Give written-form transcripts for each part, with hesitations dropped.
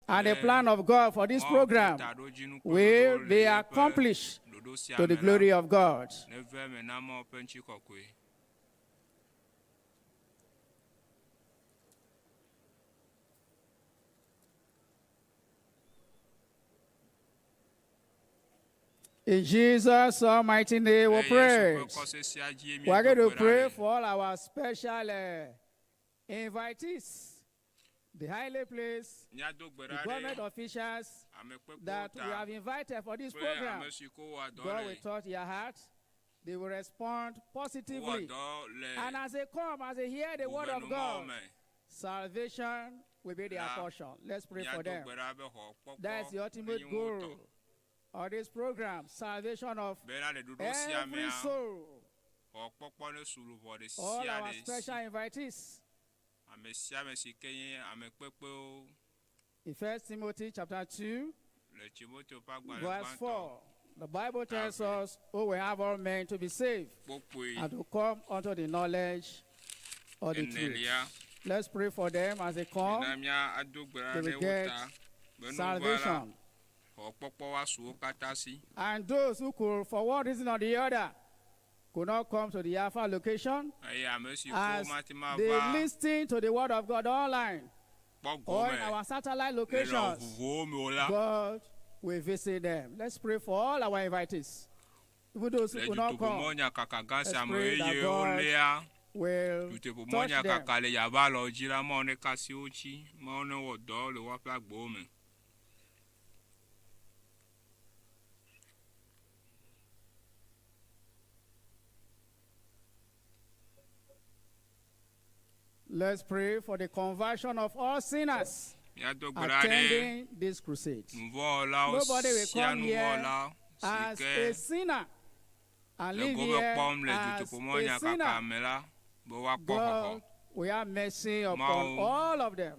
And the Be plan of God for this Mawu ƒe program taɖodzinu kple will ɖoɖowo le be yeƒe accomplished ɖoɖo sia to the me la, glory of God. neve eme na Mawu ƒe ŋutikɔkɔe. In Jesus' almighty name Le we Yesu pray. ƒe kɔse sia dzie We are míedo going to gbe ɖa pray le. for all our special invitees, the highly placed, Míado gbe the ɖa government ɖe officials amekpekpewo that we ta have invited for this kple program. ame si ko wɔa dɔ God le will touch their heart. They will respond wowɔ positively. dɔ le And as they come, as they hear the word of guvɛnumɔwo God, me. salvation will be their La, portion. Let's pray for Míado them. gbe ɖa be xɔ That's the kpɔkpɔ ultimate nenye wo tɔ. goal of this program, salvation of Bena le ɖoɖo sia every mea, soul. xɔ kpɔkpɔ ne su luʋɔ ɖe All sia our ɖe si. special invitees. Ame sia ame si ke nye amekpekpewo In 1 Timothy chapter 2, le Timoteo ƒe agbalẽ verse gbãtɔ 4, the Bible tells Amen. us, "Oh, we have all men to be saved kpokpoe and to come unto the knowledge of the truth." enelia. Let's pray for them as they come. Mina mía ado gbe ɖa They ɖe will wo get ta be nu va la, salvation. xɔ kpɔkpɔ woasu wo katã si. And those who could, for one reason or the other, could not come to the Alpha location, Eye ame si ko as mate ma they va listen to the word of God online kpɔ or in gome our satellite le nɔ locations, vovowo me o la, God will visit them. Let's pray for all our invitees, even those le who could not come, dutoƒomɔnyakaka gã sia Let's me pray that eye God woléa will touch them. dutoƒomɔnyakaka le yabalɔ dzi la, Mawu neka asi wo dzi, Mawu newɔ dɔ le woaƒe agbewo me. Let's pray for the conversion of all sinners Míado gbe ɖa ɖe attending this crusade. nuvɔwɔlawo Nobody will sia come here nuvɔwɔla si As ke a sinner and le live gome here kpɔm le as a dutoƒomɔnyakaka sinner, me la be woakpɔ xɔxɔ God will have mercy upon Mawu all of them.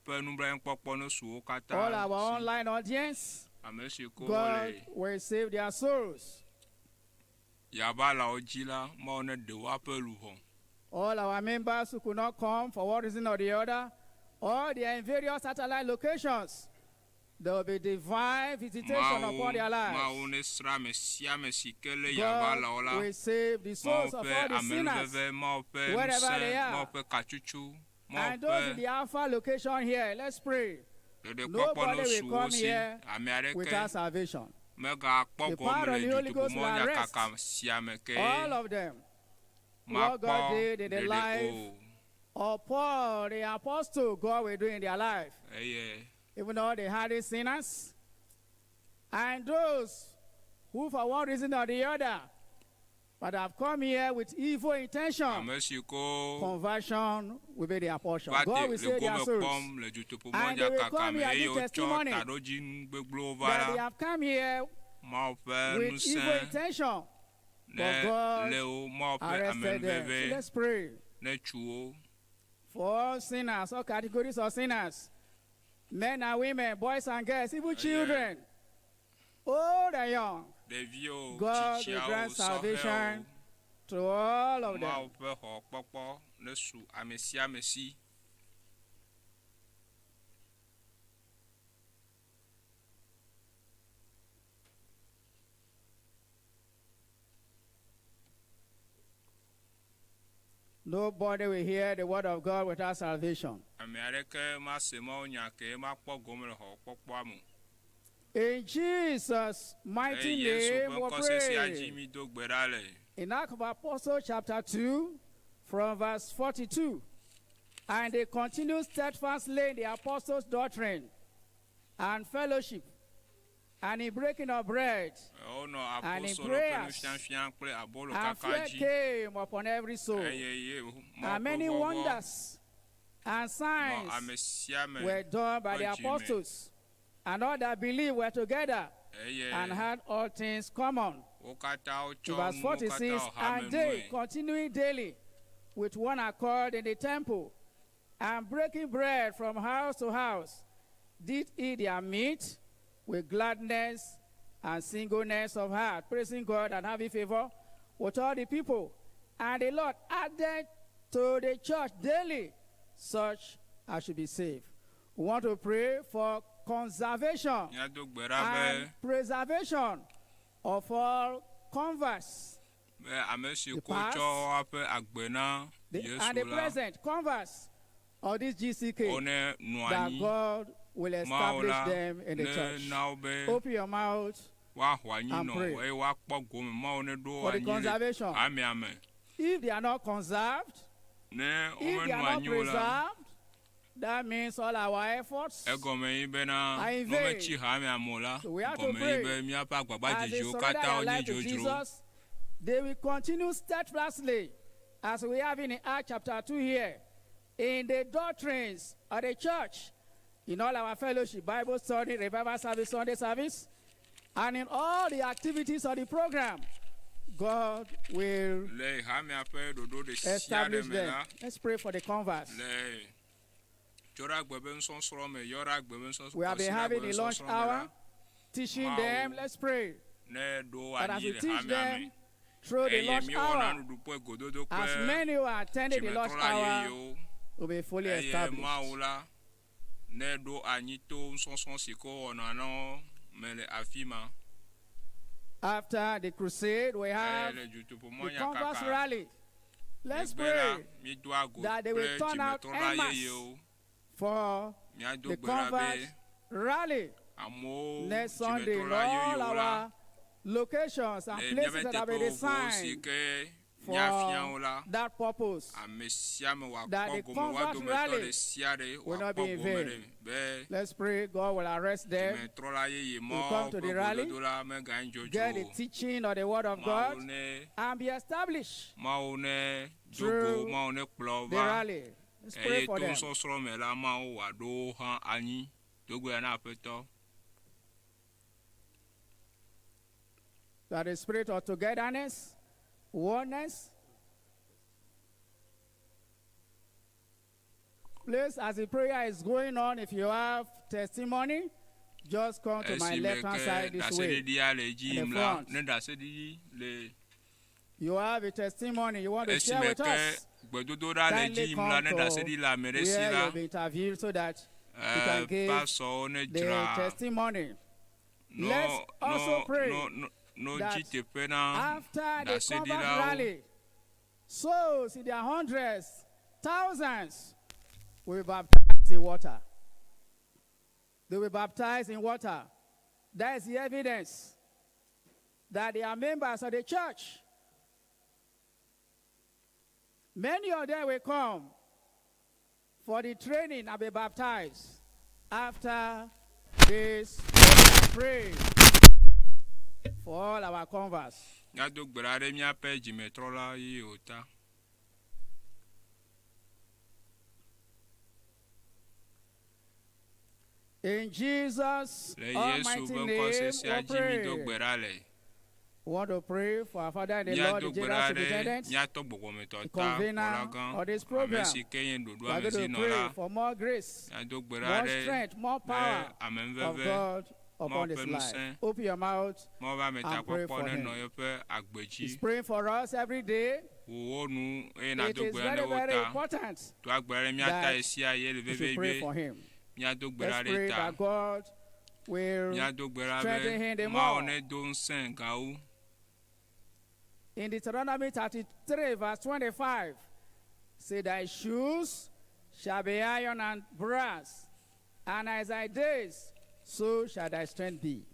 ƒe nublanuikpɔkpɔ ne su wo katã All our si. online audience, Ame si ko God le will save their souls. yabalawo dzi la, Mawu neɖe woaƒe luʋɔ. All our members who could not come for one reason or the other, or they are in various satellite locations, there will be divine visitation Mawu upon their Mawu lives. nesra ame sia ame si ke le God yabalawo la. will save the Mawu souls of ƒe all the sinners. amenuveve, Mawu ƒe wherever ŋusẽ, they are. Mawu ƒe katsutsu, Mawu And those in ƒe the Alpha location here, let's pray ɖeɖekpɔkpɔ Nobody ne will su wo come si. here Ame aɖeke without salvation. megakpɔ The gome power le of the Holy Ghost will arrest dutoƒomɔnyakaka sia me ke All of them. What God makpɔ did in the ɖeɖe life o. of Paul, the apostle, God will do in their life. Eye Even though they had these sinners. And those who, for one reason or the other, but have come here with evil intention, ame si ko conversion will be their portion. va God te will le save their gome souls. kpɔm le And they will dutoƒomɔnyakaka come me here and eye give wotsɔ testimony taɖodzinu gbegblẽwo va That la, they have come here Mawu ƒe with evil ŋusẽ intention, ne but God lé wo, Mawu ƒe arrested them. So amenuveve let's pray ne tsu wo. for all sinners, all categories of sinners, men and women, boys and girls, even children, old and young, Ɖeviwo, God will tsitsiawo, grant sɔhɛwo, salvation to all of Mawu them. ƒe xɔkpɔkpɔ ne su ame sia ame si. Nobody will hear the word of God without salvation. Ame aɖeke mase Mawu nya ke makpɔ gome le xɔkpɔkpɔa me o. In Jesus' mighty Le Yesu name, ƒe we ŋkɔ sesea dzi pray. mi do gbe ɖa le. In Acts of Apostles, chapter 2, from verse 42. And they continued steadfastly in the apostles' doctrine and fellowship, and in breaking of bread, Wonɔ And in apostolo ƒe prayers. nufiafia kple abolo and kaka fear dzi. came upon every soul. Eye ye Mawu And ƒe many vɔvɔ̃ wonders and nɔ signs ame sia ame were done by the ƒe dzi me. apostles, and all that believed were together Eye and had all things common. wo katã In wotsɔ verse nuwo katã 46, wɔ hame and they nue. continuing daily with one accord in the temple and breaking bread from house to house, did eat their meat with gladness and singleness of heart, praising God and having favor with all the people. And the Lord added to the church daily such as should be saved. We want to pray for conservation Míado gbe ɖa be and preservation of all converts, be ame si the ko past, tsɔ woaƒe agbe na the, and Yesu the la, present converts of this GCK, wone nɔ that anyi. God will Mawu establish la them in the ne church. na wo be Open your mouth woaxɔ anyi and nɔ pray eye woakpɔ gome. Mawu ne ɖo for the anyi le conservation. hamea me. If they are not conserved, Ne if they womenɔ are not anyi o la, preserved, that means all our efforts egɔme yi bena are in ne vain. wometsi hamea me o la, So we have to gɔme yi pray. be míaƒe As they agbagbadzedzewo surrender katã their wonye life to dzodzro. Jesus, they will continue steadfastly, as we have in Acts chapter 2 here, in the doctrines of the church, in all our fellowship, Bible study, revival service, Sunday service, and in all the activities of the program. God will Le hamea ƒe ɖoɖo ɖe sia ɖe establish me them. la, Let's pray for the converts. le Dzɔɖagbe ƒe nusɔsrɔ̃ me, Yɔɖagbe ƒe nusɔsrɔ̃, We have been Kɔsiɖagbe having ƒe the lunch nusɔsrɔ̃ me la, hour, teaching Wow. them. Let's pray. ne ɖo That as anyi we le teach hamea me them through the eye lunch míewɔna hour, nuɖuɖu kple gododo as kple many who are attending the lunch dzimetrɔla hour yeyewo will be fully eye established. Mawu la ne ɖo anyi to nusɔsrɔ̃ si ke wowɔna na wo me le afi ma. After the crusade, we Eye have le the dutoƒomɔnya converse kaka rally. Let's megbe la, pray míedoa go that they will kple turn out dzimetrɔla en masse yeyewo. for Míado the gbe ɖa be converse rally amewo next Sunday in dzimetrɔla all yeyewo la our locations and le places míaƒe that have been teƒewo si assigned ke míafia wo for la, that purpose. ame sia ame That wòakpɔ the gome, woa converse dometɔ rally ɖe sia ɖe will not wòakpɔ be in gome vain. ɖe be Let's pray God will arrest them, dzimetrɔla yeye will mawo come to ƒe the rally, gododo la meganye get dzodzro the o. teaching of the word of Mawu God, ne and be established Mawu ne do go, through Mawu ne kplɔ the va rally. Let's pray eye for to them. nusɔsrɔ̃ me la, Mawu wòaɖo wo hã anyi. Do gbe ɖa na Aƒetɔ. That the spirit of togetherness, oneness, please, as the prayer is going on, if you have testimony, just come to my Esime left hand ke side this way. ɖaseɖiɖia le edzi In the yim la, front. ne ɖaseɖiɖi le You have a testimony you want to share esime with ke us. gbedodoɖa le edzi Kindly yim la, come ne to ɖaseɖiɖi le ame ɖe si where la, you'll be interviewed so that you can eh, give pasɔwo ne the dzra testimony. no Let's also no pray no no no that dzi teƒe na after the convert ɖaseɖilawo. rally, souls in their hundreds, thousands will be baptized in water. They will be baptized in water. That is the evidence that they are members of the church. Many of them will come for the training and be baptized after this program. Pray for all our converts. Míado gbe ɖa ɖe míaƒe dzimetrɔla yeyewo ta. In Jesus' Le Yesu almighty ƒe name, ŋkɔsesia we dzi mído pray. gbe ɖa le. We want to pray for our Father in the Lord, Míado the gbe General ɖa ɖe Superintendent, míatɔ gbɔgbɔmetɔ the ta convener kplɔlagã, of this ame program. si ke nye ɖoɖo We are going to amezinɔla. pray for more grace, Míado gbe ɖa more ɖe strength, more be power of amenuveve, God upon Mawu his ƒe life. ŋusẽ, Open your mouth Mawu ƒe and pray ametakpɔkpɔ for nenɔ him. yeƒe agbe dzi. He's praying for us every day. Wò wo nu eye It nàdo is gbe ɖa very, ɖe wo very ta. important Do agbe ɖa ɖe mía ta that ɣe sia ɣi le we should pray vevie for him. míado gbe ɖa Let's ɖe pray ta. that God will Míado gbe ɖa strengthen him be the Mawu more. nedo ŋusẽ gawu. In Deuteronomy 33, verse 25, say, Thy shoes shall be iron and brass, and as thy days, so shall thy strength be.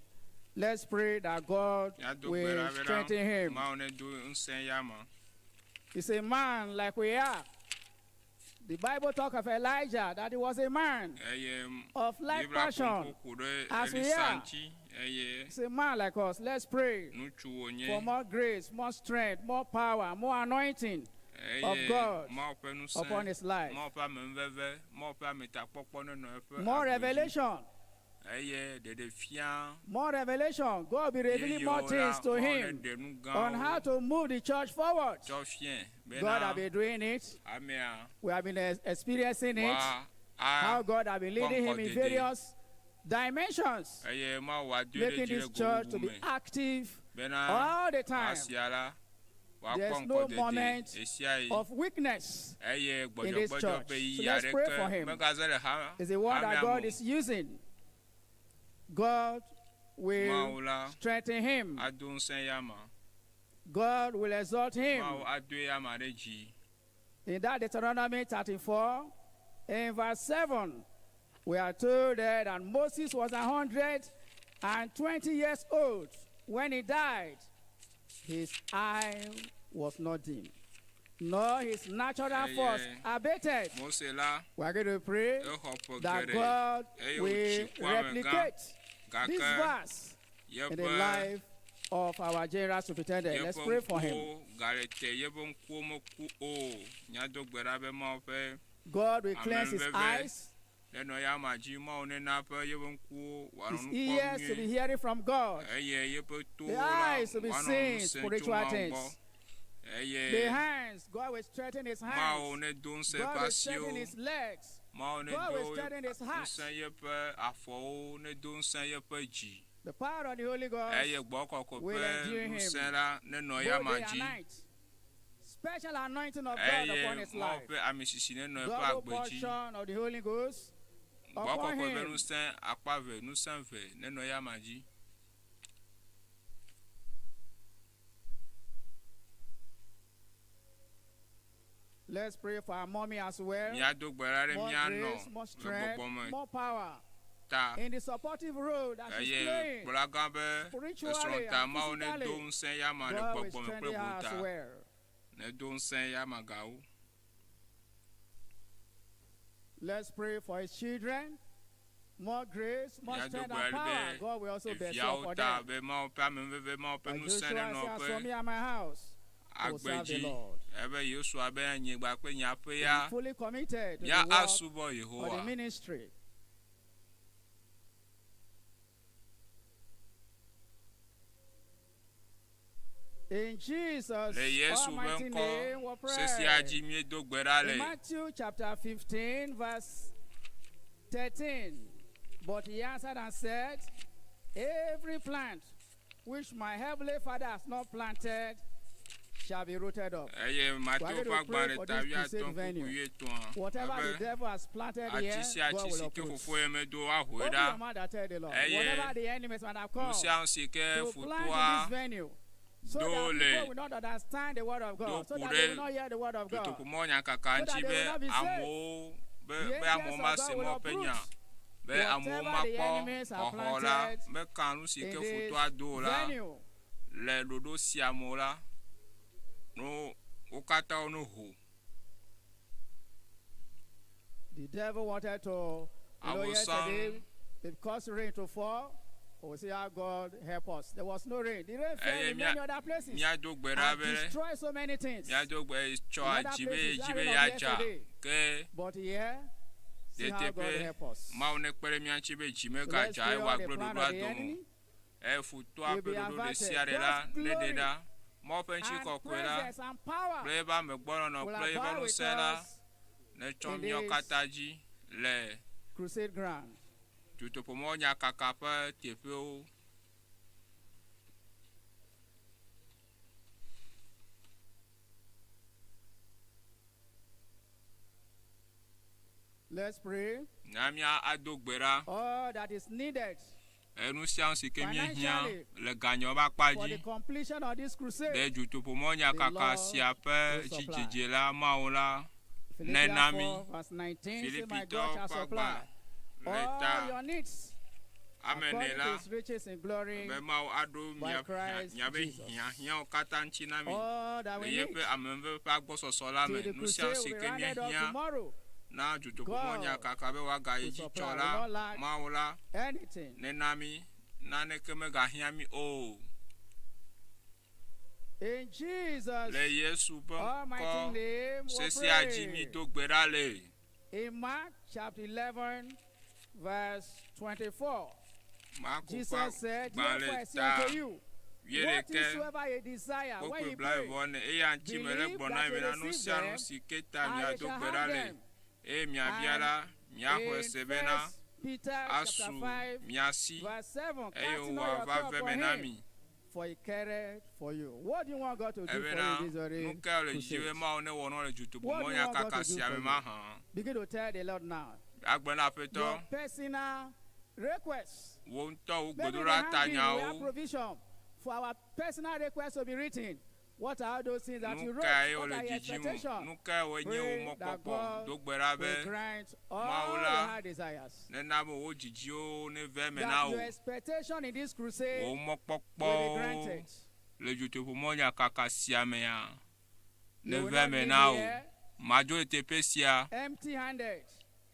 Let's pray that God Míado gbe will ɖa bena strengthen him. Mawu nedo ŋusẽ yama. He's a man like we are. The Bible talk of Elijah that he was a man Eye of like Biblia ƒo passion. nu ku ɖe As we Elisa are. ŋuti eye He's a man like us. Let's pray ŋutsu wònye for more grace, more strength, more power, more anointing of eye God Mawu ƒe ŋusẽ, upon his life. Mawu ƒe amenuveve, Mawu ƒe ametakpɔkpɔ nenɔ eƒe More agbe dzi. revelation. Eye ɖeɖefia More revelation. God will be revealing more yeyewo la, things to Mawu him neɖe nu on how gãwo to move the church forward. tsɔ fiɛ God bena has been doing it. amea We have been experiencing it. wa How a God has been leading him in kpɔ ŋgɔ dede. various dimensions, eye Mawu wòadoe ɖe making dzi le this go church to bubu be me active bena all the time asia la Woakpɔ There's no ŋkɔdede moment ɣesiaɣi of weakness eye in this gbɔdzɔgbɔdzɔ church. ƒe So ɣeyiɣi let's pray for aɖeke him. megaze le ha Is the one that hamea God me o. is using. God will Mawu la strengthen him. ado ŋusẽ yama. God will exalt him. Mawu ado eyama ɖe dzi. In that Deuteronomy 34, in verse 7, we are told there that Moses was 120 years old when he died. His eye was not dim, nor his natural Eye force abated. Mose la We are going to pray exɔ ƒe that geɖe God eye will wòtsi ku amegã replicate this gake verse in the yeƒe life of our general superintendent. Let's yeƒe pray for him. ŋkuwo gale te yeƒe ŋkuwo meku o. Míado gbe ɖa be Mawu ƒe God will cleanse his Amen. eyes, nenɔ yama dzi. Mawu nena ƒe yeƒe ŋkuwo wòanɔ his nu kpɔm ears to be nyuie hearing from God, eye yeƒe towo the la eyes to be wòanɔ nu seeing sem tso spiritual Mawu gbɔ things, the eye hands, God will strengthen his Mawu hands, nedo ŋusẽ eƒe God will asiwo. strengthen his legs, Mawu God will nedo strengthen his heart. ŋusẽ yeƒe afɔwo, nedo ŋusẽ yeƒe dzi The power of the Holy Ghost eye gbɔkɔkɔ will ƒe endue him ŋusẽ la nenɔ both yama day and dzi night. Special anointing of God eye upon his Mawu life. ƒe amisisi nenɔ eƒe Double agbe dzi. portion of the Holy Ghost upon Gbɔkɔkɔ ƒe him. ŋusẽ akpa ve, ŋusẽ ve nenɔ yama dzi. Let's pray for our mommy as well. Míado gbe ɖa ɖe More mía nɔ grace, more le strength, gbɔgbɔme more power ta in the supportive role that she's eye playing. kplɔlagã be Spiritually esrɔ̃ta and Mawu nedo physically, ŋusẽ yama le God will gbɔgbɔme kple strengthen her gota. as well. Nedo ŋusẽ yama gawo. Let's pray for his children. More grace, more Míado strength gbe ɖa and power. ɖe God will also bestow ɖeviawo upon ta them. be Mawu ƒe ameveve, Mawu ƒe And ŋusẽ Joshua nenɔ said, As for woƒe me and my house, we will agbe serve the dzi. Lord. Ebe Yosua be anyigba kple nye aƒe Be ya fully committed to mía the work asubɔ of the Yehowa. ministry. In Jesus' Le Yesu ƒe almighty ŋkɔ name, we sesia pray. dzi míedo gbe ɖa In le. Matthew chapter 15, verse 13. But he answered and said, Every plant which my heavenly Father has not planted shall be rooted up. Eye Mateo We are ƒe going to pray agbalẽ for ta this wuiatɔ̃ crusade kpukpui venue. wuietɔ̃a Whatever the ebe devil has planted here, ati sia God ati will si ke uproot. fofo ye medo woahoe Open ɖa your mouth and tell the Lord. Eye Whatever the enemies might have nu come sia nu si ke to plant in fotoa this venue, so do that le people will not understand the word of do God, so ku that they ɖe will not hear the word of God. dutoƒomɔnyakaka So ŋuti that be they will not be saved. amewo be The be amewo angels of mase God will Mawu ƒe nya uproot be amewo whatever the makpɔ enemies have xɔxɔ la planted meka nu si in ke this fotoa do o la venue. le ɖoɖo sia me o la no wo katã wo no ho. The devil wanted to, you know, Abosam yesterday, because rain to fall, we see how God help us. There was no rain. The rain fell Eye in mía many other places míado gbe ɖa and be destroyed so many things. míado gbe tsɔ In other adzi be places, dzi that be rain of yeadza yesterday. ke But here, see how God teteƒe help us. Mawu nekpe ɖe mía ŋuti be dzi So let's megadza pray eye all the wòagblẽ plan ɖoɖoa of the dome o. enemy Eye fotoa will ƒe be ɖoɖo ɖe averted. sia ɖe la God's neɖe glory ɖa. Mawu ƒe and ŋutikɔkɔe la presence and power kple eƒe amegbɔnɔnɔ will kple eƒe abide with ŋusẽ la us netsɔ in míawo this katã dzi le crusade ground. dutoƒomɔnyakaka ƒe teƒewo. Let's pray. Na mía ado gbe ɖa. All that is needed Enu sia nu si ke míehiã financially le ganyawo ƒe akpa for the dzi completion of this ɖe crusade, the dutoƒomɔnyakaka Lord sia ƒe will supply. dzidzedze la Mawu la nena Philippians mí. 4 verse 19 say, My God Filipitɔwo shall ƒe supply agbalẽ le all ta your needs ame ene according to la his riches in glory be Mawu aɖo by mía Christ miaƒe Jesus. hiahiãwo katã ŋuti na mi All that le we need yeƒe ameveve ƒe agbɔsɔsɔ la till me. the Nu sia nu crusade si will be ke rounded up míehiã tomorrow, na dutoƒomɔnyakaka be woagayi will dzi supply. tsɔ We la will not lack Mawu la anything. nena mí naneke megahiã mí o. In Jesus' Le Yesu ƒe almighty ŋkɔ name, we sesia dzi pray. mído gbe ɖa le. In Mark chapter 11, verse 24, Marko ƒe Jesus said, Therefore I agbalẽ say ta unto you, wuiɖekɛ whatsoever you desire when kpukpui you pray, blaeve ene eya ŋuti mele believe gblɔ na that mi you bena nu receive sia nu them, si ke ta and you miado shall gbe ɖa have le them. eye miabia And la miaxɔe in se bena First Peter chapter asu 5, mia si verse 7, eye casting all your wòava care ve upon me na him, mi. For he cared for you. What do you want God to do for you Ebena in this very nu ka wòle didi be crusade? Mawu ne wɔ nɔ le What do you want God dutoƒomɔnyakaka to do sia for me you? mahã? Begin to tell the Lord now. Agblɔ na Aƒetɔ, Your personal requests. wò ŋutɔ wò Maybe the gbedoɖa handbill, we have tanyawo. provision for our personal requests to be written. What are those things that you Nu wrote? kae What wòle are your didim? expectations? Nu kae wònye wò Pray that mɔkpɔkpɔ? God Do gbe ɖa will be grant all Mawu your la heart desires. nena be wò didiwo neve eme na That wò. your expectation in this crusade Wò will be mɔkpɔkpɔwo granted. le dutoƒomɔnyakaka sia mea You will neve not eme leave na wò. here Madzo le teƒe sia empty-handed.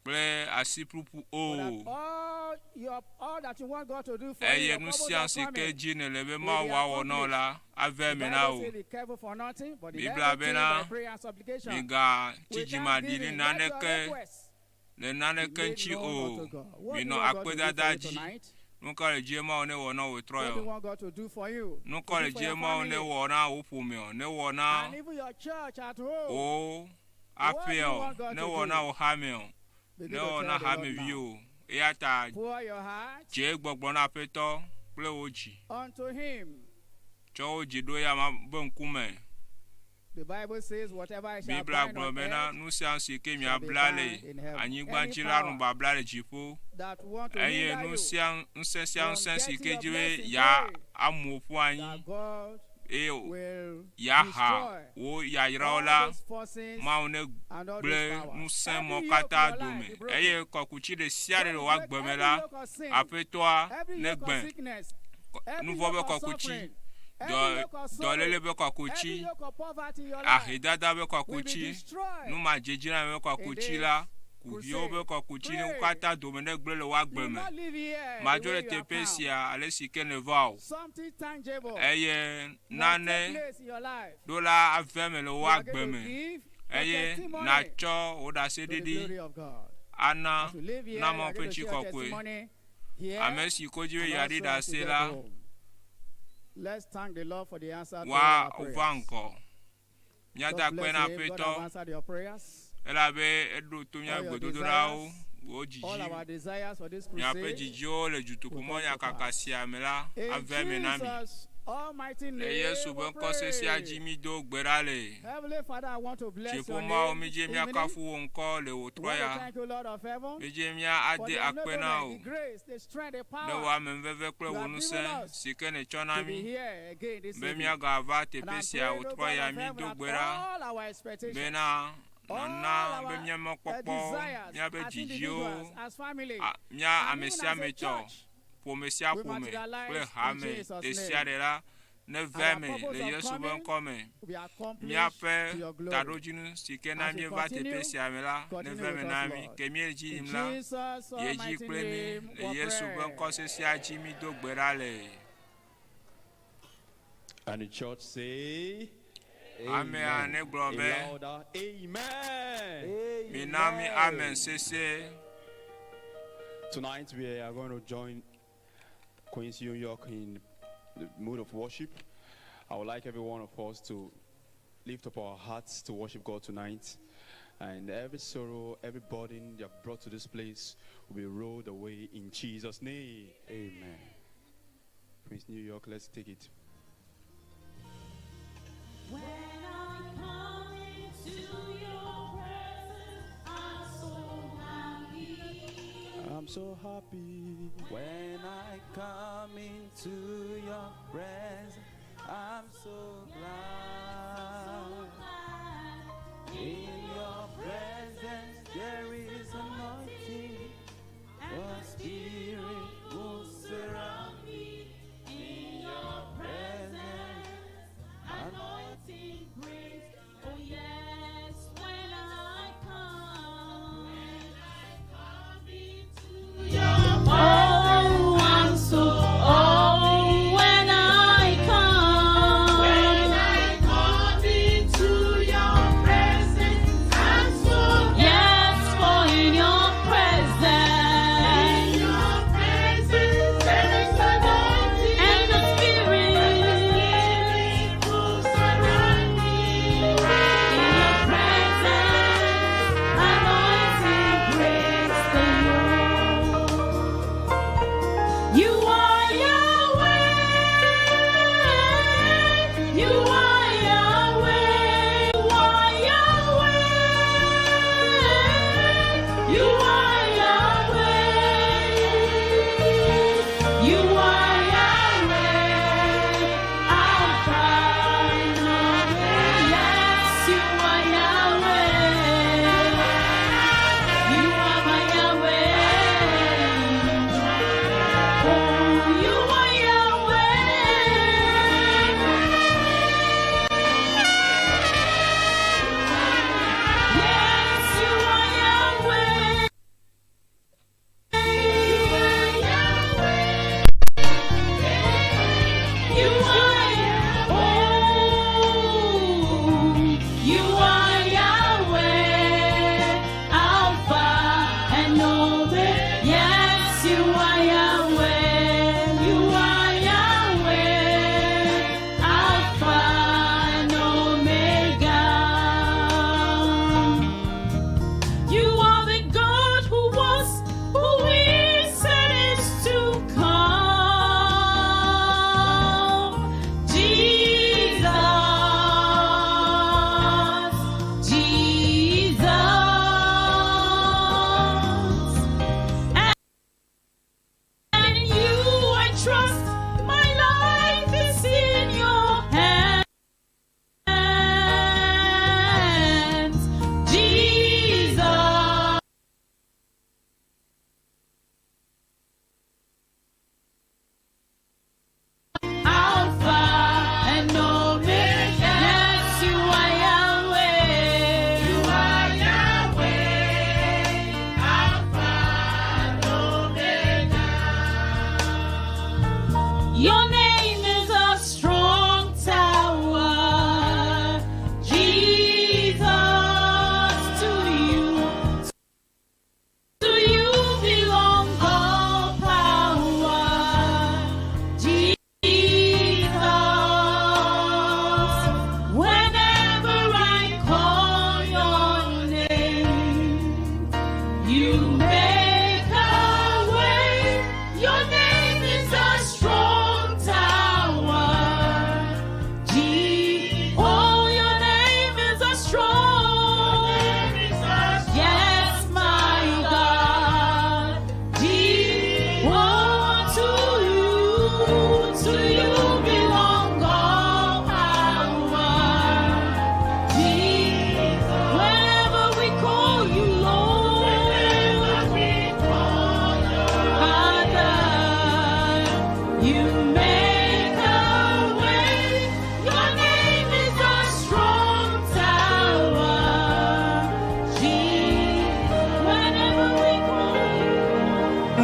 kple asiƒuƒu But that o. all your all that you want God to do for you, Eye your nu purpose sia of si ke coming, dzi nèle be will Mawu be awɔ na wò accomplished. la ave The eme na Bible wò. says, "Be careful for nothing, but in Biblia everything bena by prayer and supplication." migatsi With dzimaɖi ɖe thanksgiving, let your naneke requests le be naneke made ŋuti known o. unto God. What do you Minɔ want God to do akpedada for you dzi. tonight? Nu ka le dzie Mawu ne wɔ na wò What do you trɔyɔ? want God to do for you? Nu To ka do le for dzie your Mawu ne family? wɔ na wò ƒomeɔ? Ne wɔ na And even your church at home. wò What do you aƒeɔ? want God Ne to wɔ do? na wò hameɔ? Begin Ne to wɔ tell na the Lord now. hameviwo? Eya ta Pour your heart dze gbɔgblɔ na Aƒetɔ kple wò dzi. unto him. Tsɔ wò dzi ɖo ya ma be ŋkume. The Bible says, whatever I shall Biblia bind gblɔ on bena earth nu sia si ke shall be miabla bound le in heaven. anyigba Any dzi la power nubabla le dziƒo that want to eye hinder nu you sia ŋusẽ sia from ŋusẽ si getting ke your dzi be blessing, ya pray amu wò ƒu anyi that God eye will ya ha destroy wò yayrawo all la those forces Mawu ne and all gblẽ those powers. ŋusẽ Every mɔ yoke in katã your life dome be broken. eye kɔkutsi ɖe sia ɖe God le will wò break agbe me every la yoke of sin, Aƒetɔa every ne yoke of gbẽ sickness, every nu vɔ̃ ƒe yoke of kɔkutsi suffering, every dɔ yoke of dɔléle sorrow, ƒe kɔkutsi every yoke of poverty in your life ahedada ƒe will be kɔkutsi destroyed numadzedziname ƒe in kɔkutsi this la kuxiwo ƒe crusade. kɔkutsi ne wo Pray. katã dome ne gblẽ le wò You agbe will me. not live here the Madzo way le you are teƒe found. sia ale si ke nèva o. Something tangible Eye must take nane place in your life. ɖo la ave eme le You wò are agbe going to me give a eye testimony nàtsɔ wò to the ɖaseɖiɖi glory of God. ana As you live here, na you Mawu are ƒe going to share your ŋutikɔkɔe. testimony here Ame si ko dzi be and yeaɖi also as ɖase you get la home. Let's thank the Lord for the answer to all woa our va prayers. ŋgɔ. Míada God akpe bless na him. God Aƒetɔ have answered your prayers. elabe eɖo to mía All your gbedodoɖawo, desires, wò all dzidzi, our desires for this miaƒe crusade dzidziwo le will come to dutoƒomɔnyakaka pass. sia me la In ave eme na mi. Jesus' almighty Le Yesu name, ƒe we ŋkɔ sesẽa dzi pray. mído gbe ɖa le. Heavenly Father, I want to bless Dziƒo your Mawu, name mídze this evening. míakafu wò ŋkɔ le wò We trɔ want to ya. thank you, Lord of heaven, Mídze for míade the akpe na enablement, wò the grace, the strength, the ne wò power amenuveve kple you wò have given ŋusẽ us si ke nètsɔ na to be mí here again this be evening. míagava And teƒe I'm sia praying, wò O trɔ God ya of heaven, mído that gbe ɖa all our expectations, bena all nana be our mía mɔkpɔkpɔ, desires míaƒe as dzidziwo, individuals, as family, mía and ame even sia as ame a tɔ, church, ƒome sia will ƒome kple materialize in hame Jesus' ɖe sia name. ɖe la neve Our eme purpose le of Yesu ƒe coming ŋkɔ me. will be accomplished Míaƒe to your glory. taɖodzinu si ke na As we míeva teƒe continue, sia me la continue neve with eme us, na mí. Lord. Ke míedzi In yim la, Jesus' yi edzi almighty kple mí name, le we Yesu ƒe ŋkɔ pray. sesẽa dzi mído gbe ɖa le. And the church say, Amea Amen. negblɔ A be, louder Amen. mina mí amen sese. Tonight we are going to join Queen's New York in the mood of worship. I would like every one of us to lift up our hearts to worship God tonight. And every sorrow, every burden you have brought to this place will be rolled away in Jesus' name. Amen. Queen's New York, let's take it. When I come into your presence, I'm so happy. I'm so happy. When I come into your presence, I'm so glad. In your presence there is anointing. The Spirit moves around me. In your presence, anointing brings. Oh yes, when I come, when I come into your oh, I'm so oh when I come, when I come into your presence, I'm so yes, for in your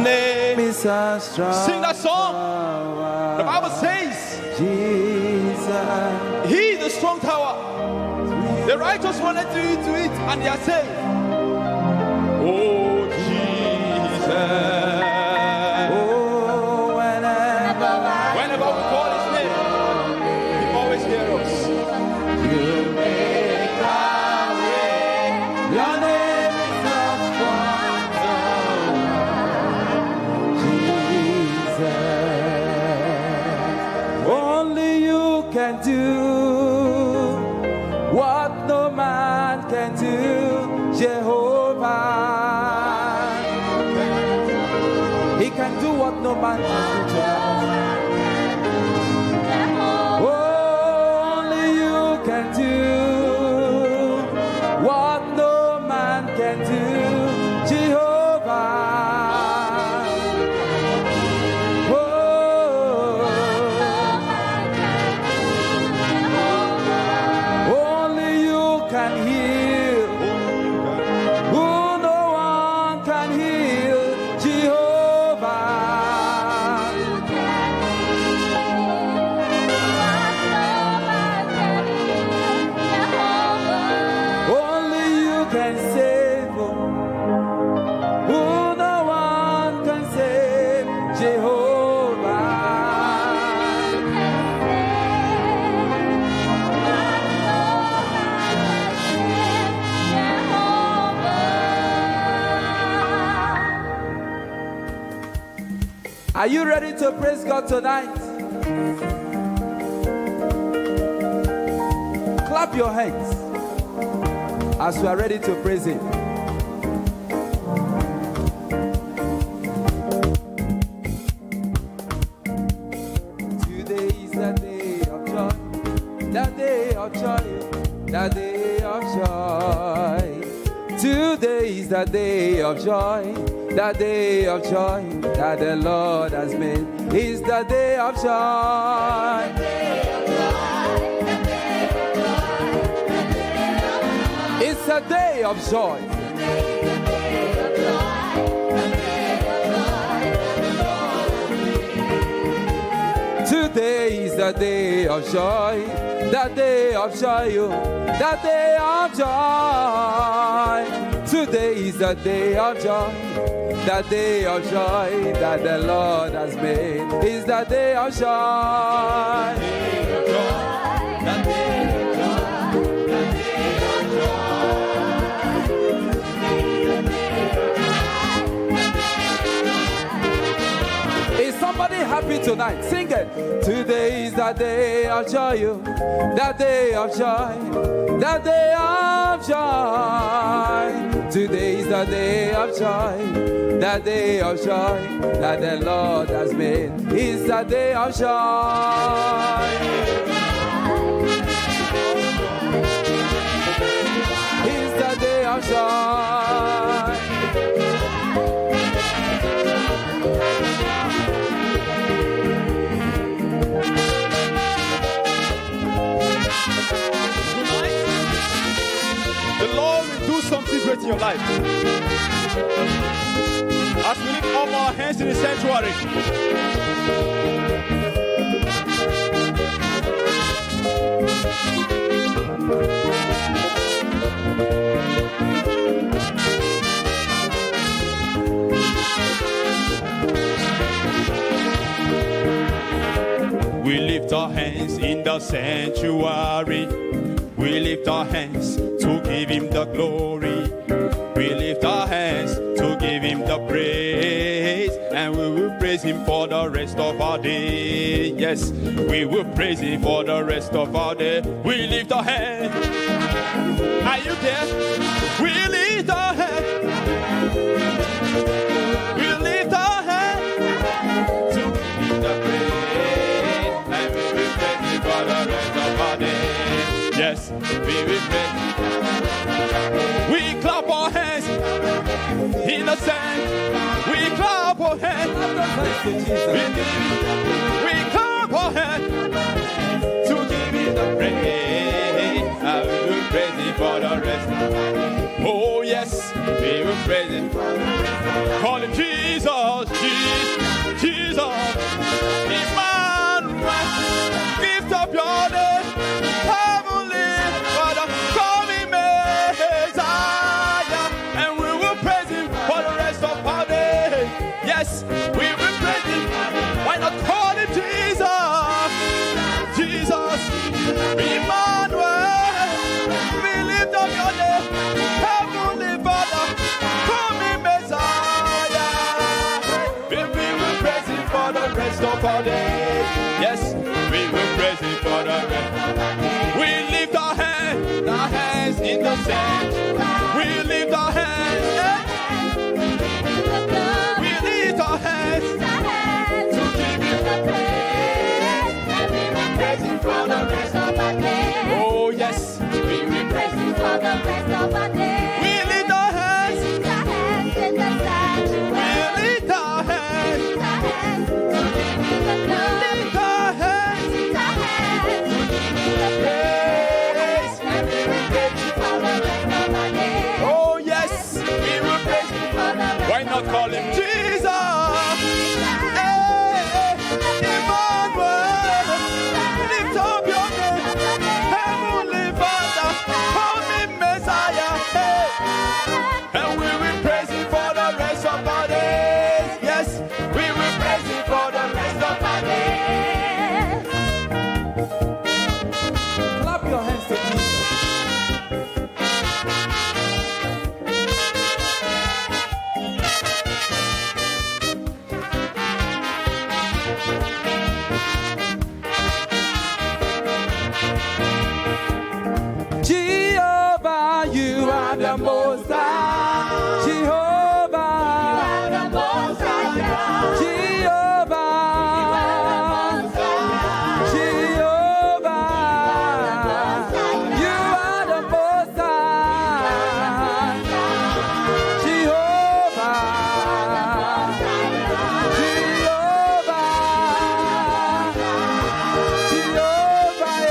name. Is a strong Sing that song. tower. The Bible says Jesus. He is the strong tower. The righteous run into it and they are saved. Oh, Jesus. Oh, whenever Whenever we call his name, he always hears us. you make a way, your name is a strong tower. Jesus. Only you can do what no man can do, Jehovah. He can do what no man can do tonight. Only you can do what no man can do, Jehovah. Oh, only you can heal. Who no one can heal, Jehovah. Only you can save. Oh. Who no one can save, Jehovah. Are you ready to praise God tonight? Clap your hands as we are ready to praise Him. Today is the day of joy, the day of joy, the day of joy. Today is the day of joy, the day of joy that the Lord has made. Is the day of joy. It's a day of joy. Today is the day of joy, the day of joy, oh, the day of joy. Today is the day of joy, the day of joy that the Lord has made. Is the day of joy. Is somebody happy tonight? Sing it. Today is the day of joy, oh, the day of joy, the day of joy. Today is the day of joy, the day of joy that the Lord has made. Is the day of joy. Is the day of joy. Tonight, the Lord will do something great in your life. As we lift up our hands in the sanctuary, we lift our hands in the sanctuary. We lift our hands to give him the glory. We lift our hands to give him the praise. And we will praise him for the rest of our day. Yes, we will praise him for the rest of our day. We lift our hands. Are you there? We lift our hands. We lift our hands to give him the praise. And we will praise him for the rest of our day. Yes, we will praise. We clap our hands in the sand. We clap our hands. We clap our hands to give him the praise. I will praise him for the rest. Oh yes, we will praise him. Call him Jesus, Jesus, Jesus. Emmanuel, lift up your name. Heavenly Father, call me Messiah, and we will praise him for the rest of our days. Yes, we will praise him. Why not call him Jesus? Jesus, Emmanuel, we lift up your name. Heavenly Father, call me Messiah. We will praise him for the rest of our days. Yes, we will praise him for the rest. We lift our hands in the sand. We lift our hands. eh? We lift our hands to give you Praise him for the rest of our days. Oh yes, We will praise him for the rest of our days. we lift our hands. Lift our hands in the We sanctuary. lift our hands. Lift our hands to give you the glory. Lift our hands. Lift our hands to give you the praise. And we will praise you for the rest of our days. Oh yes, We will praise you for the rest Why not of our call him days. Jesus? Hey, Emmanuel, lift up your name. Heavenly Father, call me Messiah. Hey. And we will praise him for the rest of our days. Yes, we will praise him for the rest of our days. Clap your hands to Jesus. Jehovah, you are the most high. Jehovah, Jehovah, Jehovah, you are the most high. Jehovah, Jehovah, Jehovah, eh.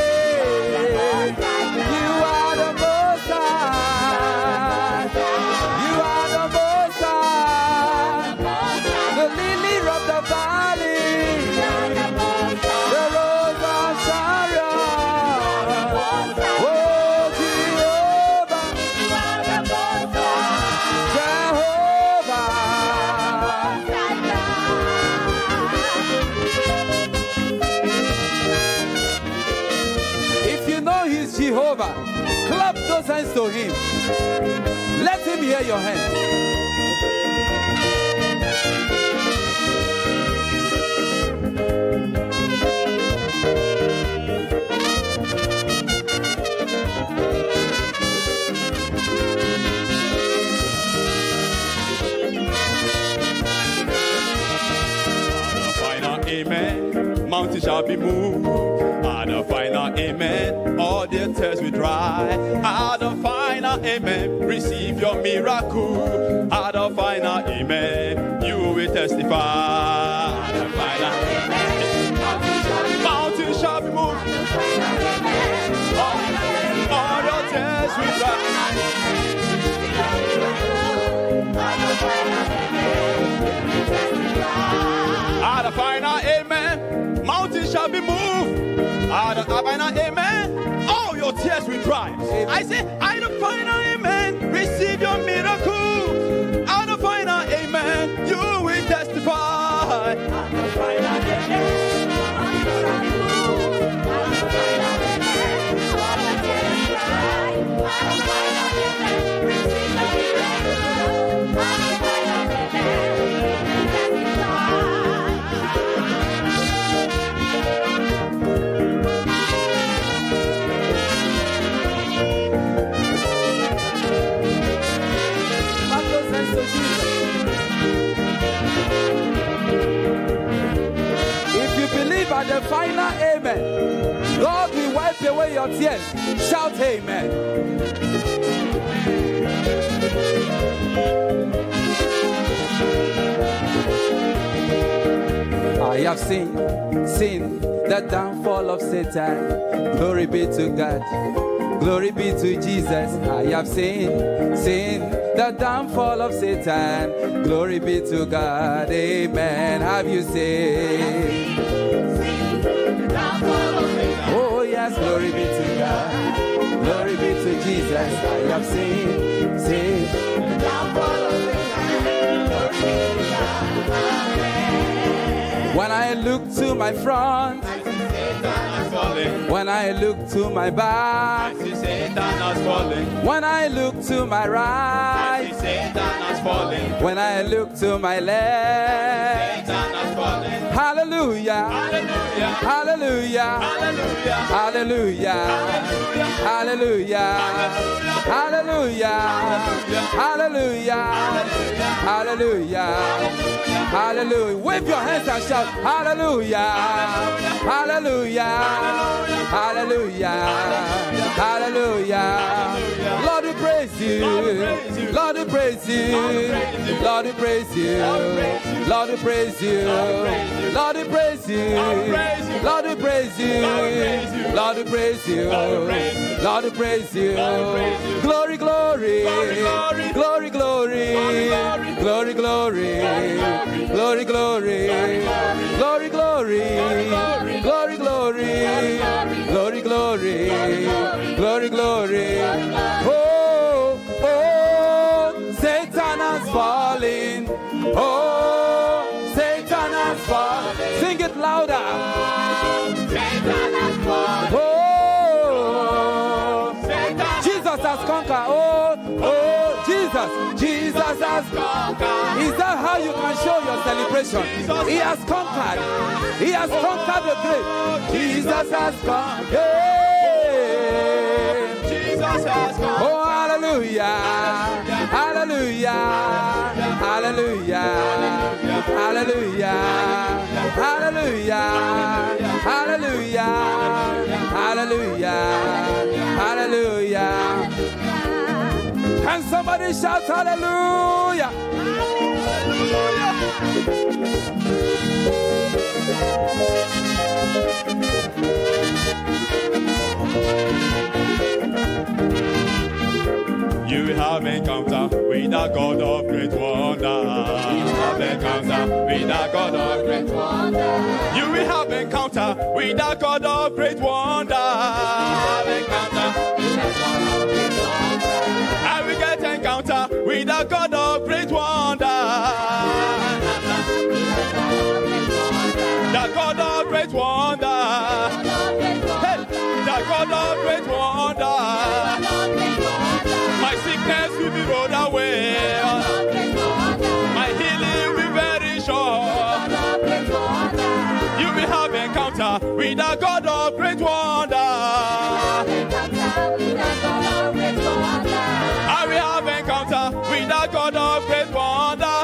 You are the most high. You are the most high. The lily of the valley, the rose of Sharon. Oh, Jehovah, Jehovah. If you know he's Jehovah, clap those hands to him. Let him hear your hands. At the final amen, mountain shall be moved. At the final amen, all their tears will dry. At the final amen, receive your miracle. At the final amen, you will testify. At the final amen, mountain shall be moved. All your tears will dry. At the final amen, mountain shall be moved. At the final amen, all your tears will dry. I say, at the final amen, receive your miracle. At the final amen, you will testify. At the final amen, mountain shall be moved. At the final amen, all your tears will dry. At the final amen, receive your miracle. At the final amen, you will testify. Clap those hands to Jesus. If you believe at the final amen, God will wipe away your tears. Shout amen. I have seen the downfall of Satan. Glory be to God. Glory be to Jesus. I have seen the downfall of Satan. Glory be to God. Amen. Have you seen? Oh, yes, glory be to God. Glory be to Jesus. I have seen, seen. When I look to my front, when I look to my back, when I look to my right, when I look to my left. Hallelujah. Hallelujah. Hallelujah. Hallelujah. Hallelujah. Hallelujah. Hallelujah. Hallelujah. Wave your hands and shout, Hallelujah. Hallelujah. Hallelujah. Hallelujah. Lord, we praise you. Lord, we praise you. Lord, we praise you. Lord, we praise you. Lord, we praise you. Lord, we praise you. Lord, we praise you. Lord, we praise you. Glory, glory. Glory, glory. Glory, glory. Glory, glory. Glory, glory. Glory, glory. Glory, glory. Glory, glory. Oh, oh, Satan has fallen. Oh, Satan has fallen. Sing it louder. Oh, Jesus has conquered. Oh, oh, Jesus, Jesus has conquered. Is that how you can show your celebration? He has conquered. He has conquered the grave. Jesus has conquered. Jesus has conquered. Oh, hallelujah. Hallelujah. Hallelujah. Hallelujah. Hallelujah. Hallelujah. Hallelujah. Hallelujah. Can somebody shout hallelujah? You will have encounter with the God of great wonder. You will have encounter with the God of great wonder. You will have encounter with the God of great wonder. Have encounter. I will get encounter with the God of great wonder. The God of great wonder. Hey, the God of great wonder. My sickness will be rolled away. My healing will be very sure. You will have encounter with the God of great wonder. I will have encounter with the God of great wonder.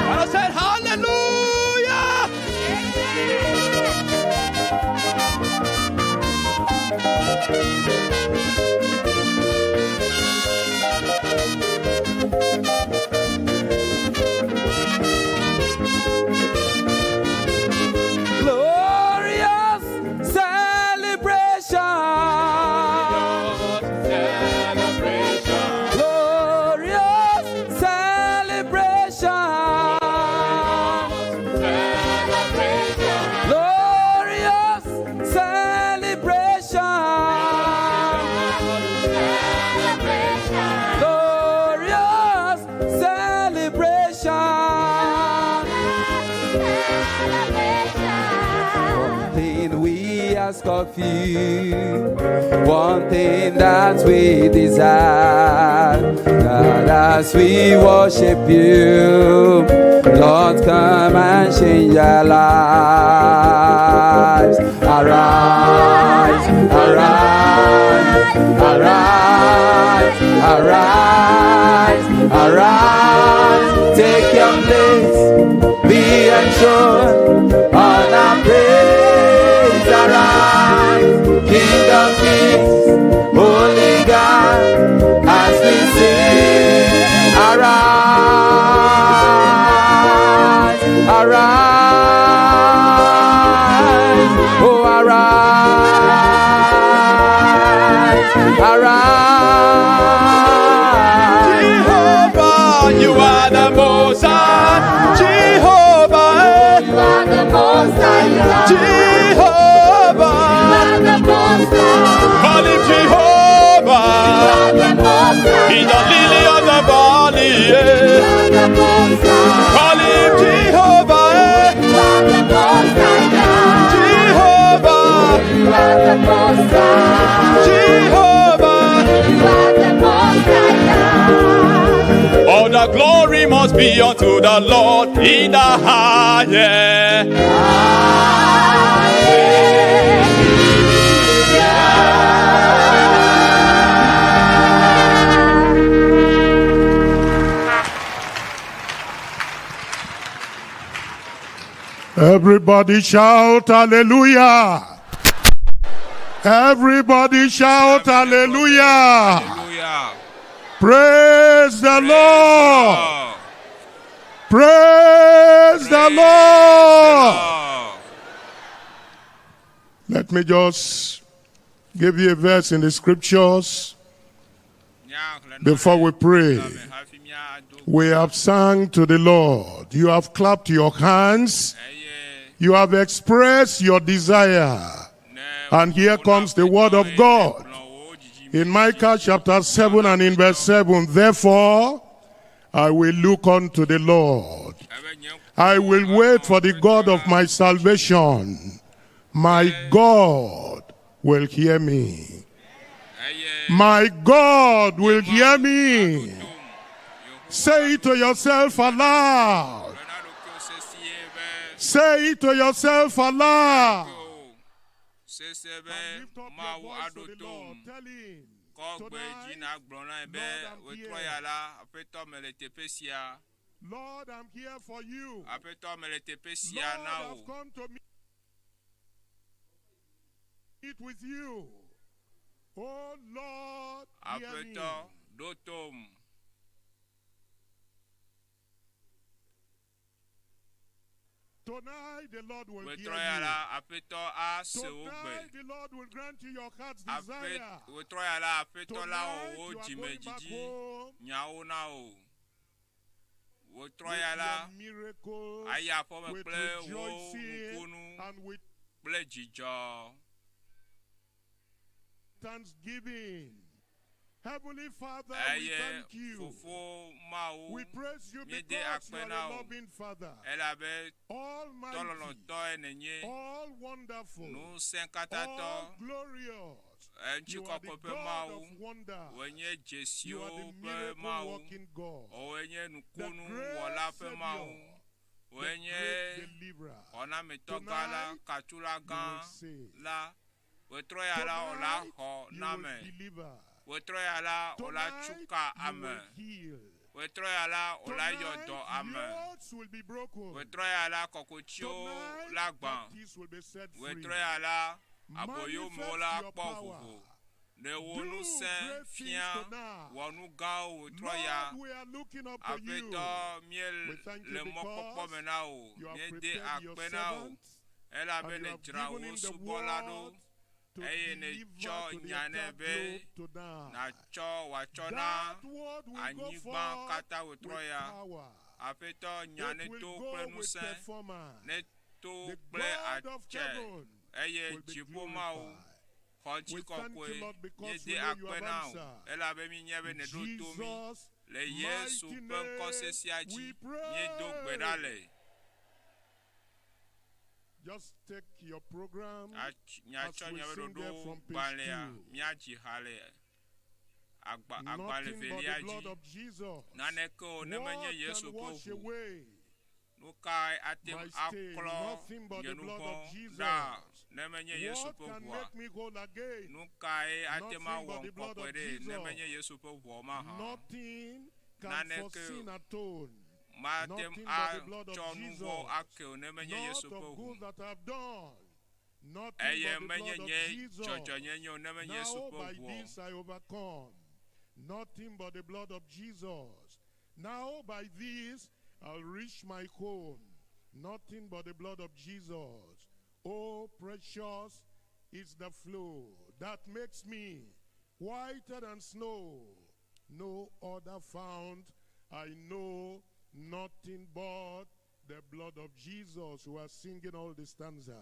And I said, Hallelujah! Glorious celebration. Glorious celebration. Glorious celebration. Glorious celebration. One thing we ask of you, one thing that we desire, that as we worship you, Lord, come and change our lives. Arise, arise, arise, arise, arise. Take your place, be enthroned on our praise. Arise, King of Kings, Holy God, as we sing. Arise, arise, oh arise, Yeah. Call him Jehovah. Eh. Jehovah. Jehovah. All the glory must be unto the Lord in the highest. Everybody shout hallelujah. Everybody shout hallelujah. Hallelujah. Praise the Praise the Lord. Lord. Praise the Praise the Lord. Lord. Let me just give you a verse in the scriptures before we pray. We have sung to the Lord. You have clapped your hands. You have expressed your desire. And here comes the word of God. In Micah chapter 7 and in verse 7, therefore, I will look unto the Lord. I will wait for the God of my salvation. My God will hear me. My God will hear me. Say it to yourself aloud. Say it to yourself aloud. And lift up your voice to the Lord. Tell him, tonight, Lord, I'm here. Lord, I'm here for you. Lord, I've come to meet with you. Oh Lord, hear me. Tonight the Lord will hear you. Tonight the Lord will grant you your heart's desire. Tonight you are going back home with your miracles, with rejoicing, and with thanksgiving. Heavenly Father, we thank you. We praise you because you are a loving Father, almighty, all wonderful, all glorious. You are the God of wonder. You are the miracle working God, the great Savior, the great deliverer. Tonight, you will save. Tonight, you will deliver. Tonight, you will heal. Tonight, yokes will be broken. Tonight, captives will be set free. Manifest your power. Do great things tonight. Lord, we are looking up to you. We thank you because you have prepared your servant and you have given him the word to deliver to the entire globe tonight. That word will go forth with power. It will go with performance. The God of heaven will be glorified. We thank you, Lord, because we know you have answered. In Jesus' mighty name, we pray. Just take your program as we sing there from page 2. Nothing but the blood of Jesus. What can wash away my stain? Nothing but the blood of Jesus. What can make me whole again? Nothing but the blood of Jesus. Nothing can for sin atone. Nothing but the blood of Jesus. Not of good that I've done. Nothing but the blood of Jesus. Now by this I overcome. Nothing but the blood of Jesus. Now by this I'll reach my home. Nothing but the blood of Jesus. Oh, precious is the flow that makes me whiter than snow. No other fount I know, nothing but the blood of Jesus. We are singing all the stanza.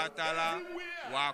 katã la, Everywhere wòa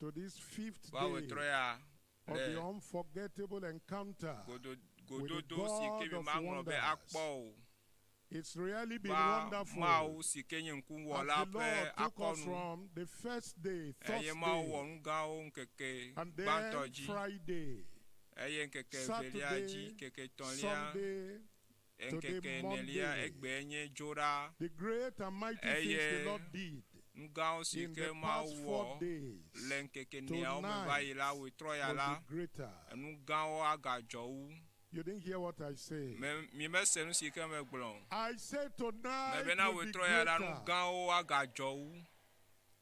to this fifth Va day wetrɔ ya of le the unforgettable encounter godo with the gododo si ke God mi of ma ŋlɔ be wonders. akpɔ o. It's really been Va wonderful Mawu si ke nye as ŋkuwɔla the ƒe Lord took us akɔnu. from the first day, Eye Mawu wɔ Thursday, nu gãwo ŋkeke and gbãtɔ then dzi Friday, eye ŋkeke evelia dzi, Saturday, ŋkeke etɔ̃lia, Sunday, Today, Ŋkeke enelia Monday. egbee nye Dzoɖa. The great and mighty things Eye the Lord did nu gãwo si in ke the Mawu past four wɔ days le ŋkeke eneawo me va yi la wòtrɔ ya will la, be greater. enu gãwo agadzɔ wu. You didn't hear what I say. Me mi mese nu si ke megblɔ o. I say tonight Mebena will be wòtrɔ ya la, nu greater. gãwo agadzɔ wu.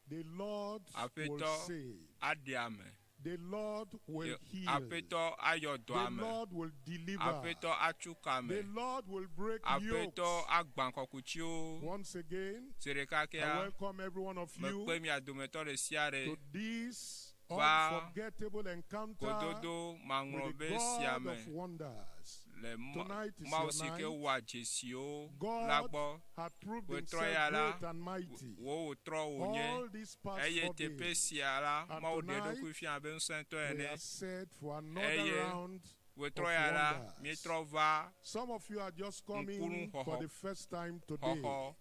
The Lord will Aƒetɔ save. aɖe ame. The Lord will heal. Aƒetɔ ayɔ dɔ The ame. Lord will deliver. Aƒetɔ atsu kame. The Lord will break Aƒetɔ yokes. agbã kɔkutsiwo. Once again, Zi ɖeka I kea, welcome every one of you mekpe mia dometɔ ɖe sia ɖe to this va unforgettable encounter gododo maŋlɔ with the be sia God me of wonders. le Ma- Tonight is Mawu your si ke night. wɔa dzesiwo la God gbɔ. had proved Wòtrɔ himself ya la, great and mighty wò wòtrɔ wònye. all these past Eye 4 teƒe days. sia la, And Mawu ɖe tonight, eɖokui fia abe ŋusẽtɔ We ene. are set for another Eye round. wòtrɔ of ya la, wonders. míetrɔ va Some of you are just coming Nkunu for xɔxɔ the first time today. xɔxɔ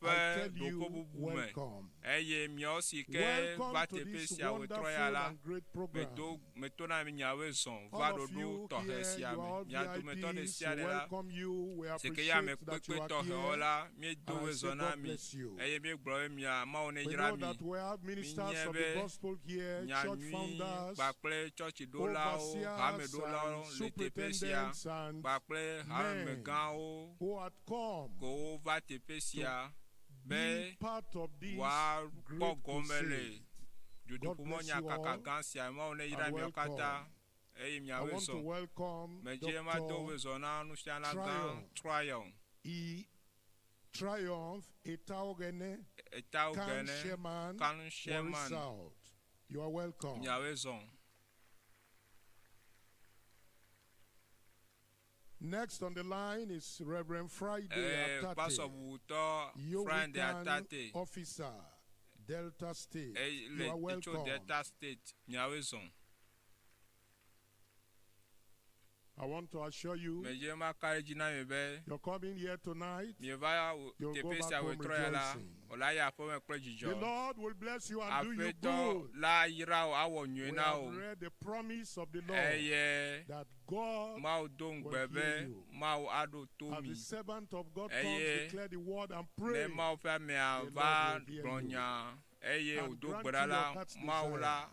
I ƒe tell you, ɖoƒe bubu me. welcome. Eye miawo si ke Welcome va to teƒe this sia wòtrɔ wonderful ya la, and great program. medo metona mi nyawoe zɔn va All of ɖoɖo you tɔxɛ here, sia you me. are all Mia dometɔ ɖe VIPs. sia We ɖe la, welcome you. We si ke ya me appreciate that you kpekpe are tɔxɛwo here. la, míedo And I woe say zɔ na God mi bless you. eye míegblɔ be mia Mawu We neyra know mi. that we have ministers Míenye of be the gospel here, church nyanyui founders, kpakple tsɔtsiɖolawo, overseers, hameɖolawo and le teƒe sia superintendents, and kpakple men hamemegãwo who had come kewo va teƒe sia be be part of this woakpɔ great gome le crusade. God bless you dutoƒomɔnyakaka all gã sia. Mawu neyra and miawo katã welcome. eye I miawoe want to zɔ. welcome Medze mado Dr. woe zɔ na nufiala gã Triumph. Triumph E. Triumph Etaogene, Etawo Kan gene Sherman, Kan Warri Sherman South. You are welcome. miawoe zɔ. Next on the line is Reverend Friday Ee, Atate, pastor bubutɔ Friday Yowitan Atate Officer, Delta State. eye You le are etso welcome. Delta State miawoe zɔ. I want to assure you, Medze maka ɖe edzi na mi be you're coming here tonight. mieva wo- You'll go teƒe back sia home wòtrɔ ya la, rejoicing. wòla yi aƒeme kple The dzidzɔ. Lord will bless you and do you Aƒetɔ good. la yra wò awɔ nyui We na have wò read the promise of the Lord eye that God, Mawu do will ŋugbe hear be you. Mawu aɖo to as mi. the servant of God comes, Eye declare the word and ne pray. Mawu ƒe amea The va Lord will hear gblɔ you nya eye and wòdo grant gbe ɖa you your la, heart's Mawu desire. la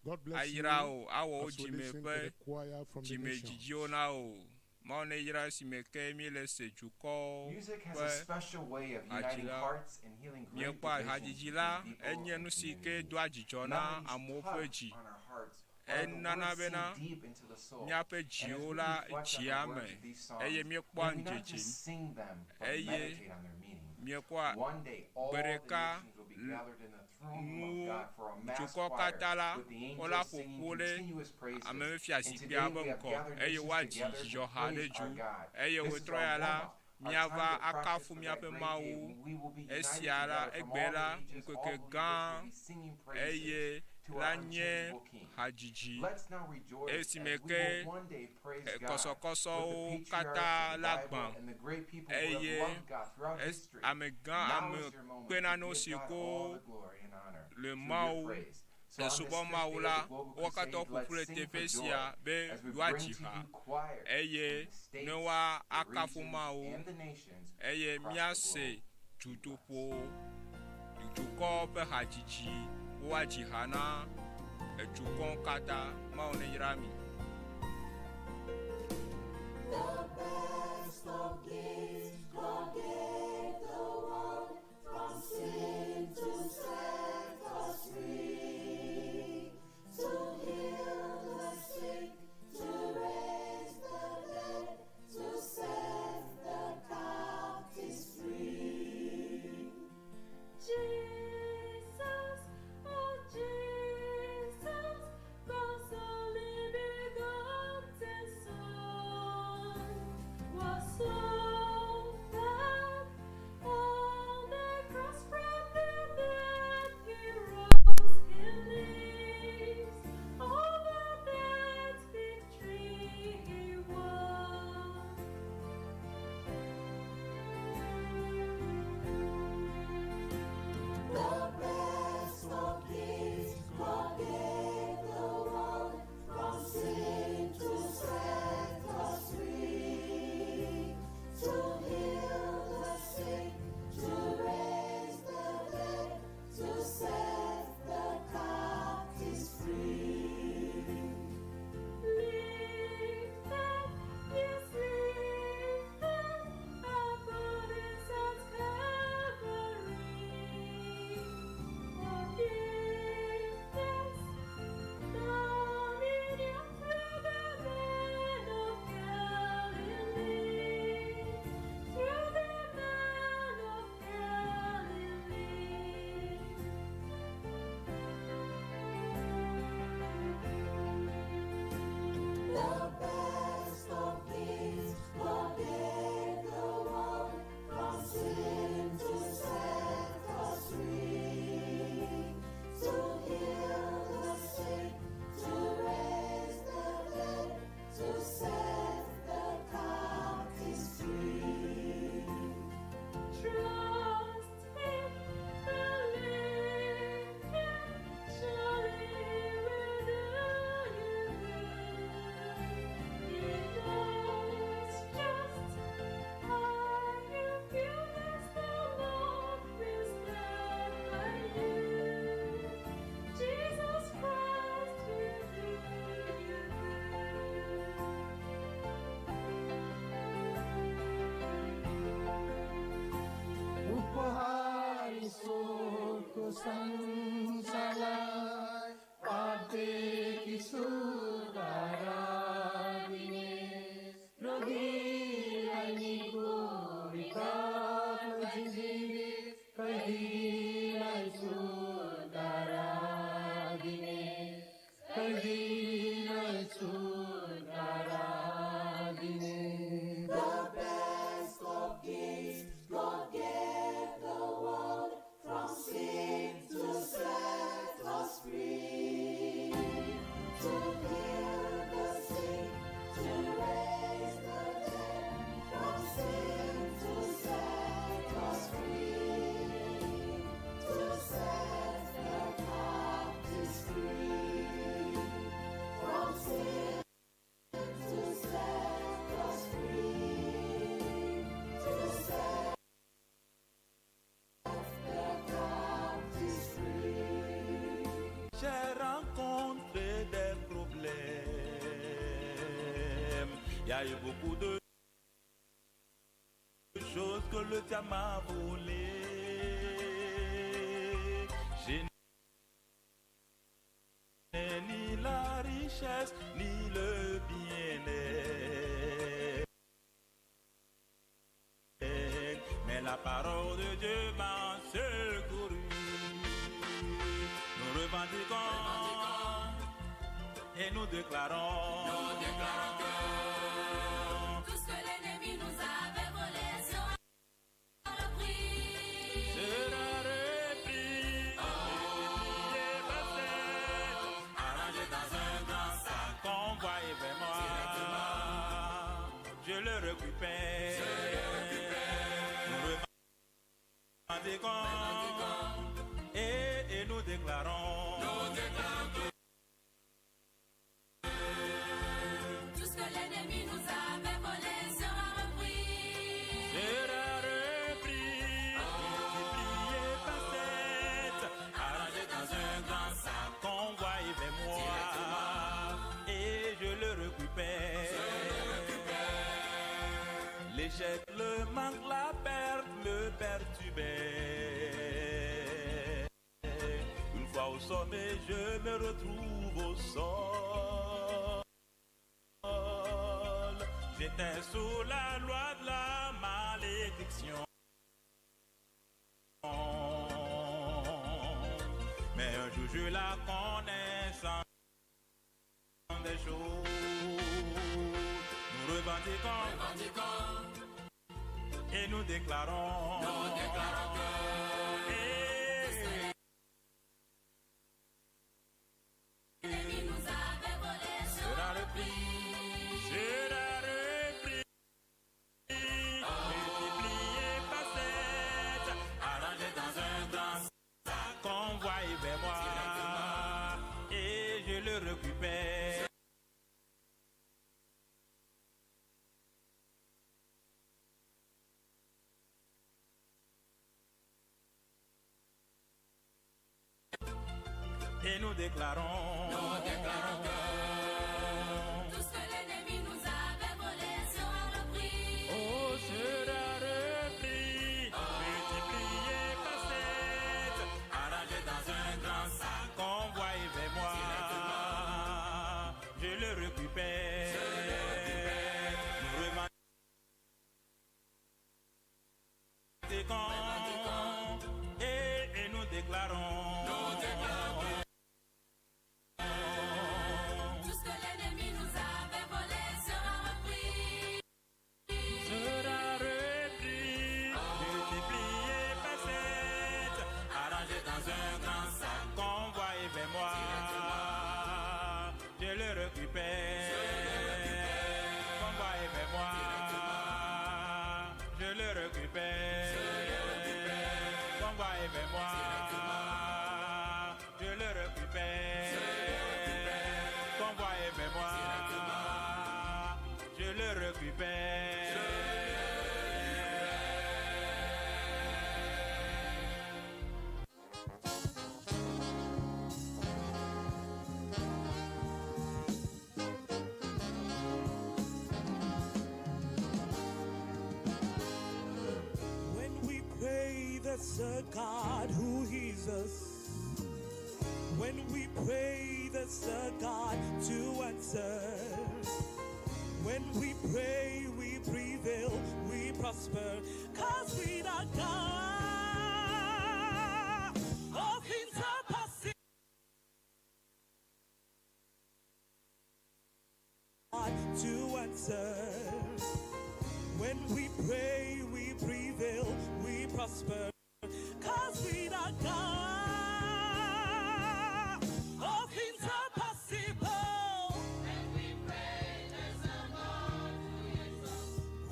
God bless you ayra wò, awɔ wò as we dzime listen to ƒe the choir from the dzime nations. dzidziwo na wò. Mawu neyra esime ke míele se dukɔwo Music has a ƒe special way of uniting hadzila. hearts and healing great Míekpɔa divisions hadzidzi la, between people enye and nu si ke communities. doa dzidzɔ na Melodies amewo ƒe touch dzi. on our hearts, while the Enana words sink bena deep into the soul. míaƒe And as dziwo we la reflect on dzia the words me of these songs, eye míekpɔa may we not ŋudzedze just sing them, but eye meditate on their meaning. míekpɔa One day, all gbe the ɖeka nations will be gathered in the throne room of nuwo God for a mass dukɔ choir katã la with the wola angels ƒo singing ƒu ɖe continuous praises. ame And fiazikpuia today ƒe we have ŋkɔ gathered eye nations woadzi together to dzidzɔha ɖe praise our dzu God. eye This is wòtrɔ our ya la warm-up, our time míava to practice akafu for that míaƒe great day Mawu. when we will be united Esia la together from egbe all la the ages, all ŋkeke believers gã will be singing praises eye to la our nye unchangeable King. hadzidzi Let's now rejoice as esime we ke will one day praise God with the kɔsɔkɔsɔwo patriarchs katã of the la Bible gbã and the great people who have eye loved God throughout es history. amegã Now ame is your moment kpe to nanewo give si God all ko the glory and honor le through your Mawu praise. So le on this subɔ fifth Mawu day la of the Global wo katã Crusade, ƒo ƒu let's le sing teƒe for joy sia be as we bring yewoadzi to ha you choirs eye from the states, ne woa the akafu regions, Mawu and the nations eye across the míase globe. dutoƒo dukɔ ƒe hadzidzi woadzi ha na edukɔ katã. Mawu neyra mi. The best of gifts God gave the world from sin to set us free, to heal the sick, to raise the dead, to set the captives free. Jesus, oh Jesus, God's only begotten Son, was so that Il y a eu beaucoup de choses que le diable m'a volé. Je n'ai ni la richesse, ni le bien-être. Mais la parole de Dieu m'a secouru. Nous revendiquons, et nous déclarons. Nous déclarons que tout ce que l'ennemi nous avait volé sera repris. Sera repris. Multiplié par sept, arrangé dans un grand sac, convoyé vers moi. Je le récupère. Nous revendiquons et nous déclarons. Tout ce que l'ennemi nous avait volé sera repris. Sera repris, multiplié par sept, arrangé dans un grand sac, convoyé vers moi, et je le récupère. L'échec, le manque, la perte me perturbait. Une fois au sommet, je me retrouve au sol. J'étais sous la loi de la malédiction. Mais un jour, je la connaissance des choses. Nous revendiquons, et nous déclarons. Nous déclarons que Et l'ennemi nous avait volé sera repris, sera repris, multiplié par sept, arrangé dans un grand sac, convoyé vers moi, et je le récupère. Et nous déclarons, Nous déclarons que tout ce que l'ennemi nous avait volé sera repris. Oh, sera repris, multiplié par sept, arrangé dans un grand sac, convoyé vers moi. Je le récupère. Nous revendiquons et nous déclarons. Tout ce que l'ennemi nous avait volé sera repris. Sera repris, multiplié par sept, arrangé dans un grand sac, convoyé vers moi. Je le récupère, convoyé vers moi. Je le récupère, convoyé vers moi. Je le récupère, convoyé vers moi. Je le récupère. When we pray, there's a God who hears us. When we pray, there's a God to answer. When we pray, we prevail, we prosper. 'Cause with our God, all things are possible. God to answer. When we pray, we prevail, we prosper. 'Cause with our God, all things are possible. When we pray, there's a God who hears us.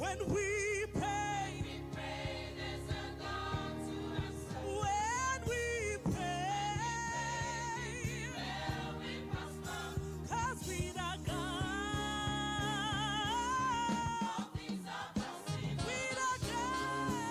When we pray, We pray, there's a God to answer. when we pray, Well, we prosper. 'cause with our God, All things are possible. with our God.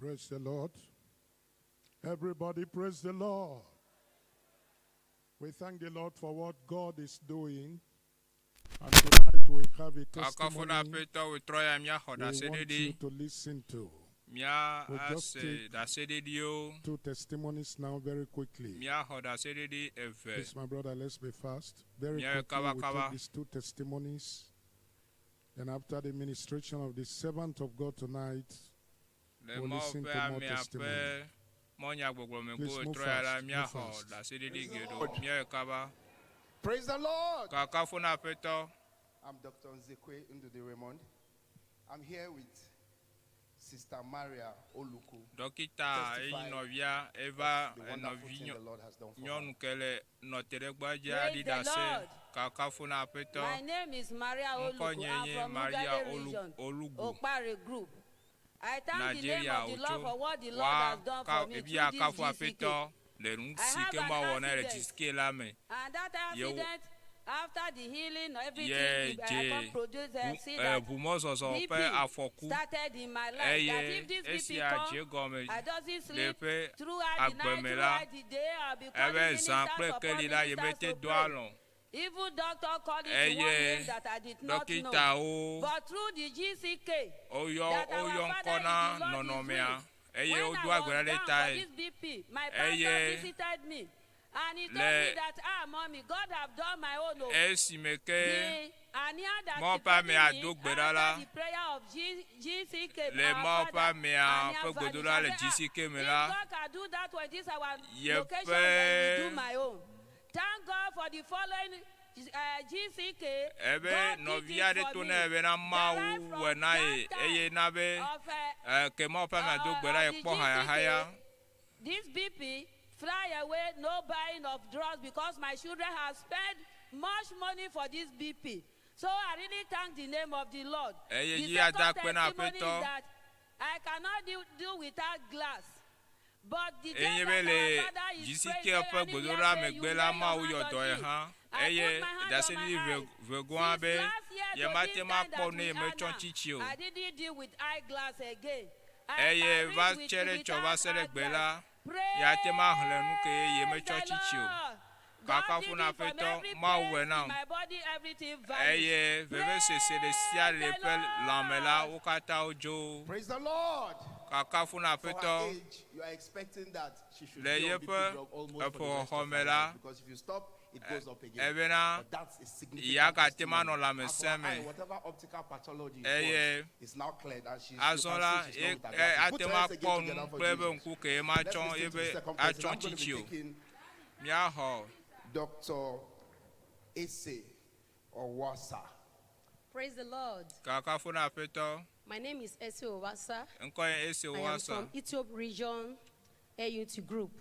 Praise the Lord. Everybody, praise the Lord. We thank the Lord for what God is doing. And tonight we have a Kakafu na testimony aƒetɔ wòtrɔ ya míaxɔ we want ɖaseɖiɖi. you to listen to. Mía We'll just ase take ɖaseɖiɖiwo. two testimonies now very quickly. Míaxɔ ɖaseɖiɖi eve. Please, my brother, let's be fast. Very Yeah, quickly, kaba, we'll kaba. take these two testimonies. Then after the ministration of the servant of God tonight, Le we'll Mawu listen ƒe to more amea ƒe testimony. mɔnyagbɔgblɔ Please megbe move wòtrɔ ya la fast, move míaxɔ fast. ɖaseɖiɖi geɖewo. Míayi kaba. Praise the Lord. Kakafu na aƒetɔ. I'm Dr. Nzekwe Ndude Raymond. I'm here with Sister Maria Oluku. Dɔkita eyi Testify nɔvia eva of the wonderful nɔvi thing nyɔ- the Lord has done for her. nyɔnu ke le nɔte ɖe gbadzia Praise ɖi the ɖase. Lord. Kakafu na aƒetɔ. My name is Maria Olugu. Ŋkɔnye I'm nye from Maria Ugade Olu- region, Olugu. Okpare Group. I thank the name Nigeria of the Lord wòtso. for what the Lord Wa has done ka for me ebi through this akafu GCK. aƒetɔ le nu I si have ke an mawɔ na le accident. GCK la me. And that Yewo- accident, after the healing, everything, Ye I dze can produce and ʋu see eh, that ʋumɔzɔzɔ ƒe BP afɔku started in my life. That eye if this BP esia dze come, gɔme I doesn't le sleep ƒe throughout the night, agbeme la throughout the day. I'll be calling ebe zã ministers kple upon keli la ministers yemete to do pray. alɔ Even doctor called it one eye name that I did not know. dɔkitawo But through the GCK, woyɔ that our woyɔ Father ŋkɔ in na the Lord is nɔnɔmea with. eye When wodo I agbe was ɖe down for tae this BP, my pastor eye visited me and he told le me that, ah, mommy, God have done my own. oh." esime ke The hernia that Mawu ƒe defeated amea me do gbe ɖa la after the prayer of GCK, le our Mawu ƒe Father, amea hernia ƒe vanished. gbedoɖa I le said, ah, GCK me if la God can do that for this our yeƒe location, then we do my own. Thank God for the following GCK. ebe God did nɔvi it aɖe for to me. nɛ bena Mawu That wɔ na ye from that eye na be of, eh, ke Mawu ƒe amea do gbe ɖa of the yekpɔ hayahaya. This BP fly away, no buying of drugs because my children have spent much money for this BP. So I really thank the name of the Lord. Eye The dzi second ada akpe na testimony is Aƒetɔ. that I cannot do without glass. But the day Enye that be our le father is GCK praying, ƒe anywhere gbedoɖa say you megbe la lay your Mawu hand yɔ on dɔ ye me. hã I eye put my hand on ɖaseɖiɖi my ve eyes. vegoa Since be last year to yemate this ma time kpɔ that ne we are yemetsɔ now, tsitsi o. I didn't deal with eyeglass again. I Eye can read va with, tse ɖe tsɔ va without se ɖe gbe eyeglass. la yate ma xlẽ nu ke ye yemetsɔ tsitsi o. God did Kakafu na it from Aƒetɔ every Mawu place wɔ in nam my body, everything vanished. eye vevesese ɖe sia le ƒe lãme la wo katã wodzo. Praise the Lord. Kakafu na For her Aƒetɔ age, you are expecting that she should le be on yeƒe BP drug almost for the rest of eƒexɔxɔ me her la life because if you stop, it goes up again. ebena But that's a significant yagate ma testimony. nɔ And for lãmesẽ her me eye, whatever optical pathology it eye was, is now cleared and she's, you azɔ can la see she's ye not with her e glasses. Put ate your ma hands again kpɔ together nu for kple eƒe Jesus. ŋku ke ma Let's tsɔ listen to the ebe second person. atsɔ I'm going to tsitsi be o. taking Míaxɔ Dr. Ese Owasa. Praise the Lord. kakafu na Aƒetɔ. My name is Ese Owasa. Ŋkɔ ye Ese I am Owasa. from Ethiop Region AUT Group.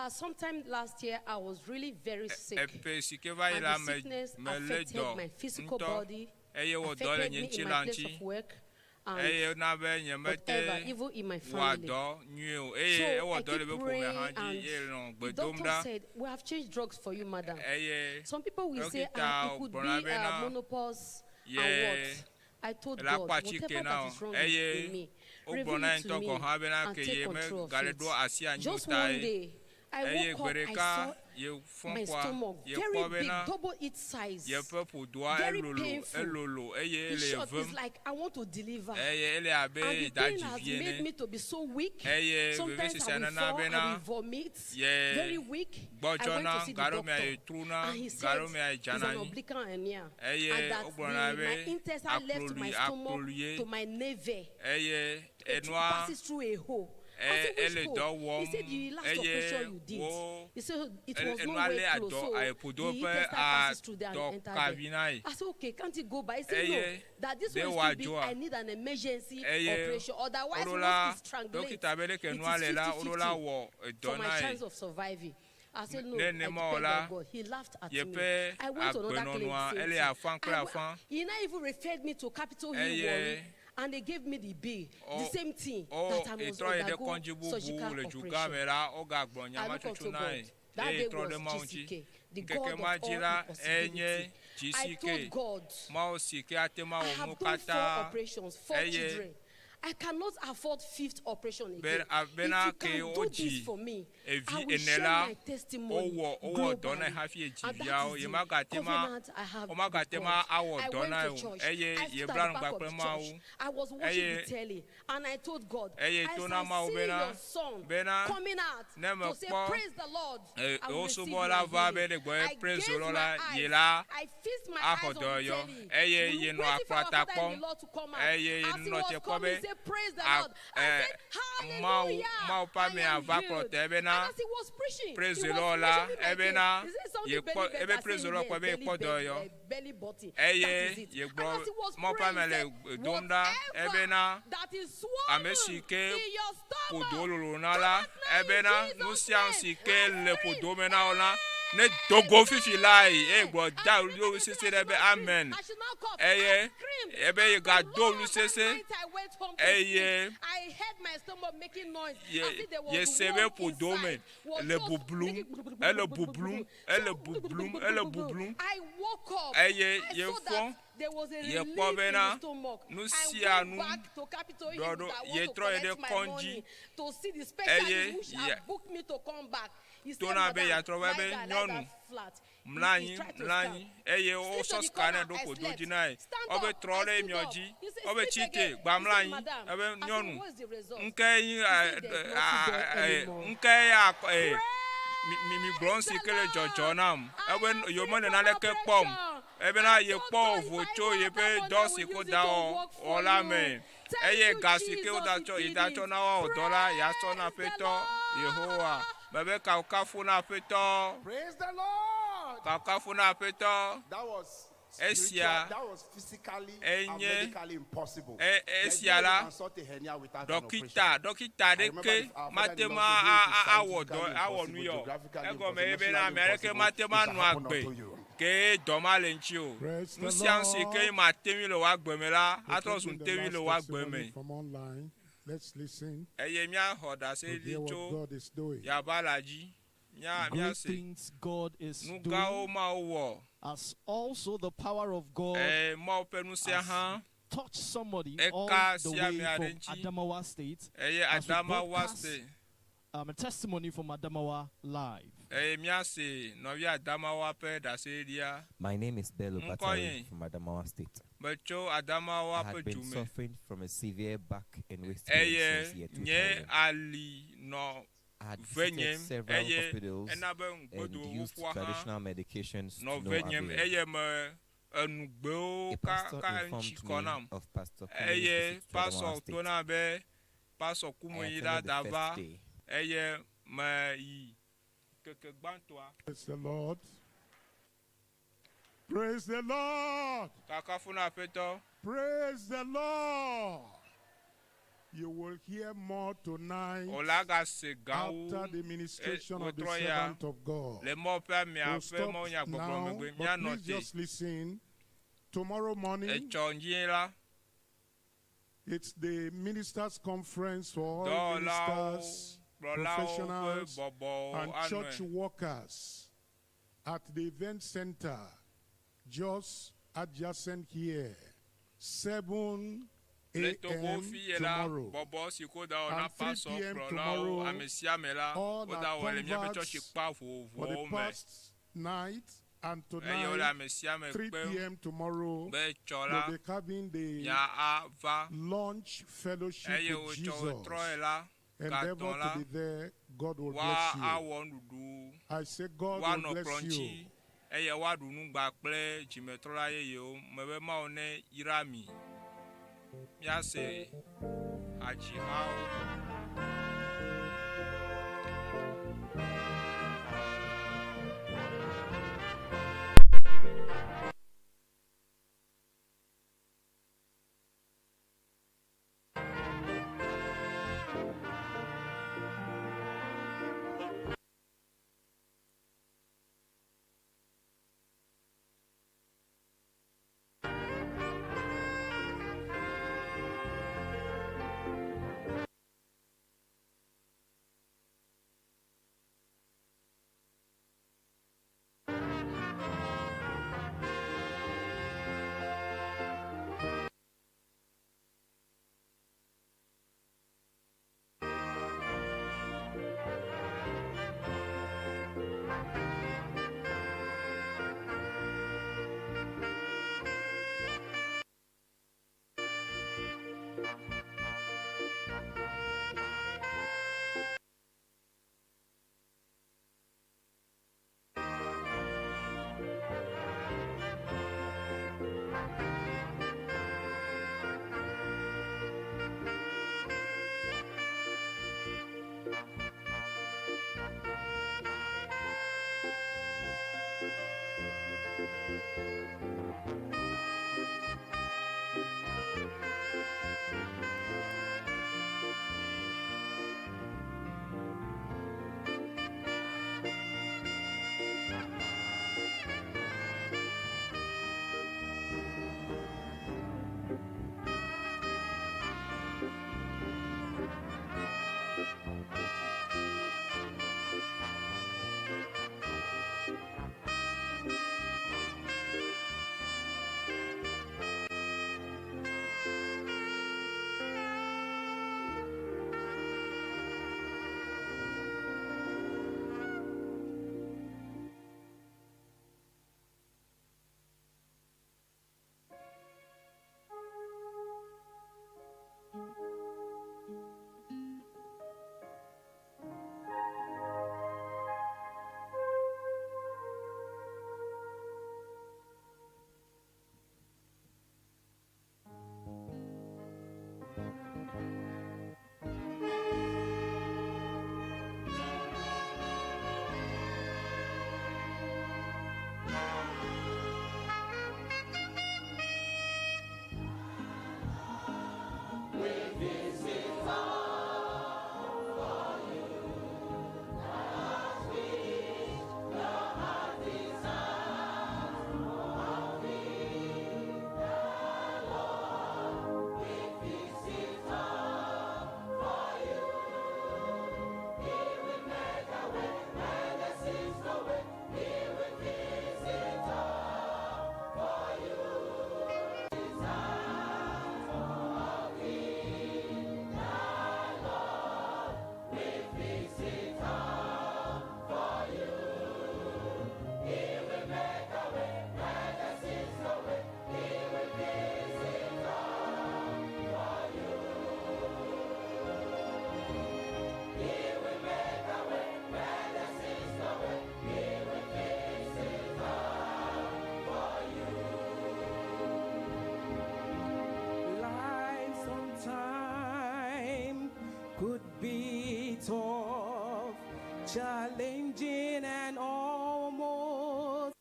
Sometime last year, I was really very sick. Epe si ke va yi And la the me sickness melé affected dɔ my physical ŋutɔ body, eye wɔ dɔ le affected nye me in ŋutilã my place ŋuti of work, eye and na be nyemete whatever, even in my wɔa family. dɔ nyuie o eye So ewɔ I dɔ le keep be ƒome hã praying, dzi and eye nɔ the gbe dom doctor ɖa said, We have changed drugs for you, madam. eye Some people will say, ah, dɔkita it could be gblɔna bena menopause ye and what. I told la God, kpɔ atike whatever na that o is wrong eye in me, wogblɔ reveal na it to ŋutɔ me gɔ̃ hã bena and ke take ye control of megale it. ɖo asi anyi o Just ta one ye day, I eye woke gbe up, I ɖeka saw ye fɔ my kɔa stomach ye very kpɔ big, bena double its size, yeƒe ƒodoa very elolo painful. elolo eye In ele short, it's vem like I want to deliver. eye ele abe And the pain daɖi has vie made ene me to be so weak. eye Sometimes vevesese I will nana fall, I bena will vomit. ye Very weak. I went gbɔdzɔna to see the gaɖomea doctor. ye truna And he said, gaɖomea ye it's dzana an anyi oblique hernia. eye And that wogblɔna the, my be intestine left my akplolui stomach akploluie to my navel. eye It enua passes through a hole. I e said, which ele hole? dɔ He wɔm said, the last eye operation you did. wo He said, it el- was enua not lé well closed. adɔ So ayeƒodo the ƒe intestine passes through there and adɔ enter kavi there. na ye I said, okay, can't it go by? He said, no, eye that this ɖe one is too big. wòadzoa I need an emergency eye operation. Otherwise, woɖo once la it strangulates, dɔkita be leke it nua is le la woɖo la 50-50 wɔ for edɔ my na ye chance of surviving. I said, no, ne I ne depend ma o on la God. He laughed at me. yeƒe I went to another clinic, agbenɔnɔa same ele thing. afã kple I afã he now even referred me to Capitol Hill eye Warri, and they gave me the bill, the o same thing, o that I must etrɔ yi ɖe undergo kɔndzi bubu surgical le dugã operation. me la wogagblɔ I nya ma look tutu unto na God. ye That eye day trɔ was ɖe Mawu ŋuti GCK, the ŋkeke God ma of dzi all la enye impossibility. I GCK told God, Mawu si ke ate ma I wɔ have nu done four katã operations, four eye children. I cannot afford fifth operation Be again. bena If you ke can do wodzi this for me, I evi will ene share la my testimony wowɔ wowɔ dɔ nɛ globally. hafi edzi And that viawo is ye the magate ma covenant I have with womagate ma God. awɔ I dɔ went na to o church. eye I stood yebla at the nu back kpakple of the Mawu church. I was watching eye the telly and I told God, eye as to na I Mawu see bena your son bena coming out ne to say, mekpɔ praise the Lord, e I will wo receive subɔla my va be healing. le gbɔ I ye praise gazed the Lord my la ye eyes. la I fixed my axɔ eyes on the dɔyɔ telly. eye We ye nɔ waiting for our akplata father in kpɔm the Lord to come out. eye ye As he nɔ was te kpɔ coming, be he said, praise the a Lord. I ɛ said, Mawu hallelujah, Mawu ƒe I ame am ava kplɔ healed. te bena And as he was preaching, praise he the was Lord la mentioning my case. ebena He said something ye belly kpɔ button. ebe I praise said, the Lord yes, kpɔ be ye belly kpɔ dɔyɔ button, belly button. That eye is it. ye And gblɔ as he was Mawu ƒe praying, ame he le said, gbe dom ɖa whatever ebena that is ame swollen si ke in your ƒodo stomach, lolo na come la out now in ebena nu Jesus' sia nu name. si ke le Scream. ƒodo me na wo la ne dogo fifi la yi eye gblɔ da ɣli ɖo sese ɖe be amen I should not cough. eye I screamed. ebe ye And ga the do Lord, ɣli that sese night I went home to eye sleep. I heard my stomach making noise ye as if there ye was se be worm ƒodo me inside. Was le just bublum making ele bublum ele bublum ele bublum I woke up. eye I ye saw fɔ that there was a ye relief kpɔ in the bena stomach. nu I sia went nu back to Capitol Hill ɖɔ ɖo that ye want to trɔ yi ɖe collect my kɔndzi money to see the eye specialist which ye had booked me to come back. He said, tona be Madam, yeatrɔ va lie be down, lie nyɔnu down flat. mlɔ He anyi tried to mlɔ stand. anyi eye Sleep wosɔ to the sika nɛ corner, ɖo I ƒodo slept. dzi na ye Stand wobe up, trɔ I ɖe stood miɔ up. dzi He said, wobe sleep tsi te again. gba He mlɔ said, anyi Madam, ebe I said, nyɔnu what's the result? ŋke nyi He said, there's nothing there anymore. ŋke ya ɛ mi mi mi gblɔ nu si ke le dzɔdzɔ nam ebe yome le naneke kpɔm ebena ye kpɔ vovo tso yeƒe dɔ si ko da wɔ wɔ la me eye ga si ke woda tsɔ yi da tsɔ na woawɔ dɔ la yeatsɔ na aƒetɔ Yehowa mebe kafukafu na aƒetɔ Praise the Lord. kafukafu na aƒetɔ That was esia spiritual, that was physically and enye medically impossible. e There's esia no way you la can sort a hernia without an operation. dɔkita dɔkita I remember ɖeke if our mate father-in-law ma said, "If it's awɔ dɔ scientifically awɔ nu impossible, yɔ geographically egɔme impossible, ye bena nationally ame aɖeke impossible, mate it ma shall nɔ happen agbe unto you." ke dɔ ma le ŋuti o Praise nu the sia nu si ke Lord. ma te ŋui le wò agbe me la We're atrɔ zu taking the teŋui last le wò agbe testimony me from online. Let's listen eye míaxɔ to ɖase hear ɖi what tso God is doing. yaba la dzi mía Great míase things God is nu gãwo doing, Mawu wɔ as also the power of God ɛ Mawu ƒe ŋusẽ has hã touched somebody all eka the sia ame way aɖe from ŋuti Adamawa State. eye As we Adamawa broadcast State a testimony from Adamawa live. eye míase nɔvi Adamawa ƒe ɖaseɖia My name is Bello ŋkɔ Batari ye from Adamawa State. metso I Adamawa had ƒe been du me suffering from a severe back and waist pain eye since year nye 2000. ali nɔ I had ve visited nyem several eye hospitals ena be and ŋgbodo used woƒoa hã traditional medications to nɔ no ve nyem avail. eye me enugbewo A ka pastor ka ŋtsi informed kɔ me nam of Pastor Kume's eye visit to Adamawa pasɔ State. tona be pasɔ I kume yi la attended da the va first day. eye me yi keke gbãtɔa Praise the Lord. Praise the Lord. kakafu na aƒetɔ Praise the Lord. You will hear more tonight wòle agase gãwo after the ministration of the wetrɔ ya servant of God. le Mawu ƒe amea We'll ƒe stop mawunyagbɔgblɔ now, megbe but míanɔ please te just listen. Tomorrow morning, etsɔ ŋdzi la it's the ministers' conference for all dɔwɔlawo ministers, kplɔlawo ƒe professionals, bɔbɔwo and church anɔe workers at the event center just adjacent here, 7 le Togo a.m. fi ye la tomorrow. bɔbɔ si ko da wɔ na And 3 pasɔ p.m. kplɔlawo tomorrow, ame sia ame la all woda our wɔ le míaƒe converts tsɔtsi kpa for the vovovowo me past night and eye wole tonight, ame sia ame 3 kpem p.m. tomorrow, be etsɔ la we'll be having the mia ava launch fellowship eye with wotsɔ Jesus. wetrɔ ye la Endeavor gatɔ̃ la to be there. God will woa bless you. awɔ nuɖuɖu I say God will woanɔ bless kplɔ you. ŋuti eye woaɖu nugba kple dzimetrɔla yeyewo mebe Mawu ne yra mi míase hadzihawo. tough, challenging and almost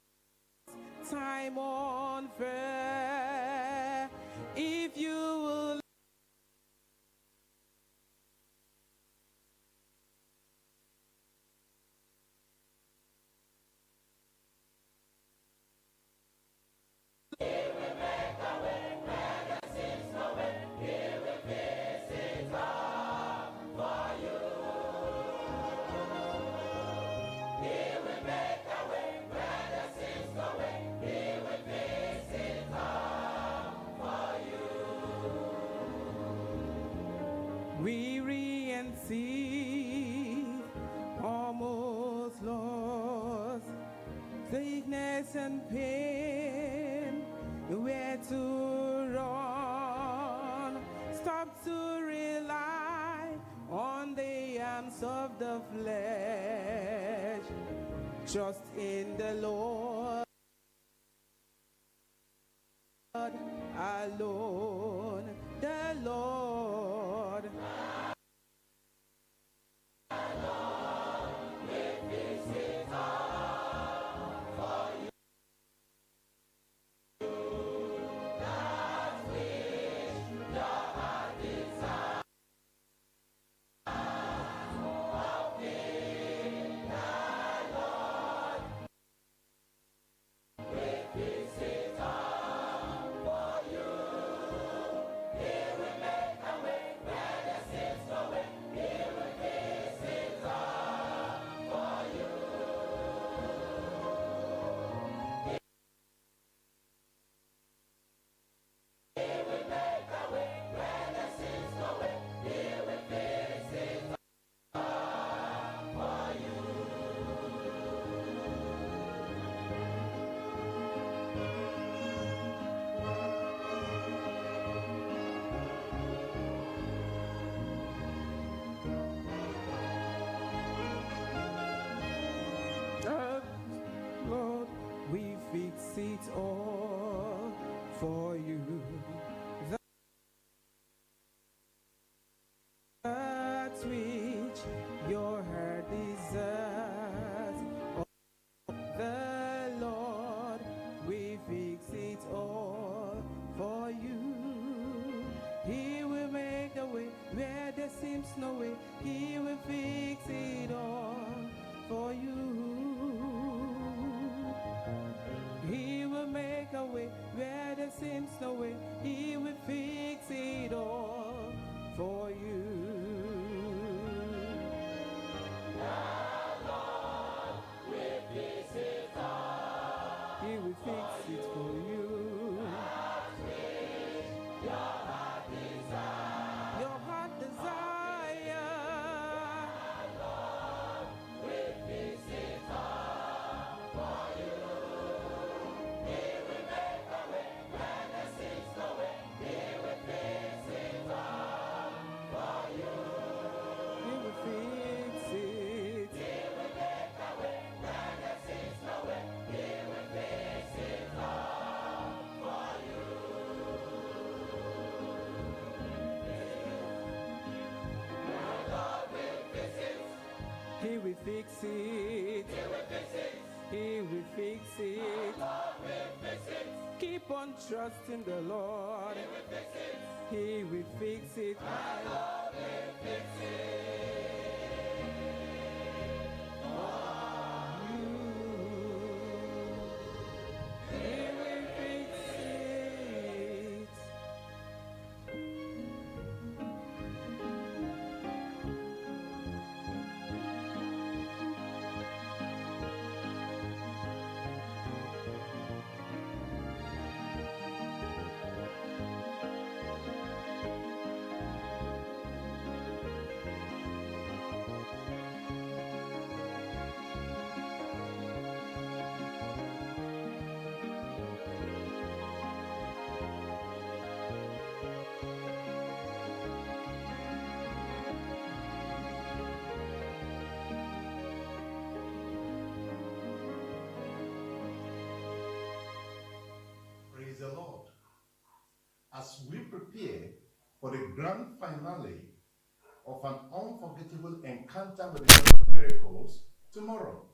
time unfair. If you will weary and sick, almost lost, sickness and pain, where to run? Stop to rely on the arms of the flesh. Trust in the Lord alone, the Lord. The Lord, we fix it all for you. That which your heart desires, oh, the Lord, we fix it all for you. He will make a way where there seems no way. He will fix it all for you. He will make a way where there seems no way. He will fix it all for you. He will fix it for you. Your heart desire. He will fix it. He will fix it. He will fix it. He will fix it. Keep on trusting the Lord. He will fix it. He will fix it. My Lord will fix it. He will fix it. Praise the Lord. As we prepare for the grand finale of an unforgettable encounter with the God of miracles tomorrow.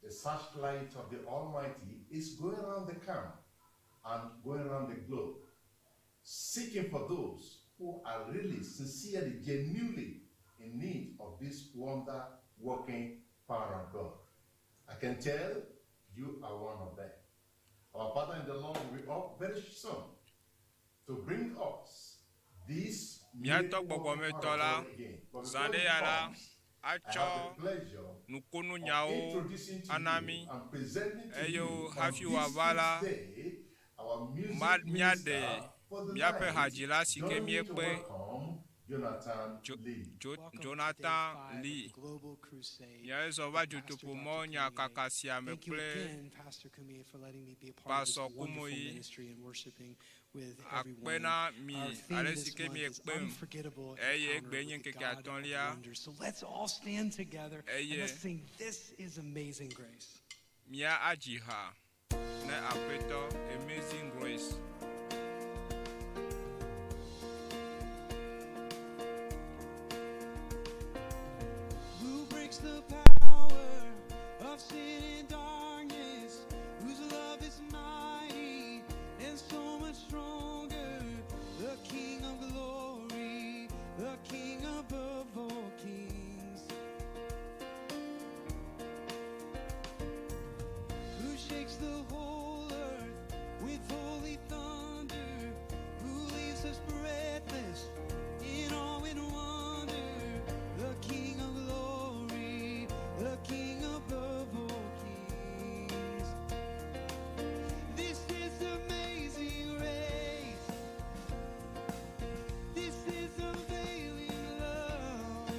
The searchlight of the Almighty is going around the camp and going around the globe, seeking for those who are really, sincerely, genuinely in need of this wonder working power of God. I can tell you are one of them. Our Father in the Lord will be up very soon to bring us this Míatɔ miracle working gbɔgbɔmetɔ power of la, God again. But zã before ɖe he ya la, comes, I atsɔ have the pleasure nukunu of nyawo introducing to ana you mí and presenting to eye you on hafi this wòava la, fifth day our music ma míaɖe minister for the míaƒe night. hadzila si ke Join me to míekpe welcome Jonathan Lee. Jonathan Lee. Míazɔ va dutoƒomɔ nyakaka sia me Thank you kple again, Pastor Kumie, for letting me be a part of this Pastor wonderful Kumuyi. ministry and worshiping with Akpe everyone. na mi Our theme ale this si ke month is miekpem unforgettable eye encounter egbe nye with the ŋkeke God of atɔ̃lia. wonders. So let's all stand together and Eye let's sing This is Amazing Grace. mía adzi ha ne Aƒetɔ Amazing Grace. Who breaks the power of sin and darkness? Whose love is mighty and so much stronger? The King of glory, the King above all kings. Who shakes the whole earth with holy thunder? Who leaves us breathless in awe and wonder? The King of glory, the King above all kings. This is amazing grace. This is unfailing love.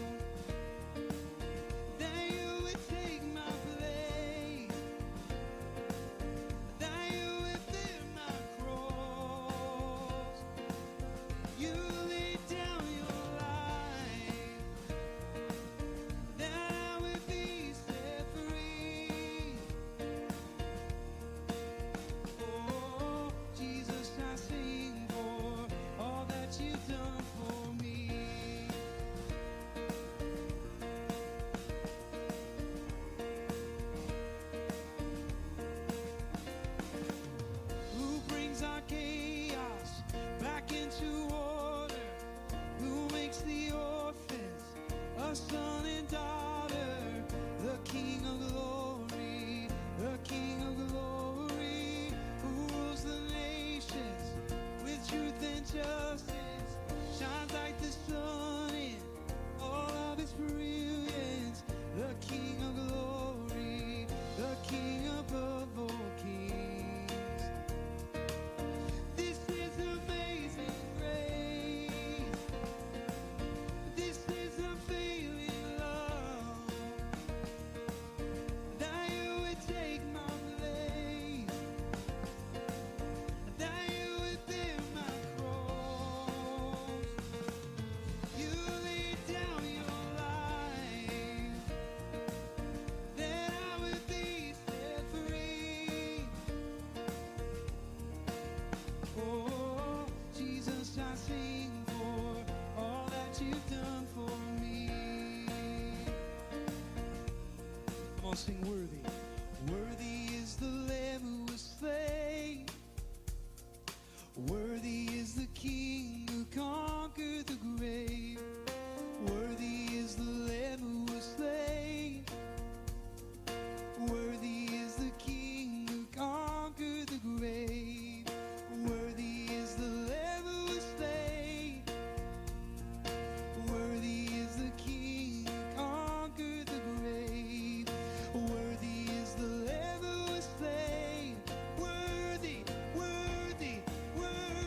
That you would take my place. That you would bear my cross. You laid down your life. That I would be set free. Oh, Jesus, I sing for all that you've done for me. Who brings our chaos back into order? Who makes the orphans a son and daughter? The King of glory, the King of glory, who rules the nations with truth and justice, shines like the sun in all of its brilliance. The King of glory, the King above all kings. This is amazing grace. This is unfailing love. That you would take my place. That you would bear my cross. You laid down your life. That I would be set free. Oh, Jesus, I sing for all that you've done for me. Come on, sing worthy. Worthy is the Lamb who was slain. Worthy is the King who conquered the grave. Worthy is the Lamb who was slain. Worthy is the King who conquered the grave. Worthy is the Lamb who was slain. Worthy is the King who conquered the grave. Worthy is the Lamb who was slain. Worthy, worthy, worthy.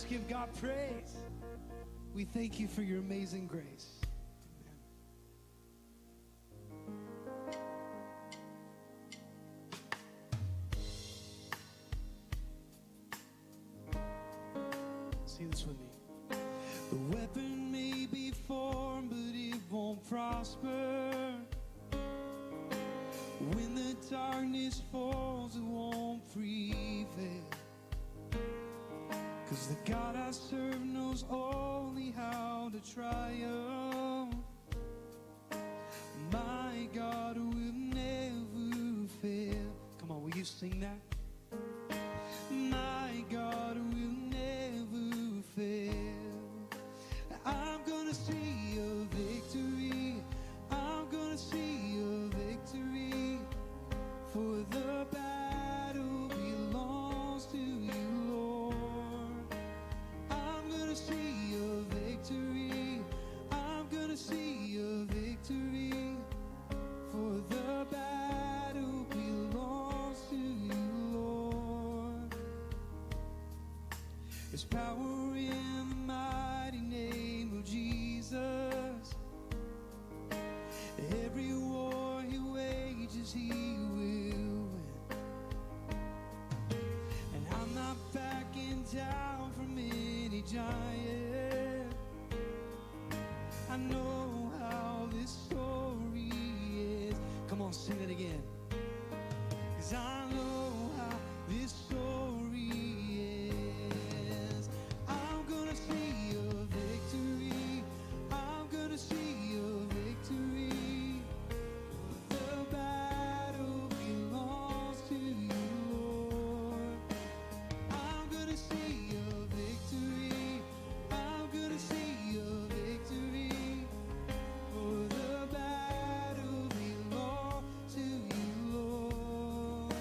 Let's give God praise. We thank you for your amazing grace. Sing this with me. The weapon may be formed, but it won't prosper. When the darkness falls, it won't prevail. Cause the God I serve knows only how to triumph. My God will never fail. Come on, will you sing that? My God will never fail. I'm gonna see a victory. I'm gonna see a victory. For the battle belongs to you, Lord. I'm gonna see a victory. I'm gonna see a victory. For the battle belongs to you, Lord. There's power in the mighty name of Jesus. Every war he wages, he will win. And I'm not backing down from any giant. I know how this story is. Come on, sing it again. Cause I know how this story is. I'm gonna see a victory. I'm gonna see a victory. The battle belongs to you, Lord. I'm gonna see a victory. I'm gonna see a victory. For the battle belongs to you, Lord.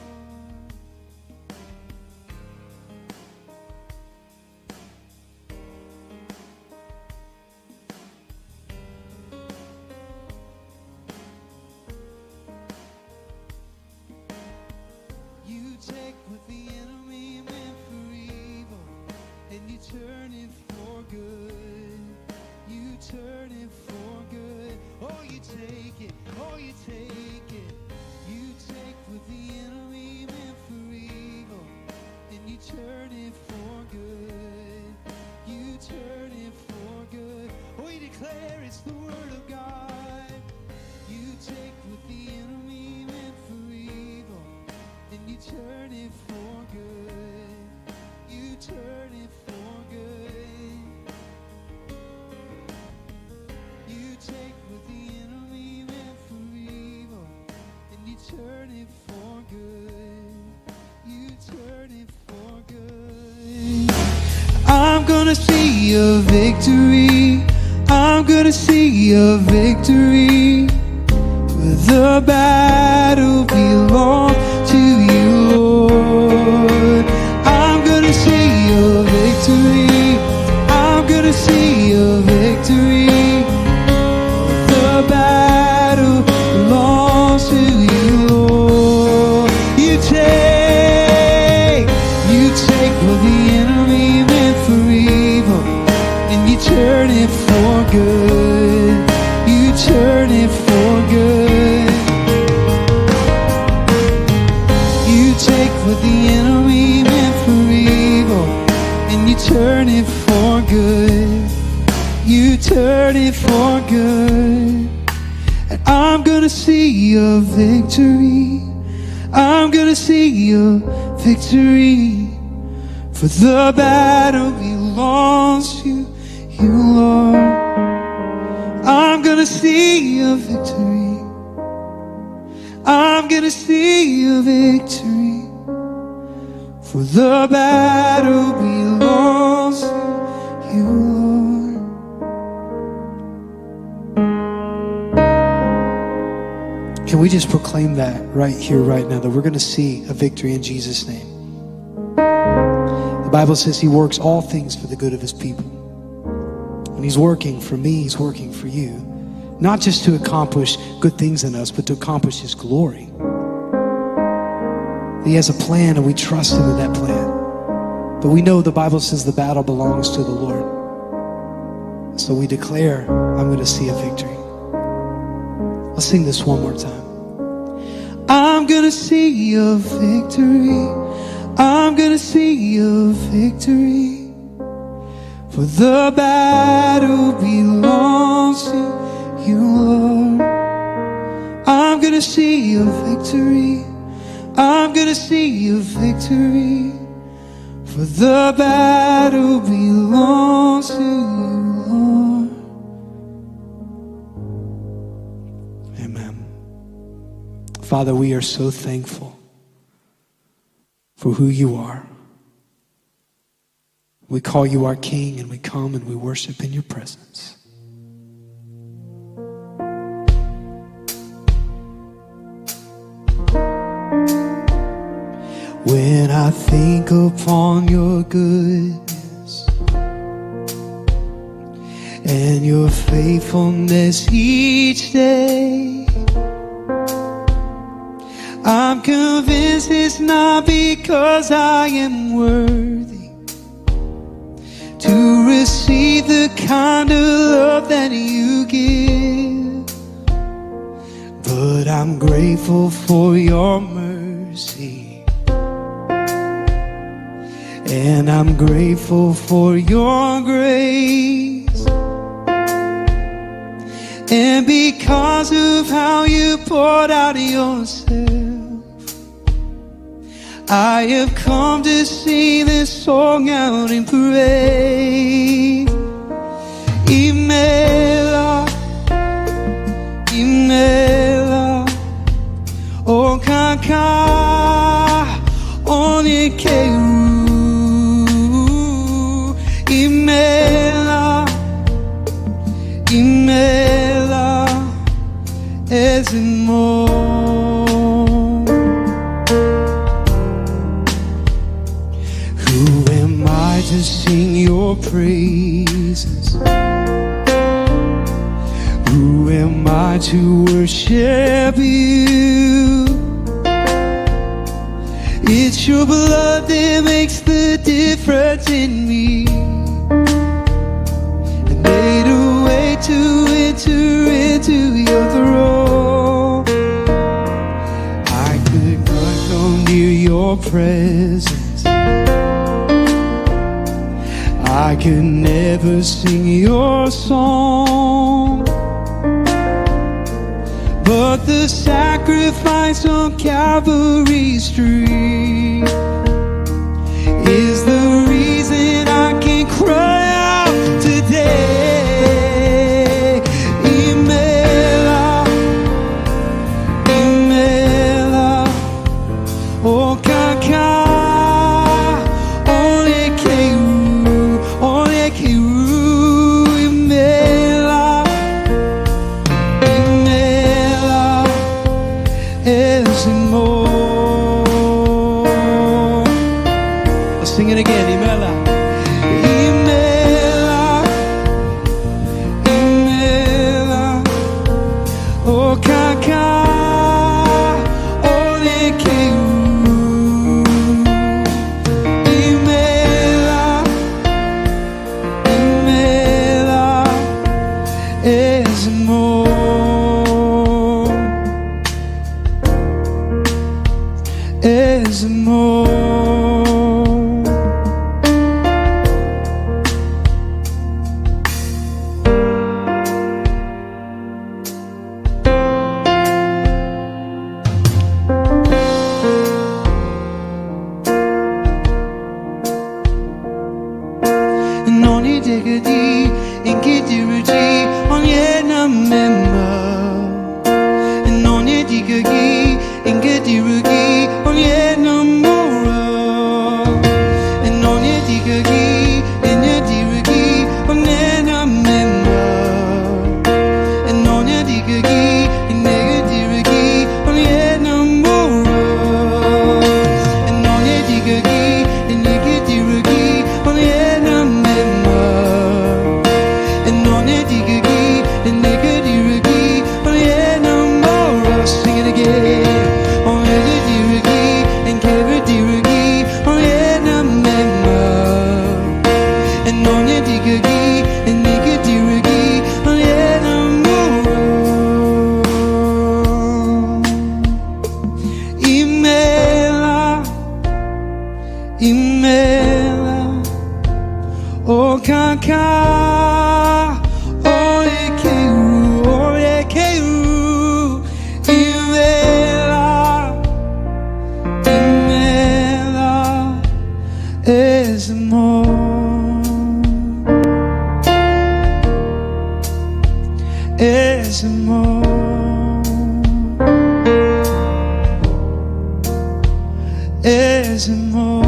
You take what the enemy meant for evil and you turn it for good. You turn it for good. Oh, you take it. Oh, you take it. You take what the enemy meant for evil and you turn it for good. You turn it for good. Oh, you declare it's the word of God. You take what the enemy meant for evil and you turn it for good. You turn it for good. You take what the enemy meant for evil and you turn it for good. You turn it for good. I'm gonna see a victory. I'm gonna see a victory. The battle belongs to you, Lord. I'm gonna see a victory. I'm gonna see a victory. The battle belongs to you, Lord. You take what the enemy meant for evil, and you turn it for good. You turn it for good. You take what the enemy meant for evil, and you turn it for good. You turn it for good. And I'm gonna see a victory. I'm gonna see a victory. For the battle belongs to you, Lord. I'm gonna see a victory. I'm gonna see a victory. For the battle belongs to you, Lord. Can we just proclaim that right here, right now, that we're gonna see a victory in Jesus' name? The Bible says he works all things for the good of his people. And he's working for me, he's working for you. Not just to accomplish good things in us, but to accomplish his glory. He has a plan and we trust him in that plan. But we know the Bible says the battle belongs to the Lord. So we declare, I'm going to see a victory. Let's sing this one more time. I'm going to see a victory. I'm going to see a victory. For the battle belongs to you, Lord. I'm going to see a victory. I'm going to see a victory. For the battle belongs to you, Lord. Amen. Father, we are so thankful for who you are. We call you our King, and we come and we worship in your presence. When I think upon your goodness and your faithfulness each day, I'm convinced it's not because I am worthy to receive the kind of love that you give, but I'm grateful for your mercy. And I'm grateful for your grace. And because of how you poured out yourself, I have come to sing this song out and pray. Imela, Imela, Okaka, Onikeru. Imela, Imela, Ezimo. Who am I to sing your praises? Who am I to worship you? It's your blood that makes the difference in me, and made a way to enter into your throne. I could not come near your presence. I could never sing your song. But the sacrifice on Calvary's tree is the reason I can cry out today. Imela, Imela, Okaka, Onyekeru, Onyekeru, Imela, Imela, Ezimo. Let's sing it again, Imela. Imela, Imela, Okaka, Onyekeru. Imela, Imela, Ezimo. Ezimo. Noni digadi, inki diruji, onye na mema. Noni digagi, inki dirugi, onye na mora. Noni digagi, inye dirugi, onye na mema. Noni digagi, inye dirugi, onye na mora. Noni digagi, inye dirugi, onye na mema. Noni digagi, inye dirugi, onye na mora. Sing it again. Onye dirugi, inye dirugi, onye na mema. Ezemo. Ezemo.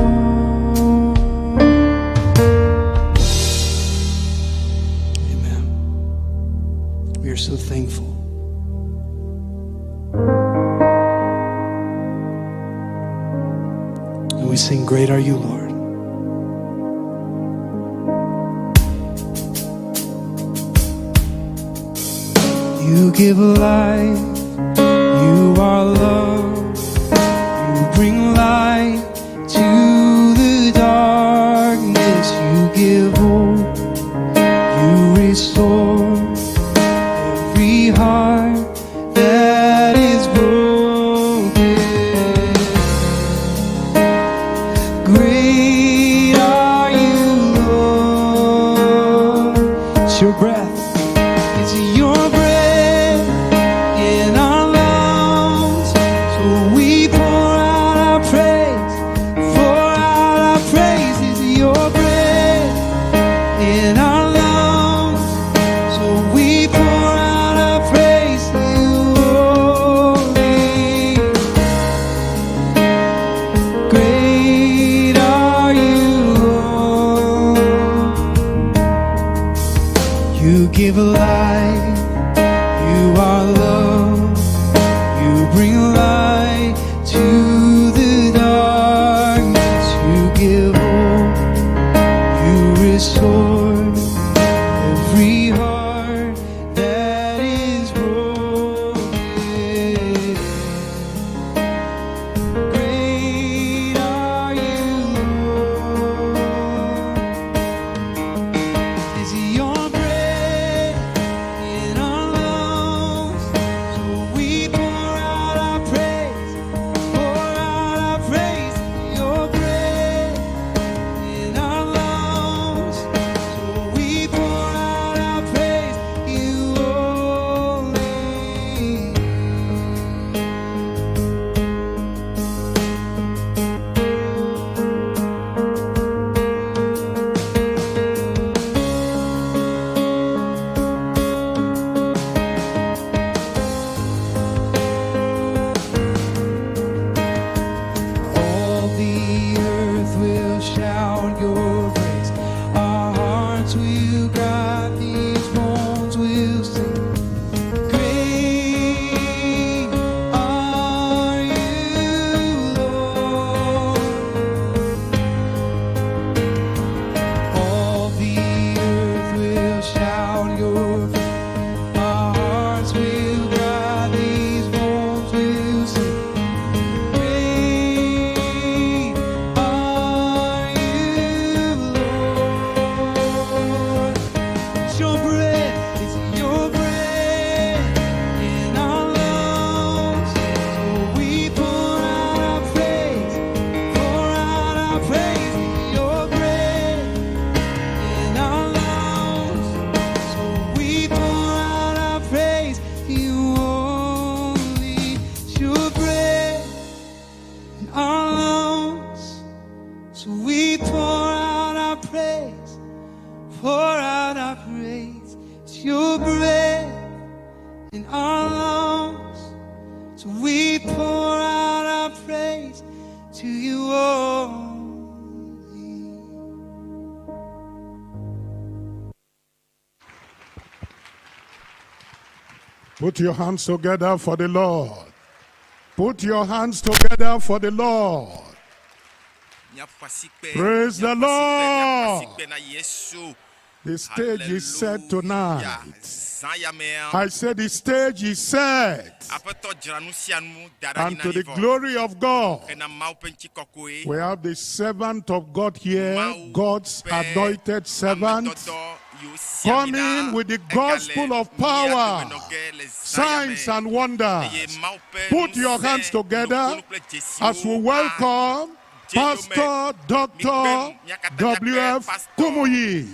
Amen. We are so thankful. And we sing, Great are you, Lord. You give life, you are love, you bring light to the darkness, you give hope, you restore every heart that is broken. Great are you, Lord. It's your breath. It's your breath in our lungs. So we pour out our praise. Pour out our praise. It's your breath in our lungs. So we pour out our praise to you only. Great are you, Lord. You give life, you are love, you bring light to the darkness, you give hope, you restore every heart that is broken. Great are you, Lord. Is your breath in our lungs? So we pour out our praise, pour out our praise. Your breath in our lungs. So we pour out our praise, you only. All the earth will shout your praise. Our hearts will cry, these bones will sing. Great are you, Lord. All the earth will shout your praise. Our hearts will cry, these bones will sing. Great are you, Lord. It's your breath, it's your breath in our lungs. So we pour out our praise, pour out our praise. Your breath in our lungs. So we pour out our praise. You only, it's your breath in our lungs. So we pour out our praise, pour out our praise. It's your breath in our lungs. So we pour out our praise to you only. Put your hands together for the Lord. Put your hands together for the Lord. Miaƒo asikpe, Praise the miaƒo asikpe, miaƒo Lord. asikpe na Yesu. The stage is set tonight. Zã ya mea, I said the stage is set. Aƒetɔ dzra nu sia nu da ɖe anyi And na to mí the vɔ. glory of God, Hena Mawu ƒe ŋutikɔkɔe. we have the servant of God here, God's anointed servant, coming with the gospel of power, signs and wonders. Put your hands together as we welcome Pastor Dr. W.F. Kumuyi.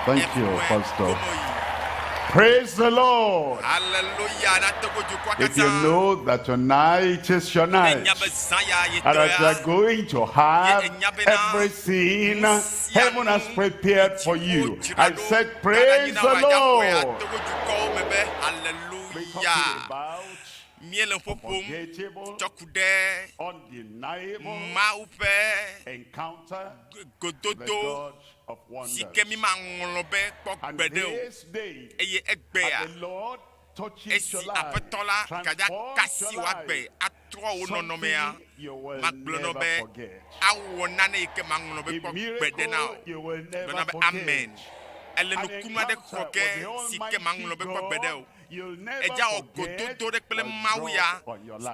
Thank you, Pastor. Praise the Lord. Hallelujah na togo dukɔa If you katã. know that tonight is your night, Enya be zã ya ye and that you tɔya. are going to have everything heaven has prepared for you, I said, Praise the Lord. Togo dukɔwo me be hallelujah. Míele ƒoƒom tsɔ ku ɖe Mawu ƒe encounter gododo si ke mi maŋlɔ be kpɔ gbeɖe o eye egbea esi aƒetɔ la gadza kasi wòagbe atrɔ wò nɔnɔmea magblɔ nɔ be awɔ nane yi ke maŋlɔ be kpɔ gbeɖe na o gblɔ na be amen ele nukunu aɖe xɔ ge si ke maŋlɔ be kpɔ gbeɖe o edza wɔ gododo ɖe kple mawu ya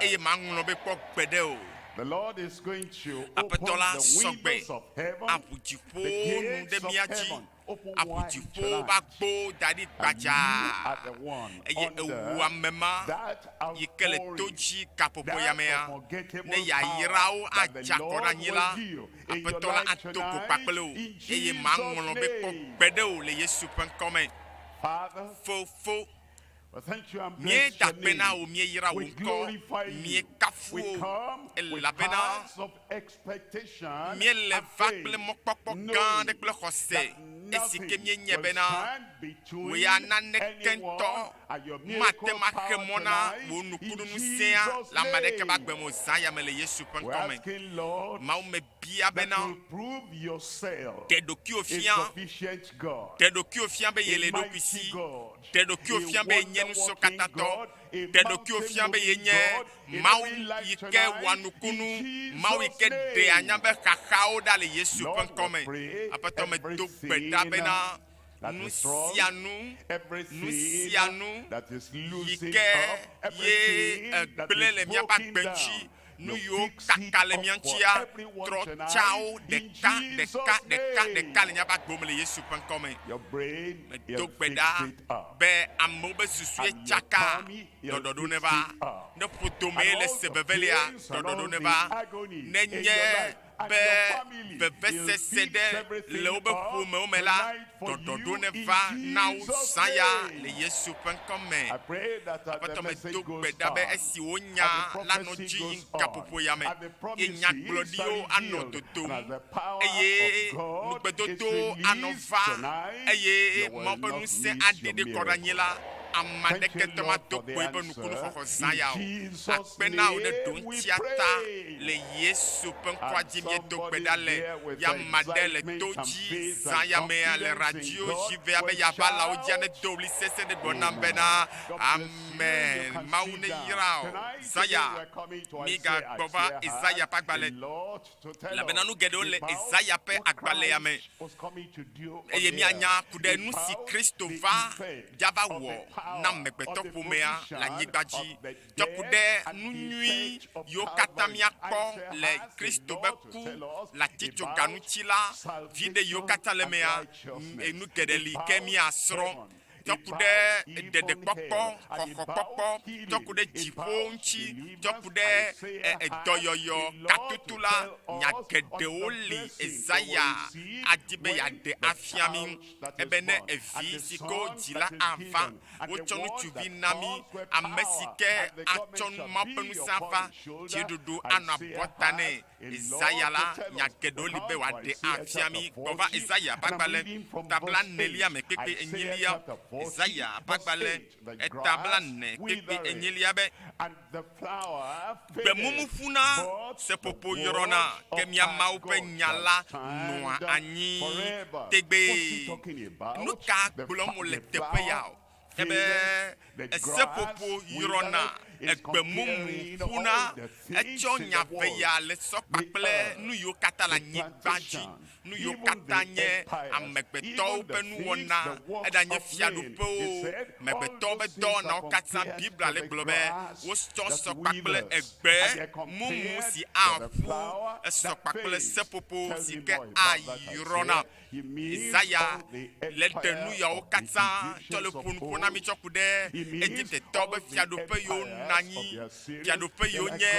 eye maŋlɔ be kpɔ gbeɖe o The Lord is going to open aƒetɔ la the sɔgbe windows of heaven, aʋu the dziƒowo nu ɖe gates of mía dzi heaven, open aʋu wide dziƒowo tonight. va gbo da ɖi And you gbadzaa are the one eye under ewu ame ma that yi ke le to outpouring, dzi gaƒoƒo that ya mea unforgettable ne yayrawo power that the adze akɔ ɖe Lord anyi la will do in your aƒetɔ la life ato go tonight kpakple wò in eye Jesus' maŋlɔ be kpɔ name. gbeɖe o le Yesu ƒe ŋkɔme Father, fofo we thank you and bless míeda your akpe na name. wò míeyra wò We ŋkɔ glorify you. míekafu We wò come with elabena hearts of expectation míele and va faith, kple mɔkpɔkpɔ gã aɖe knowing kple xɔse that esi ke nothing míenye will bena stand wò between ya naneke anyone ŋutɔ and your mate miracle ma xe power mɔ na tonight wò in nukunu ŋusẽa Jesus' le ame aɖeke be name. agbe me o zã ya me le Yesu ƒe We're ŋkɔ me asking, Lord, Mawu mebia that bena you'll prove yourself ɖe ɖokuiwò a fia sufficient God, ɖe ɖokuiwò fia be yele a ɖokui mighty si God, ɖe ɖokuiwò a fia be yenye nusɔ wonder-working katãtɔ God, a ɖe ɖokuiwò fia be mountain-moving yenye God in Mawu every life yi ke tonight wɔa in nukunu Mawu yi Jesus' ke ɖea name. nya be xaxawo ɖa le Yesu ƒe Lord, ŋkɔ we me pray aƒetɔ medo gbe ɖa everything bena that nu is wrong, sia nu nu everything sia nu that is yi losing ke up, ye everything that egblẽ is le míaƒe broken agbe ŋuti down, nu you yiwo fix it kaka le up mía for ŋutia everyone trɔ tonight tsawo in ɖeka ɖeka Jesus' ɖeka ɖeka le name. míaƒe agbewo me le Yesu ƒe ŋkɔ me Your brain, medo he'll gbe fix ɖa it up. be amewo be susue And your tsaka tummy, he'll ɖɔɖɔɖo fix neva it up. ne ƒodomee And le all se the vevelia pains and ɖɔɖɔɖo all the neva agony ne in your nye life and be your family, he'll vevesese fix ɖe le everything wobe up ƒomewo me la tonight for ɖɔɖɔɖo you in neva na wo Jesus' zã ya le name. Yesu ƒe ŋkɔ me I pray that as the aƒetɔ medo message goes gbe ɖa be on, esi wonya as the la nɔ prophecy dzi yim goes on, gaƒoƒo ya me as the ye promises are nyagblɔɖiwo anɔ revealed, dodom and as the power eye of God is nugbedodo anɔ released va tonight, eye you will Mawu ƒe not ŋusẽ miss aɖi your ɖe kɔ ɖe anyi la miracle. ame Thank aɖeke you, tɔ Lord, mado for the kpo eƒe nukunu answer. xɔxɔ zã In ya o Jesus' akpe na wò ɖe name we ɖoŋtia ta pray. le Yesu ƒe ŋkɔa And dzi míedo gbe somebody ɖa le there with ya ame aɖe le excitement to and dzi faith zã and ya mea le confidence in radio God dzi vea be will yeava lãwo dzia ne shout, do ɣli sesẽ ɖe gblɔ nam Amen. bena God bless you. You amen can Mawu sit ne down. yra o Tonight, zã again, ya we're coming to Isaiah. mígagbɔ va Isaiah Isaya has ƒe agbalẽ a lot to tell elabena us nu geɖewo le about Isaya ƒe what agbalẽa me Christ was coming to do on eye the míanya earth, ku ɖe nu si about Kristo the va effect dzava of wɔ the na power amegbetɔ of the ƒomea le provision anyigba dzi of the tsɔ ku death ɖe and nu the nyui effect of yiwo katã Calvary. míakpɔ Isaiah le has a Kristo ƒe lot to ku tell us le atitsoga about ŋuti la viɖe yiwo salvation katã le and mea righteousness, enu geɖe li ke about míasrɔ̃ heaven, tsɔ ku ɖe about even ɖeɖekpɔkpɔ hell, and xɔxɔkpɔkpɔ about tsɔ ku ɖe healing, dziƒo about ŋuti tsɔ ku deliverance. ɖe Isaiah has edɔyɔyɔ a lot to katutu la tell nya us on geɖewo the li blessing we Isaya will receive adi be when yeaɖe the afia mí child that is ebe ne born and evi the si ke son wodzi la that is ava given and the wotsɔ one ŋutsuvi that na mí comes with ame si power ke and the atsɔ government shall Mawu ƒe be ŋusẽ upon ava his shoulder. dziɖuɖu anɔ Isaiah abɔta nɛ has a Isaya lot la to tell nya us. geɖewo li We be come to wòaɖe Isaiah afia chapter mí gbɔ va 40, Isaya ƒe and I'm agbalẽ reading from tabla verse nelia 8. me kpekpe Isaiah enyilia chapter 40, Isaya ƒe verse agbalẽ 8. The etabla grass ne kpekpe withereth, enyilia be and the flower gbemumu fadeth, ƒuna but the seƒoƒo word yrɔna ke of mía our Mawu ƒe God nya shall la nɔa stand anyi forever. What's he tegbee talking about? nu ka The, gblɔm wòle the teƒe ya flower o ebe fadeth, the grass eseƒoƒo yrɔna withereth. Is egbemumu comparing ƒuna all the things etsɔ in nya the ve world, ya le sɔ the kpakple earth, nu yiwo katã le the anyigba dzi plantation, nu yiwo even katã the nye empires, amegbetɔwo even ƒe the things, nuwɔna the works eɖanye of men. He fiaɖuƒewo said, all amegbetɔwo ƒe those things are dɔwɔnawo katã compared Biblia to le the gblɔ be grass wotsɔ that sɔ kpakple withers, egbe and they're mumu compared si to the aƒu flower esɔ that kpakple fades. seƒoƒo Tell si me ke more about that, ayyrɔna Isaiah. He means Isaya all the le ɖe nu empire yawo of the katã tsɔ le Egyptians of ƒo nu ƒo na mí old. tsɔ ku ɖe He means Egiptetɔwo all ƒe the fiaɖuƒe yiwo empires nɔ nɔ anyi fiaɖuƒe yiwo nye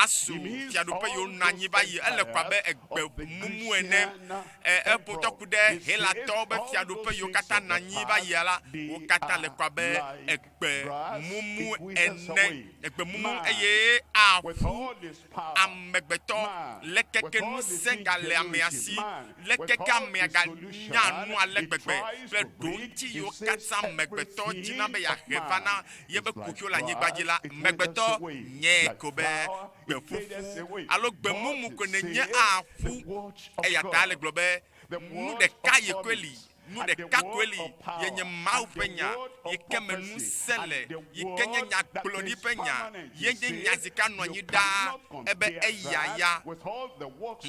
Asu fiaɖuƒe yiwo nɔ anyi va yi ele ko abe egbe mumu ene. E, eƒotɔ ku ɖe Helatɔwo be fiaɖuƒe yiwo katã nɔ anyi va yia la, wo katã le ko abe egbe mumu ene. Egbe mumu eye aƒu amegbetɔ le keke ŋusẽ gale amea si, le keke amea ganya nu ale gbegbe kple ɖoŋtsi yiwo katã amegbetɔ dzina be yeahe va na yebe kuxiwo le anyigba dzi la, amegbetɔ nye ko be gbe ƒuƒu alo gbe mumu ko nenye aƒu. Eya ta le gblɔ be nu ɖeka yi koe li nu ɖeka koe li ye nye Mawu ƒe nya yi ke me ŋusẽ le yi ke nye nyagblɔɖi ƒe nya ye nye nya si ke anɔ anyi ɖaa ebe eya ya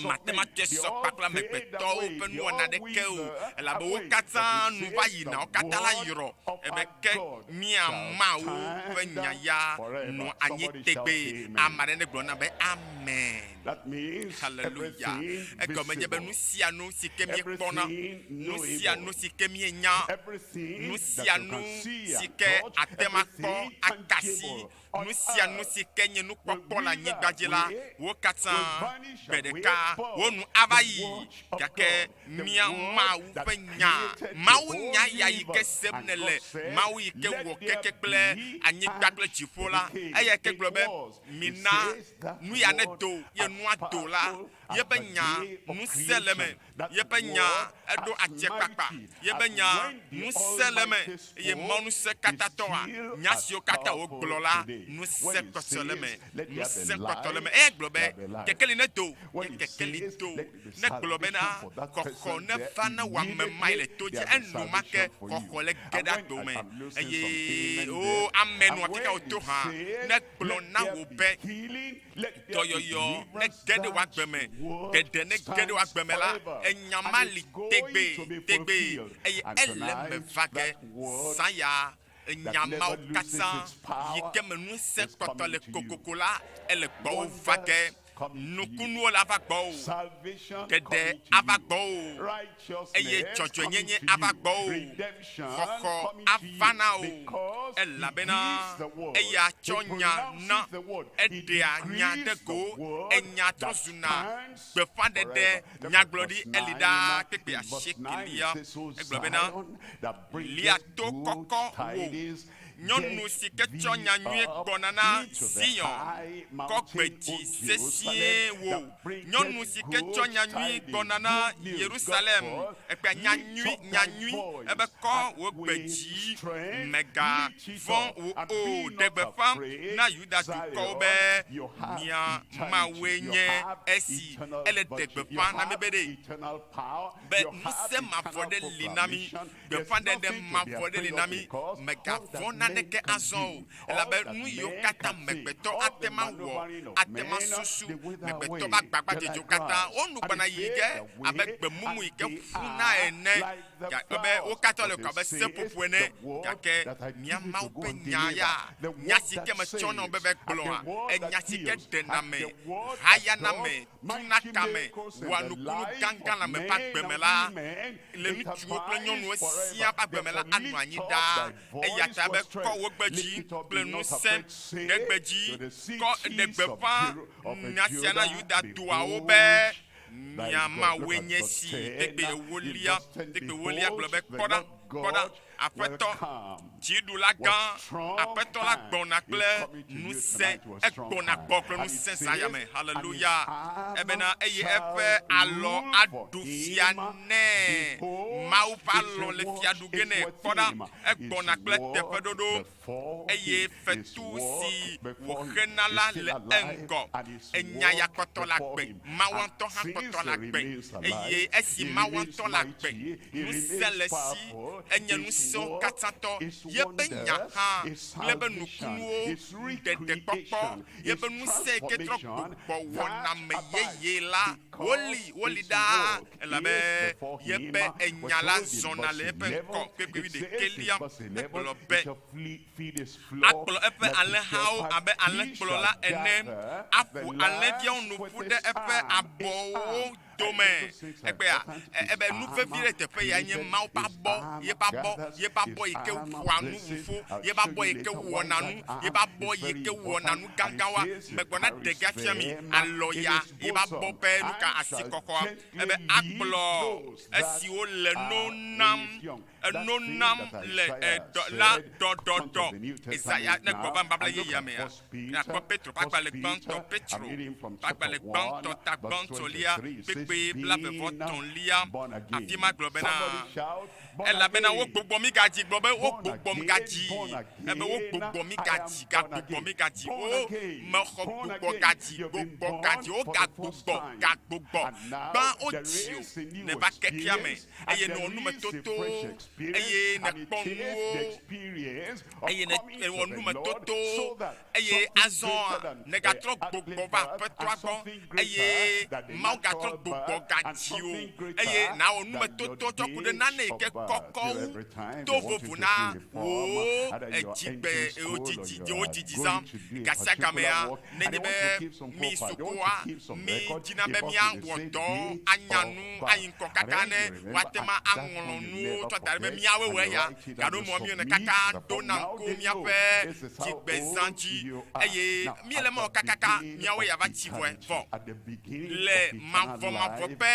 mate ŋu ate sɔ kpakple amegbetɔwo ƒe nuwɔna ɖeke o elabe wo katã nu va yina wo katã la yrɔ ebe ke mía Mawu ƒe nya ya nɔ anyi tegbee. Ame aɖe ne gblɔ na be amen. Hallelujah. Egɔme nye be nu sia nu si ke míekpɔna, nu sia nu si ke míenya, nu sia nu si ke ate ŋu akpɔ akasi, nu sia nu si ke nye nukpɔkpɔ le anyigba dzi la, wo katã gbe ɖeka wo nu ava yi. Gake mía Mawu ƒe nya, Mawu nya ya yi ke sem nèle, Mawu yi ke wɔ keke kple anyigba kple dziƒo la, eya ke gblɔ be, mina nu ya nedo ye nua do la, yebe nya ŋusẽ le eme, yebe nya eɖo atsekpakpa, yebe nya ŋusẽ le eme eye Mawu ŋusẽ katãtɔa, nya siwo katã wògblɔ la, ŋusẽ kpɔtɔ le eme, ŋusẽ kpɔtɔ le eme. Eya gblɔ be, kekeli nedo, ye kekeli do. Ne gblɔ bena, xɔxɔ neva na wò ame ma yi le to dzi, enumake xɔxɔ le ge ɖe agbo me. Eye o ame nɔ afi ka wòto hã, ne gblɔ na wò be, dɔyɔyɔ ne ge ɖe wò agbe me, ɖeɖe ne ge ɖe wò agbe me la, enya ma li tegbee, tegbee, eye ele eme va ge zã ya. Enya mawo katã yi ke me ŋusẽ kpɔtɔ le kokoko la, ele gbɔwò va ge. Nukunuwo le ava gbɔwò, ɖeɖe ava gbɔwò, eye dzɔdzɔenyenye ava gbɔwò, xɔxɔ ava na wò, elabena eya tsɔ nya na, eɖea nya ɖe go, enya trɔ zuna gbeƒãɖeɖe nyagblɔɖi eli ɖaa kpekpe asiekelia. Egblɔ bena, Lia to kɔkɔ wò, nyɔnu si ke tsɔ nya nyui gbɔna na Zion, kɔ gbe dzi sesĩe wò, nyɔnu si ke tsɔ nya nyui gbɔna na Yerusalem, ekpea nya nyui, nya nyui, ebe kɔ wò gbe dzi, mègavɔ̃ wò o, ɖe gbeƒã na Yuda dukɔwo be, Mia Mawue nye esi, ele ɖe gbeƒã na mi be ɖe, be ŋusẽ mavɔ ɖe li na mi, gbeƒãɖeɖe mavɔ ɖe li na mi, mègavɔ̃ naneke azɔ o, elabe nu yiwo katã amegbetɔ ate ŋu awɔ, ate ŋu asusu, amegbetɔ ƒe agbagbadzedzewo katã, wo nu gbɔna yiyi ge abe gbe mumu yi ke ƒuna ene, ebe wo katã le ko abe seƒoƒo ene, gake mía Mawu ƒe nya ya, nya si ke metsɔ na wò be va gblɔa, enya si ke ɖena ame, hayana ame, tuna kame, wɔa nukunu gãgã le ame ƒe agbe me la, le ŋutsuwo kple nyɔnuwo siaa ƒe agbe me la anɔ anyi ɖaa. Eya ta be kɔ wò gbe dzi kple ŋusẽ ɖe gbe dzi, kɔ ɖe gbeƒã nya sia na Yuda toawo be, Mia Mawue nye esi. Kpekpe ewolia, kpekpe ewolia gblɔ be, Kpɔ ɖa, kpɔ ɖa, Aƒetɔ, dziɖula gã, Aƒetɔ la gbɔna kple ŋusẽ, egbɔna gbɔ kple ŋusẽ zã ya me. Haleluya! Ebena eye eƒe alɔ aɖu fia nɛ. Mawu ƒe alɔ le fia ɖu ge nɛ. Kpɔ ɖa, egbɔna kple teƒeɖoɖo eye fetu si wòxena la le eŋgɔ. Enya ya kpɔtɔ le agbe, Mawu ŋutɔ hã kpɔtɔ le agbe, eye esi Mawu ŋutɔ le agbe, ŋusẽ le esi, enye ŋusẽwo katã tɔ, yeƒe nya hã kple eƒe nukunuwo ɖeɖekpɔkpɔ, yeƒe ŋusẽ yi ke trɔ gbugbɔ wɔname yeye la, woli, woli ɖaa, elabe yeƒe enya la zɔna le eƒe ŋkɔ kpekpe wuiɖekɛlia. Egblɔ be, Akplɔ eƒe alẽhawo abe alẽkplɔla ene, aƒo alẽviawo nu ƒu ɖe eƒe abɔwo. dome. Egbea, ebe nu vevi ɖe teƒe ya nye Mawu ƒe abɔ, yeƒe abɔ, yeƒe abɔ yi ke ƒoa nu ʋuƒo, yeƒe abɔ yi ke wɔna nu, yeƒe abɔ yi ke wɔna nu gãgãwoa. Megbɔna ɖe ge afia mi alɔ ya yeƒe abɔ ƒe nuka asikɔkɔa. Ebe akplɔ esiwo le no nam eno nam le dɔ la ɖɔɖɔɖɔ. Esaya ne gbɔ va nubabla yeyea mea, míakpɔ Petro ƒe agbalẽ gbãtɔ, Petro ƒe agbalẽ gbãtɔ ta gbãtɔlia, kpekpe blaeve-vɔ-etɔ̃lia. Afi ma gblɔ bena, Elabena wogbugbɔ mí gadzi, gblɔ be wogbugbɔ mí gadzi, ebe wogbugbɔ mí gadzi, gagbugbɔ mí gadzi, wo mexɔ gbugbɔ gadzi, gbugbɔ gadzi, wogagbugbɔ, gagbugbɔ. Gbã wodzi o, nèva kekea me. eye nèwɔ numetoto, eye nèkpɔ nuwo, eye nèwɔ numetoto, eye azɔ nègatrɔ gbugbɔ va Aƒetɔa gbɔ, eye Mawu gatrɔ gbugbɔ gadzi wò, eye nàwɔ numetoto tsɔ ku ɖe nane yi ke kɔkɔ wu to vovo na wò dzigbe, wò dzidzi, wò dzidzizã. Gasiagamea, nenye be mi sukua, mi dzina be míawɔ dɔ anya nu ayi ŋkɔ kaka ne woate ŋu aŋlɔ nuwo tsɔ da ɖi be míawoe wɔ eya. Gaɖo mɔ míwɔnɛ kaka ɖona ŋku míaƒe dzigbezã dzi eye míele eme wɔ kakaka míawoe ya va tsi vɔe vɔ. Le mavɔmavɔ ƒe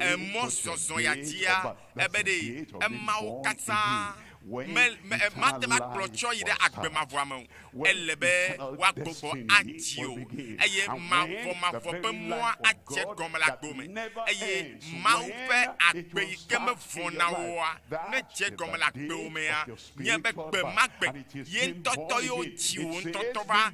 emɔzɔzɔ ya dzia, ebe ɖe emawo katã me, me, mate ŋu akplɔ tsɔ yi ɖe agbe mavɔa me o. Ele be woagbugbɔ adzi o, eye mavɔmavɔ ƒe mɔa adze egɔme le agbo me. Eye Mawu ƒe agbe yi ke mevɔna oa, ne dze egɔme le agbewò mea, nye be gbe ma gbe ye ŋutɔtɔ ye wodzi wò ŋutɔtɔ va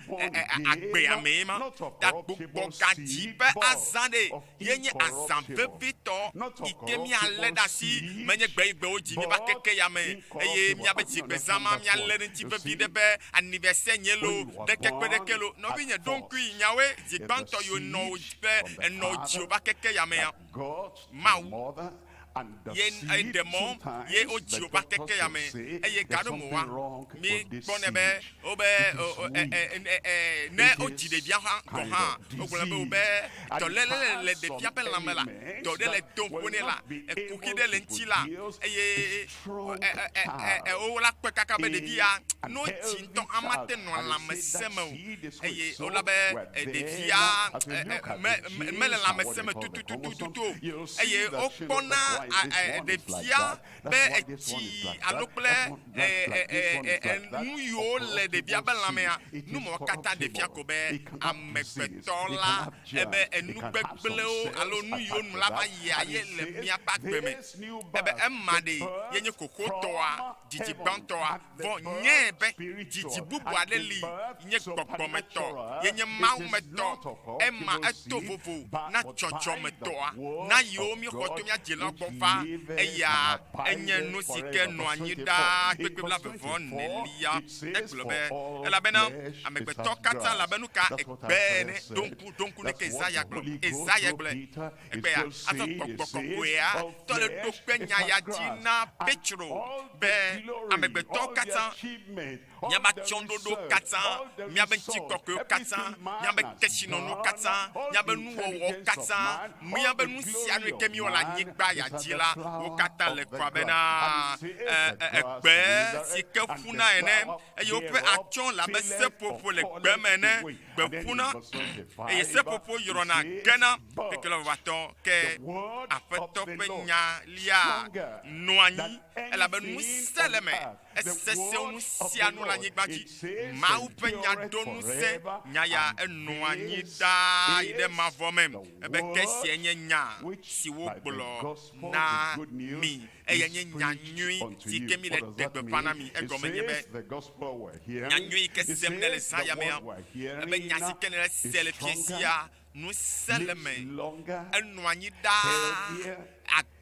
agbea mee ma. Ta gbugbɔgadzi ƒe azã ɖe ye nye azã vevitɔ yi ke míalé ɖe asi. Menye gbe yi gbe wodzi mí va keke ya me eye míabe dzigbezã ma míalé ɖe ŋuti veviɖe be anniversaire nye loo, ɖeke kple ɖeke loo. Nɔvinye, ɖo ŋkui nyawoe zi gbãtɔ yi wònɔ wò be ènɔ wò dzi wòva keke ya mea? Mawu ye eɖe mɔ ye wodzi wò va keke ya me eye gaɖo me wa mi kpɔnɛ be wobe ne wodzi ɖevia hã gɔ̃ hã wogblɔna be wobe dɔléle le ɖevia ƒe lãme la, dɔ ɖe le dom ƒo nɛ la, ekuxi ɖe le ŋuti la eye wola kpɔe kaka be ɖevia ne wodzi ŋutɔ amate nɔ lãmesẽ me o eye wola be ɖevia mele lãmesẽ me tututututu o eye wokpɔna ɖevia be etsi alo kple nu yiwo le ɖevia ƒe lãmea, nu mawo katã ɖe fia ko be amegbetɔ la ebe enu gbegblẽwo alo nu yiwo nu la va yia ye le míaƒe agbe me. Ebe ema ɖe ye nye xoxotɔa, dzidzi gbãtɔa. Vɔ nyae be dzidzi bubu aɖe li nye gbɔgbɔmetɔ, ye nye Mawumetɔ. Ema eto vovo na dzɔdzɔmetɔa. Na yiwo míexɔ to mía dzilawo gbɔ va, eya enye nu si ke nɔa anyi ɖaa kpekpe blaeve vɔ enelia. Egblɔ be, Elabena amegbetɔ katã le abe nuka egbe ene. Ɖo ŋku, ɖo ŋku ɖeke Esaya gblɔ. Esaya gblɔe. Egbea, azɔ gbɔgbɔ kɔkɔea tɔ le ɖo kpe nya ya dzi na Petro be, Amegbetɔwo katã, míaƒe atsyɔ̃ɖoɖowo katã, míaƒe ŋutikɔkɔewo katã, míaƒe kesinɔnuwo katã, míaƒe nuwɔwɔwo katã, míaƒe nu sia nu yi ke míewɔ le anyigba ya dzi la, wo katã le ko abena egbe si ke ƒuna ene, eye woƒe atsyɔ̃ le abe seƒoƒo le gbe me ene. Gbe ƒuna, eye seƒoƒo yrɔna gena keke le vavatɔ. Ke Aƒetɔ ƒe nya lia nɔa anyi, elabe ŋusẽ le eme. Esesẽ nu sia nu le anyigba dzi. Mawu ƒe nya ɖo ŋusẽ, nya ya enɔa anyi ɖaa yi ɖe mavɔ me. Ebe ke esiae nye nya si wogblɔ na mi. Eyae nye nya nyui si ke míle ɖe gbeƒã na mi. Egɔme nye be, nya nyui yi ke sem nèle zã ya mea, ebe nya si ke nèle se le fiẽ sia, ŋusẽ le eme, enɔa anyi ɖaa, agbe.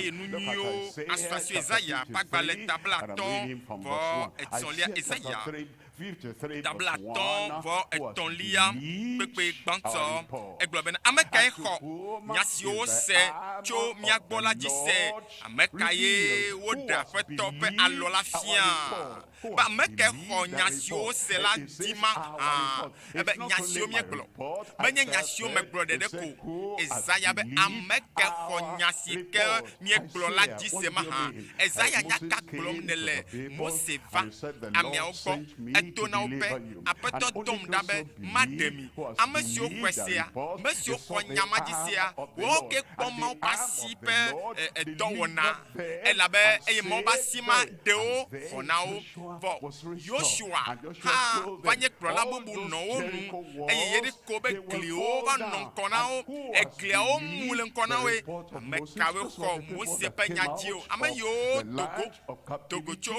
eye nu nyuiwo asu asi Yesaya ƒe agbalẽ ta 53 etɔ̃lia. Yesaya ta 53 kpekpe gbãtɔ egblɔ bena ame kae xɔ nya siwo wose tso mía gbɔ la dzi se? Ame kae woɖe Aƒetɔ ƒe alɔ la fia? Be ame kae xɔ nya siwo wose la dzi mahã? Ebe nya siwo míegblɔ, menye nya siwo megblɔ ɖeɖe ko. Esaya be, Ame kae xɔ nya si ke míegblɔ la dzi se mahã? Esaya, nya ka gblɔm nèle? Mose va ameawo gbɔ. ɖo to na wo be, Aƒetɔ dɔm ɖa be maɖe mi. Ame siwo xɔe sea, ame siwo xɔ nya ma dzi sea, woawo ke kpɔ Mawu ƒe asi ƒe dɔwɔna, elabe eye Mawu ƒe asi ma ɖe wo xɔ na wo. Vɔ Yosua hã va nye kplɔla bubu nɔ wo nu, eye Yeriko be gliwo va nɔ ŋkɔ na wo. Egliawo mu le ŋkɔ na woe. Ame kawoe xɔ Mose ƒe nya dzi o? Ame yiwo do go do go tso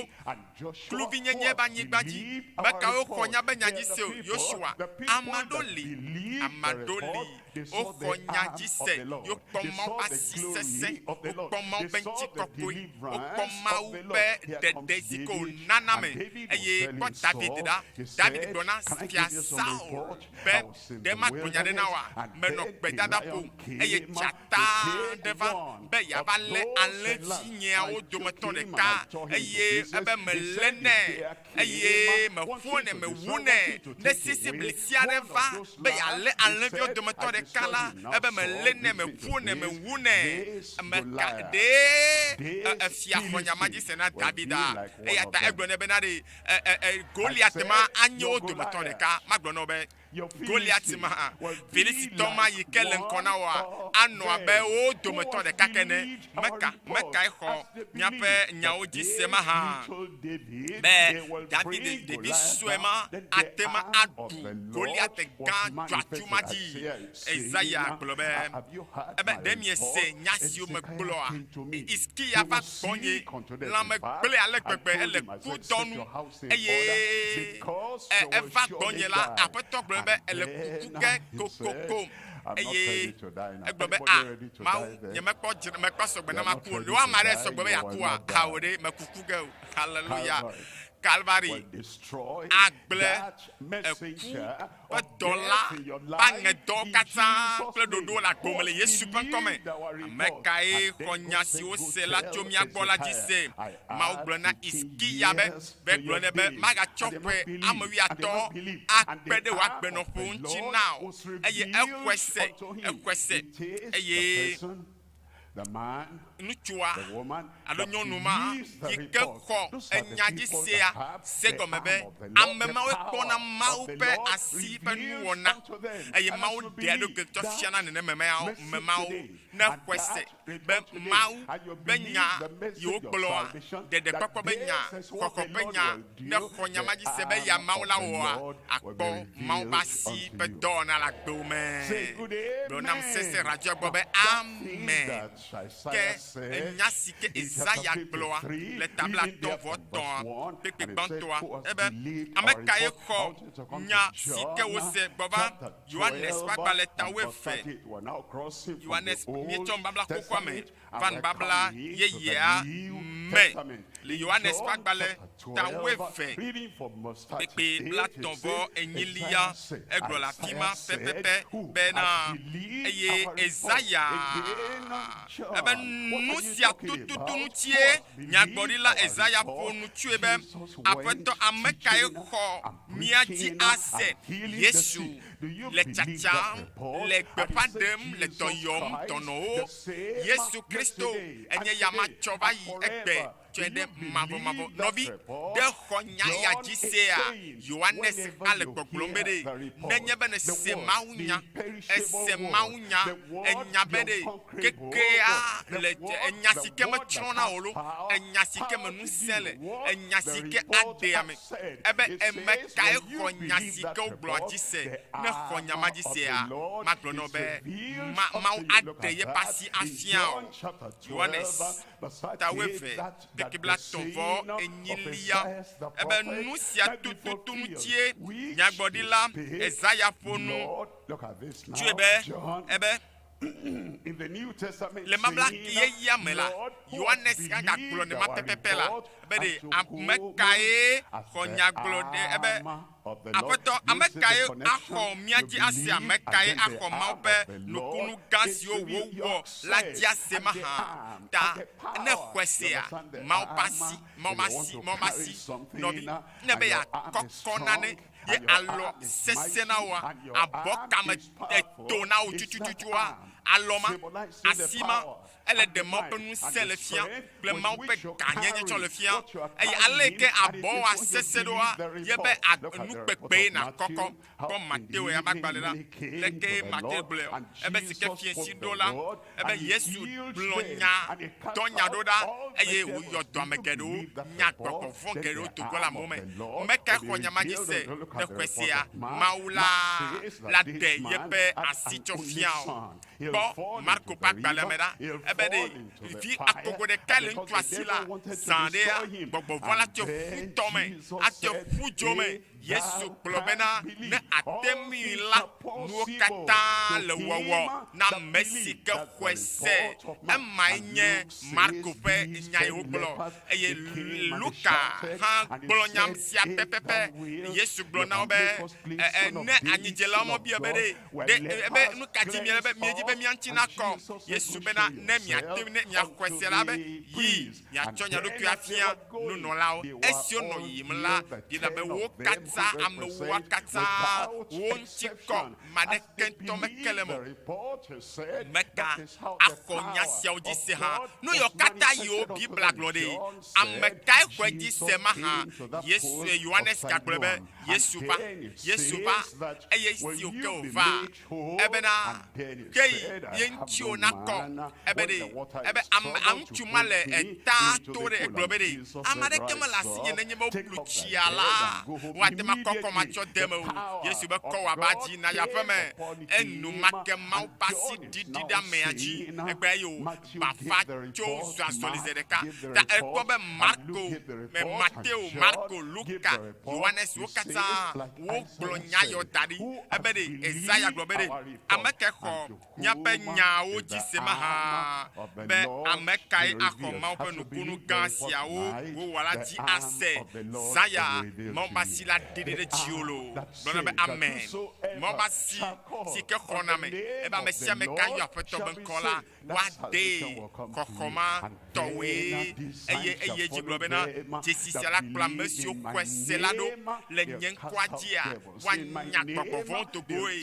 kluvinyenye ƒe anyigba dzi. Ame kawoe xɔ nya be nya dzi se o? Yosua. Ame aɖewo li, ame aɖewo li, woxɔ nya dzi se, wokpɔ Mawu ƒe asi sesẽ, wokpɔ Mawu ƒe ŋutikɔkɔe, wokpɔ Mawu ƒe ɖeɖe si ke wònana me. Eye kpɔ David ɖa. David gblɔ na Fia Saul be, Ɖe magblɔ nya ɖe na wòa? Menɔ gbedadaƒo, eye dzata aɖe va be yeava lé alẽvinyeawo dometɔ ɖeka, eye ebe melé nɛ, eye meƒonɛ, mewunɛ. Ne sisiblisi aɖe va be yealé alẽviawo dometɔ ɖeka la, ebe melé nɛ, meƒonɛ, mewunɛ. Meka ɖee efia xɔ nya ma dzi se na Davida. Eya ta egblɔ nɛ bena ɖe Goliat ma anye wo dometɔ ɖeka. Magblɔ na wò be, Goliat ma, Filistitɔ ma yi ke le ŋkɔ na wòa, anɔ abe wo dometɔ ɖeka ke ene. Meka, mekae xɔ míaƒe nyawo dzi se mahã? Be David ɖevi sue ma ate ŋu aɖu Goliat gã dzɔatsu ma dzi. Esaya gblɔ be, Ebe ɖe miese nya siwo megblɔa? Xizkiya va gbɔnye, lãme gblẽ ale gbegbe, ele kudɔ nu. Eye eva gbɔnye la, Aƒetɔ gblɔ be ele kuku ge kokoko. Eye egblɔ be, A, Mawu, nyemekpɔ dzre, mekpɔ sɔgbe na maku o. Ɖe ame aɖe sɔgbe be yeakua? Ao ɖe, mekuku ge o. Haleluya. Kalvari agblẽ eku ƒe dɔla ƒe aŋedɔ katã kple ɖoɖo le agbo me le Yesu ƒe ŋkɔ me. Ame kae xɔ nya si wose la tso mía gbɔ la dzi se? Mawu gblɔ na Xizkiya be, be gblɔ nɛ be, Magatsɔ ƒe ame wuiatɔ̃ akpe ɖe wò agbenɔƒewo ŋuti na wò. Eye exɔe se, exɔe se, eye ŋutsua alo nyɔnu ma yi ke xɔ enya dzi sea se gɔme be ame mawoe kpɔna Mawu ƒe asi ƒe nuwɔna eye Mawu ɖea eɖokui tsɔ fiana nenememeawo me mawo ne xɔe se be Mawu ƒe nya yi wogblɔa, ɖeɖekpɔkpɔ ƒe nya, xɔxɔ ƒe nya, ne xɔ nya ma dzi se be eya Mawu la wɔa, akpɔ Mawu ƒe asi ƒe dɔwɔna le agbewo me. Gblɔ nam sese radioa gbɔ be, Amen. Ke enya si ke Esaya gblɔa le ta blatɔ̃ vɔ etɔ̃a, kpekpe gbãtɔa, ebe, Ame kae xɔ nya si ke wose gbɔ va Yohanes ƒe agbalẽ ta wuieve? Yohanes, míetsɔ nubabla xoxoa me va nubabla yeyea me le Yohanes ƒe agbalẽ ta wuieve kpekpe blatɔ̃ vɔ enyilia. Egblɔ le afi ma pɛpɛpɛ bena, Eye Esaya ebe nu sia tututu ŋutie nyagblɔɖila Esaya ƒo nu tsoe be, Aƒetɔ, ame kae xɔ mía dzi ase? Yesu le tsatsam, le gbeƒã ɖem, le dɔ yɔm dɔnɔwo. Yesu Kristo enye ya matsɔ va yi egbe tsɔe ɖe mavɔmavɔ. Nɔvi, ɖe xɔ nya ya dzi sea? Yohanes ale gbɔgblɔm be ɖe, nenye be nèse mawunya, èse mawunya, ènya be ɖe kekea le enya si ke metsrɔ̃na o lo, enya si ke me ŋusẽ le, enya si ke aɖe ame. Ebe, Ame kae xɔ nya si ke wogblɔa dzi se? Ne exɔ nya ma dzi sea, magblɔ na wò be, Ma, Mawu aɖe yeƒe asi afia wò. Yohanes, ta wuieve, kpekpe blaetɔ̃ vɔ enyilia. Ebe, Nu sia tututu ŋutie nyagblɔɖila Esaya ƒo nu tsoe be, ebe, Le mabla yeyea me la, Yohanes gagblɔ nema pɛpɛpɛ la be ɖe ame kae xɔ nyagblɔɖi ebe, Aƒetɔ, ame kae axɔ mía dzi ase? Ame kae axɔ Mawu ƒe nukunu gã siwo wòwɔ la dzi ase mahã? Ta ne xɔe sea, Mawu ƒe asi, Mawu ƒe asi, Mawu ƒe asi, nɔvi, ne be yeakɔkɔ nane ye alɔ sesẽ na wòa, abɔ kame eto na wò tutututua, alɔ ma, asi ma, Ele ɖe Mawu ƒe ŋusẽ le fia kple Mawu ƒe gãnyenye tsɔ le fia. Eye ale yi ke abɔwo asesẽ ɖoa, ye be nukpekpee nàkɔkɔ. Kpɔ Mateo ya ƒe agbalẽ la. Leke Mateo gblɔe? Ebe si ke fiẽsi ɖo la, ebe Yesu gblɔ nya, dɔ nya ɖo ɖa eye wòyɔ dɔ ame geɖewo, nya gbɔgbɔ vɔ̃ geɖewo do go le amewo me. Mekae xɔ nya ma dzi se ne xɔe sea? Mawu la la ɖe yeƒe asi tsɔ fia o. Kpɔ Marko ƒe agbalẽa me ɖa. Ebe ɖe vi akogo ɖekae le ŋutsua si la, zã ɖea, gbɔgbɔ vɔ̃ la te ƒu tɔ me, ate ƒu dzo me. Yesu gblɔ bena, Ne àte ŋui la, nuwo katã le wɔwɔ na ame si ke xɔe se. Emae nye Marko ƒe nya yi wògblɔ. Eye Luka hã gblɔ nya sia pɛpɛpɛ. Yesu gblɔ na wo be, Ne anyidzelawo mebia be ɖe, ɖe ebe nu ka dzi miele be miedi be mía ŋuti nakɔ? Yesu bena, Ne miate ŋui, ne miaxɔe se la be, yi miatsɔ mia ɖokui afia nunɔlawo. Esi wonɔ yiyim la, Biblia be wo katã, amewoa katã, wo ŋuti kɔ, ame aɖeke ŋutɔ meke le eme o. Meka axɔ nya siawo dzi se hã. Nu yiwo katã yiwo Biblia gblɔ ɖi, ame kae xɔe dzi se mahã? Yesu, Yohanes gagblɔe be, Yesu va, Yesu va, eye esi wòke wòva, ebena, ke ye ŋutiwò nakɔ, ebe ɖe, ebe ame, ŋutsu ma le eta to ɖe, egblɔ be ɖe, ame aɖeke mele asinye nenye be woblu tsia la, woate ŋu akɔ kɔ matsɔ de eme o. Yesu be, kɔ wò aba dzi nàyi aƒeme. Enumake Mawu ƒe asi ɖiɖi ɖe amea dzi. Egbea eye wò bafa tso zɔ azɔli zi ɖeka. Ta ekpɔ be Marko, Mateo, Marko, Luka, Yohanes, wo katã wogblɔ nya yawo da ɖi. Ebe ɖe Esaya gblɔ be ɖe, Ame kae xɔ míaƒe nyawo dzi se mahã? Be ame kae axɔ Mawu ƒe nukunu gã siawo wowɔ la dzi ase? Zaya, Mawu ƒe asi la ɖiɖi ɖe dziwò loo. Gblɔ na be, Amen. Mawu ƒe asi si ke xɔna me, ebe ame sia ame ka yɔ Aƒetɔ ƒe ŋkɔ la, woadee xɔxɔ ma tɔwoe. Eye eyi edzi gblɔ bena, Dzesi sia la kplɔ ame siwo xɔe se la ɖo. Le nye ŋkɔa dzia, woanya gbɔgbɔ vɔ̃wo do goe.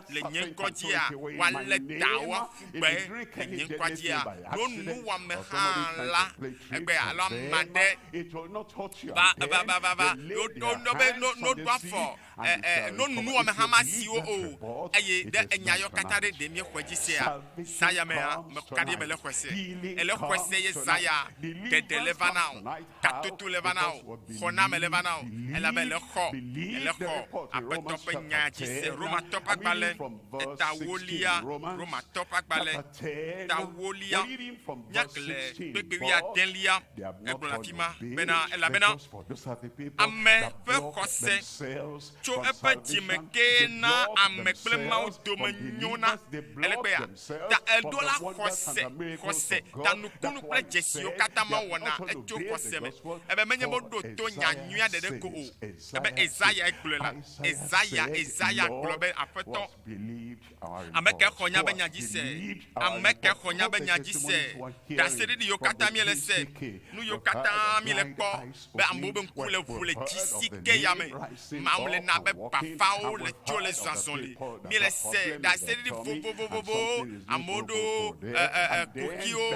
Le nye ŋkɔ dzia, woalé dawo aƒu gbe. Le nye ŋkɔa dzia, no nuwɔame hã la, egbea alo ame aɖe va va va va va no no no be no no ɖo afɔ Ɛ, ɛ, no nunuwɔme hã masi wo o. Eye ɖe enya yɔ katã ɖe ɖe míexɔe dzi sea? Zã ya mea, meka ɖe eme le xɔe se. Ele xɔe se ye zã ya ɖeɖe le va na wò, katoto le va na wò, xɔname le va na wò, elabe ele xɔ, ele xɔ Aƒetɔ ƒe nya dzi se. Romatɔ ƒe agbalẽ, eta wolia, Romatɔ ƒe agbalẽ, ta wolia, míaxlẽ kpekpe wuiadelia, egblɔ le afi ma bena, Elabena ame ƒe xɔse tso eƒe dzi me kee na ame kple Mawu dome nyona. Ele kpea? Ta eɖo la xɔse, xɔse, ta nukunu kple dzesiwo katã Mawu wɔna etso xɔse me. Ebe menye be woɖo to nya nyuia ɖeɖe ko o. Ebe Esaya gblɔe la, Esaya, Esaya gblɔ be, Aƒetɔ, Ame kae xɔ nya be nya dzi se? Ame kae xɔ nya be nya dzi se? Ɖaseɖiɖi yiwo katã míele se, nu yiwo katã míele kpɔ, be amewo be ŋku le ʋu le dzi si ke ya me, Mawu le na be bafawo le tso le zɔ azɔli. Míele se ɖaseɖiɖi vovovovowo, amewo ɖo ɛ ɛ ɛ kuxiwo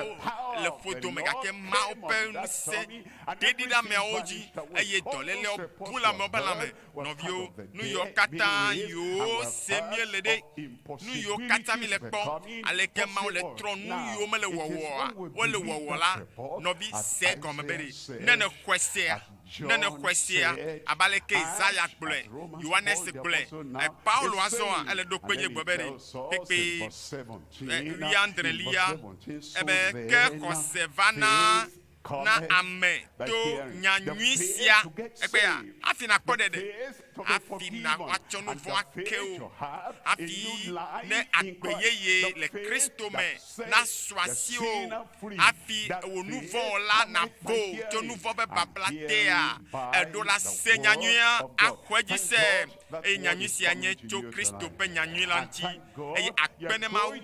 le ƒodo me gake Mawu ƒe ŋusẽ ɖeɖi ɖe ameawo dzi eye dɔlélewo bu le amewo ƒe lãme. Nɔviwo, nu yiwo katã yiwo se míele ɖe, nu yiwo katã míle kpɔ, aleke Mawu le trɔ nu yiwo mele wɔwɔa, wole wɔwɔ la, nɔvi, se egɔme be ɖe, ne nèxɔe sea, ne nèxɔe sea, abe aleke Isaya gblɔe, Yohanes gblɔe, e, Paulo azɔa, ele ɖo kpe edzi gblɔ be ɖe, kpekpe, e, wuiadrelia, ebe, ke xɔse va na na ame to nya nyui sia egbea hafi nàkpɔ ɖeɖe, hafi na woatsɔ nu vɔ̃ ake wò, hafi ne agbe yeye le Kristo me nasu asiwò, hafi wò nu vɔ̃ la navo tso nu vɔ̃ ƒe babla tea, èɖo la se nya nyuia axɔe dzi se, eye nya nyui sia nye tso Kristo ƒe nya nyui la ŋuti. Eye akpe ne Mawu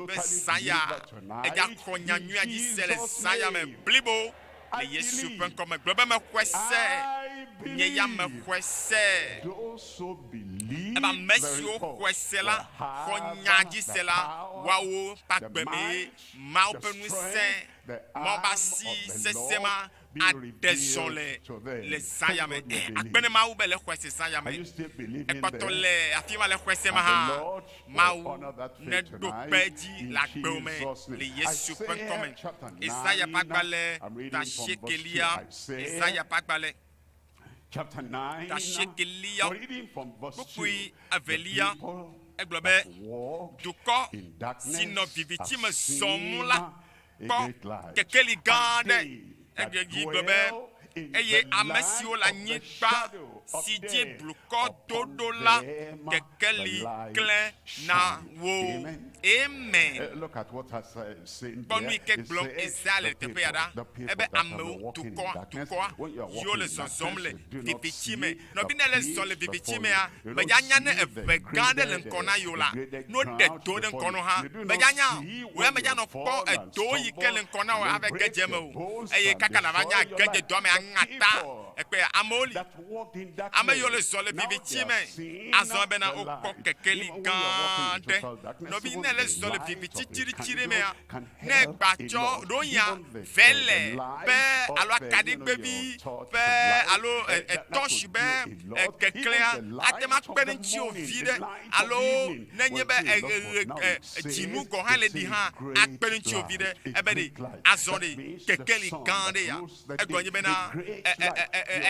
be zã ya edza xɔ nya nyuia dzi se le zã ya me blibo le Yesu ƒe ŋkɔ me. Gblɔ be mexɔe se, nye ya mexɔe se. Ebe ame siwo xɔe se la, xɔ nya dzi se la, woawo ƒe agbe mee Mawu ƒe ŋusẽ, Mawu ƒe asi sesẽ ma aɖe zɔ le le zã ya me. Akpe ne Mawu be le xɔe se zã ya me. Ekpɔtɔ le afi ma le xɔe se ma hã. Mawu neɖo kpe edzi le agbewo me le Yesu ƒe ŋkɔ me. Esaya ƒe agbalẽ ta asiekelia, Esaya ƒe agbalẽ ta asiekelia, kpukpui evelia, egblɔ be, Dukɔ si nɔ viviti me zɔm la kpɔ kekeli gã aɖe. Egbe gblɔ be, Eye ame siwo le anyigba si dzi blukɔ do ɖo la, kekeli klẽ na wo. Amen. Kpɔ nu yi ke gblɔm Esaya le le teƒe ya ɖa. Ebe amewo, dukɔa, dukɔa, yiwo le zɔzɔm le viviti me. Nɔvi ne le zɔ le viviti mea, medza nya ne eve gã aɖe le ŋkɔ na yewo la, ne woɖe do ɖe ŋkɔ nɔ hã, medza nya o. Wò ya medza nɔ kpɔ edo yi ke le ŋkɔ na wò ava ge dze eme o. Eye kaka nava nya ge dze doa me aŋa ta. Ekpea, amewo li. Ame yiwo le zɔ le viviti me, azɔ bena wokpɔ kekeli gã aɖe. Nɔvi ne le zɔ le viviti tsiɖitsiɖi mea, ne egba tsɔ ɖonya vele be alo akaɖigbevi ƒe alo etɔshi be keklẽa ate ŋu akpe ɖe ŋutiwò viɖe alo nenye be dzinu gɔ̃ hã le ɖi hã akpe ɖe ŋutiwò viɖe ebe ɖe azɔ ɖe kekeli gã ɖe ya egɔme nye bena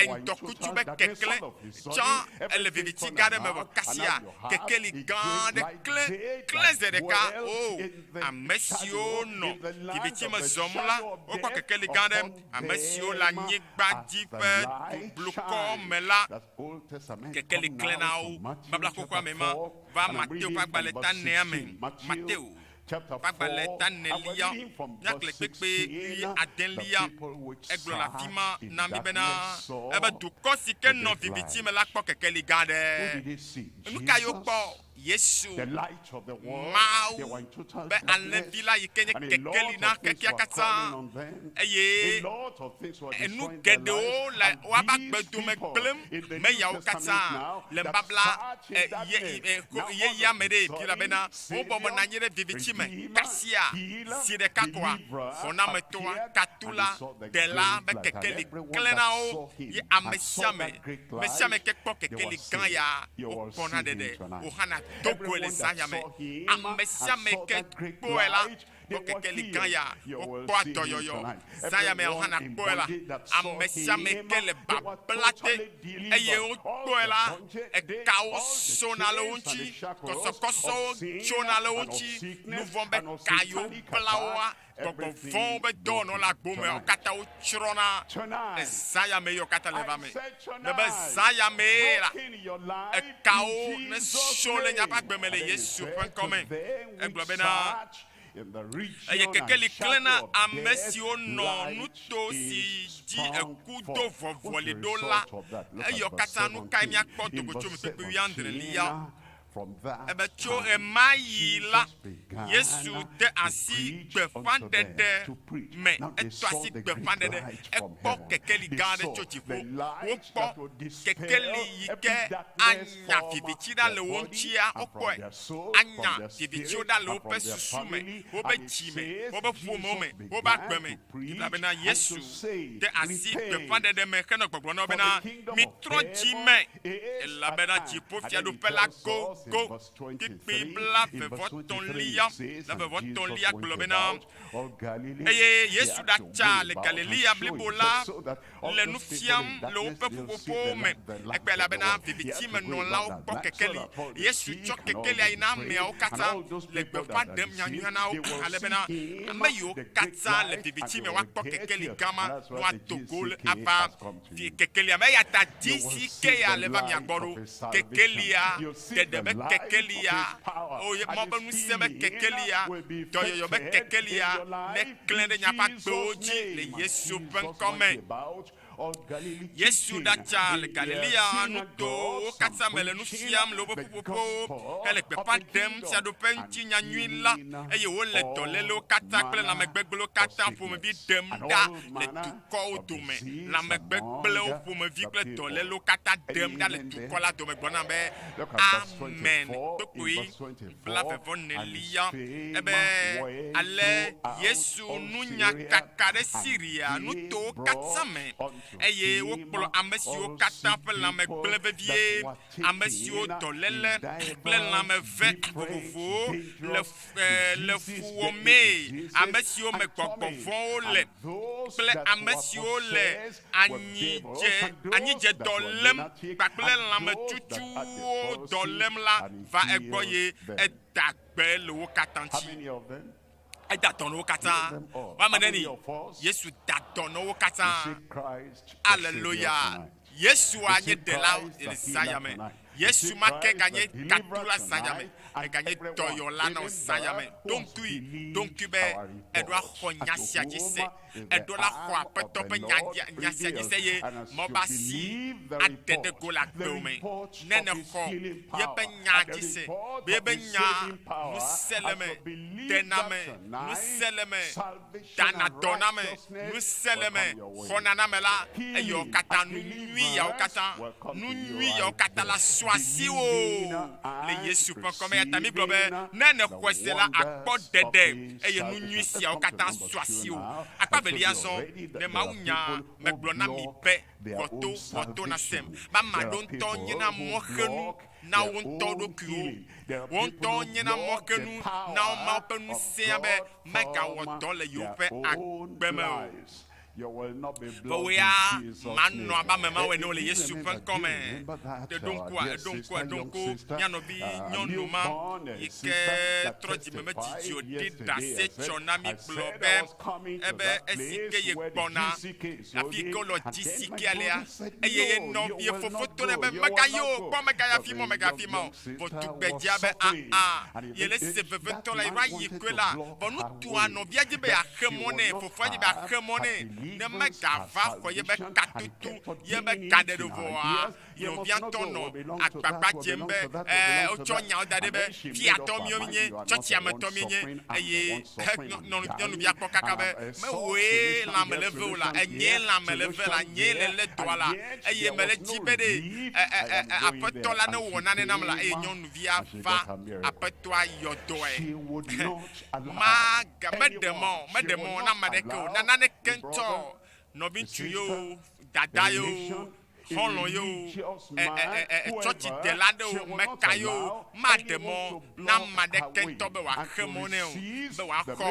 ŋdɔkutsu be keklẽ tsã ele viviti gã ɖe me vɔ kasia kekeli gã ɖe klẽ klẽ ze ɖeka o Ame siwo nɔ viviti me zɔm la, wokpɔ kekeli gã aɖe. Ame siwo le anyigba dzi ƒe du blukɔ me la, kekeli klẽ na wo. Babla xoxoa me ma va Mateo ƒe agbalẽ ta enea me. Mateo ƒe agbalẽ ta enelia, míaxlẽ kpekpe ɣi adelia. Egblɔ le afi ma na mí bena, ebe dukɔ si ke nɔ viviti me la kpɔ kekeli gã aɖe. Nu kae wokpɔ? Yesu, Mawu be Alẽvi la yi ke nye kekeli na xexea katã, eye enu geɖewo le woaƒe agbe dome gblẽm meyawo katã le nubabla yeyea me ɖe Biblia bena wobɔbɔ nɔ anyi ɖe viviti me kasia zi ɖeka koa xɔnametɔa, katula, ɖela be kekeli klẽ na wo ye ame sia ame, ame sia ame ke kpɔ kekeli gã ya wokpɔna ɖeɖe woxana do goe le zã ya me. Ame sia ame ke kpɔe la kpɔ kekeli gã ya wokpɔa dɔyɔyɔ. Zã ya me woxana kpɔe la, ame sia ame ke le babla te eye wokpɔe la, ekawo sona le wo ŋuti, kɔsɔkɔsɔwo tsona le wo ŋuti, nuvɔ̃ be ka yiwo bla woa Gbɔgbɔ vɔ̃wo be dɔwɔnɔ le agbo me, wo katã wotsrɔ̃na le zã ya me ye wo katã le va me. Mebe zã ya mee la, ekawo neso le miaƒe agbe me le Yesu ƒe ŋkɔ me. Egblɔ bena, Eye kekeli klẽ na ame siwo nɔ nuto si dzi eku do vɔvɔli ɖo la. Eyɔ katã nukae míakpɔ do go tso eme kpekpe wuiadrelia? Ebe tso ɣemaɣi la, Yesu de asi gbeƒãɖeɖe me. Etɔ asi gbeƒãɖeɖe. Ekpɔ kekeli gã aɖe tso dziƒo. Wokpɔ kekeli yi ke anya viviti ɖa le wo ŋutia, wokpɔe. Anya vivitiwo ɖa le woƒe susu me, woƒe dzi me, woƒe ƒomewo me, woƒe agbe me. Elabena Yesu de asi gbeƒãɖeɖe me henɔ gbɔgblɔm na wo bena, Mitrɔ dzi me, elabena dziƒofiaɖuƒe la gogo. Kpukpui blaeve-vɔ-etɔ̃lia, blaeve-vɔ-etɔ̃lia gblɔ bena, Eye Yesu ɖatsa le Galilea blibo la le nu fiam le woƒe ƒuƒoƒowo me. Ekpe elabena vivitimenɔlawo kpɔ kekeli. Yesu tsɔ kekelia yi na ameawo katã le gbeƒã ɖem nyanyuia na wo ale bena ame yiwo katã le viviti me woakpɔ kekeli gã ma ne woado go ava fi kekelia me. Eya ta di si ke ya le va mia gbɔ ɖo. Kekelia, ɖeɖe be kekelia, o ye mɔ be ŋusẽ be kekelia, dɔyɔyɔ be kekelia neklẽ ɖe miaƒe agbewo dzi le Yesu ƒe ŋkɔ me. Yesu ɖatsa le Galilea nutowo katã me le nu fiam le woƒe ƒuƒoƒewo hele gbeƒã ɖem Fiaɖuƒe ŋuti nya nyui la, eye wole dɔlélewo katã kple lãmegbegblẽwo katã ƒomevi ɖem ɖa le dukɔwo dome. Lãmegbegblẽwo ƒomevi kple dɔlélewo katã ɖem ɖa le dukɔ la dome. Gblɔ nam be, Amen. Kpukpui blavevɔnelia ebe, Ale Yesu nunya kaka ɖe Siria nutowo katã me, eye wokplɔ ame siwo katã ƒe lãme gblẽ vevie, ame siwo dɔléle kple lãmeve vovovowo le le fu wɔmee, ame siwo me gbɔgbɔ vɔ̃wo le kple ame siwo le anyidze anyidzedɔ lém kpakple lãmetutuwo dɔ lém la va egbɔ ye eda gbe le wo katã ŋuti. Eda dɔ na wo katã. Woame neni? Yesu da dɔ na wo katã. Aleluya. Yesua nye ɖela le zã me. Yesu ma ke ganye katula zã ya me. Eganye dɔyɔla na wò zã ya me. Ɖo ŋkui, ɖo ŋkui be èɖo axɔ nya sia dzi se. Èɖo la xɔ Aƒetɔ ƒe nya, nya sia dzi se eye Mawu ƒe asi ade ɖe go le agbewò me. Ne nèxɔ yeƒe nya dzi se, be yeƒe nya ŋusẽ le eme, ɖena ame, ŋusẽ le eme, dana dɔ na ame, ŋusẽ le eme, xɔna na ame la, eye wo katã, nu nyui yawo katã, nu nyui yawo katã la su asiwò le Yesu ƒe ŋkɔ me. Eya ta mígblɔ be, ne nèxɔe se la, àkpɔ ɖeɖe, eye nu nyui siawo katã su asiwò. Akpa evelia azɔ, ne Mawunya megblɔ na mi be, Gbɔ to, gbɔ to nasem, be ame aɖewo ŋutɔ nyena mɔxenu na wo ŋutɔ ɖokuiwo. Wo ŋutɔ nyena mɔxenu na wo Mawu ƒe ŋusẽa be megawɔ dɔ le yewoƒe agbe me o. Vɔ wò ya mànɔ abe ame mawo ene o le Yesu ƒe ŋkɔ me. Èɖo ŋkua? Èɖo ŋku? Èɖo ŋku mía nɔvi nyɔnu ma yi ke trɔ dzime medzidzi o ɖi ɖase tsɔ na mí gblɔ be ebe esi ke yegbɔna afi yi ke wolɔ GCK lea, eye ye nɔ ye fofo to nɛ be megayi o, kpɔ megayi afi ma o, megayi afi ma o. Vɔ tugbedzea be aa, yele se veve ŋutɔ la, yeɖo ayi koe la. Vɔ nutoa nɔvia dzi be yeaxe mɔ nɛ, fofoa dzi be yeaxe mɔ nɛ ne megava xɔ yebe katutu, yebe gaɖeɖe vɔa, Nɔvia ŋutɔ nɔ agbagba dzem be, Ɛɛ, wotsɔ nyawo da ɖi be, Fiatɔ míwo míenye, tsɔtsia me tɔ míenye. Eye nyɔnuvia kpɔ kaka be, Mewòe lãme le ve o la, enyee lãme le ve la, nyee le lé dɔa la, eye mele dzi be ɖe Aƒetɔ la newɔ nane nam la. Eye nyɔnuvia va Aƒetɔa yɔ dɔe. Maga, meɖe mɔ, meɖe mɔ na ame aɖeke o, na naneke ŋutɔ o, nɔviŋutsu ye o, dada ye o, xɔlɔ̃ ye o, ɛ, ɛ, ɛ, ɛ, tsɔtsidela aɖe o, meka ye o, maɖe mɔ na ame aɖeke ŋutɔ be wòaxe mɔ nɛ o, be wòaxɔ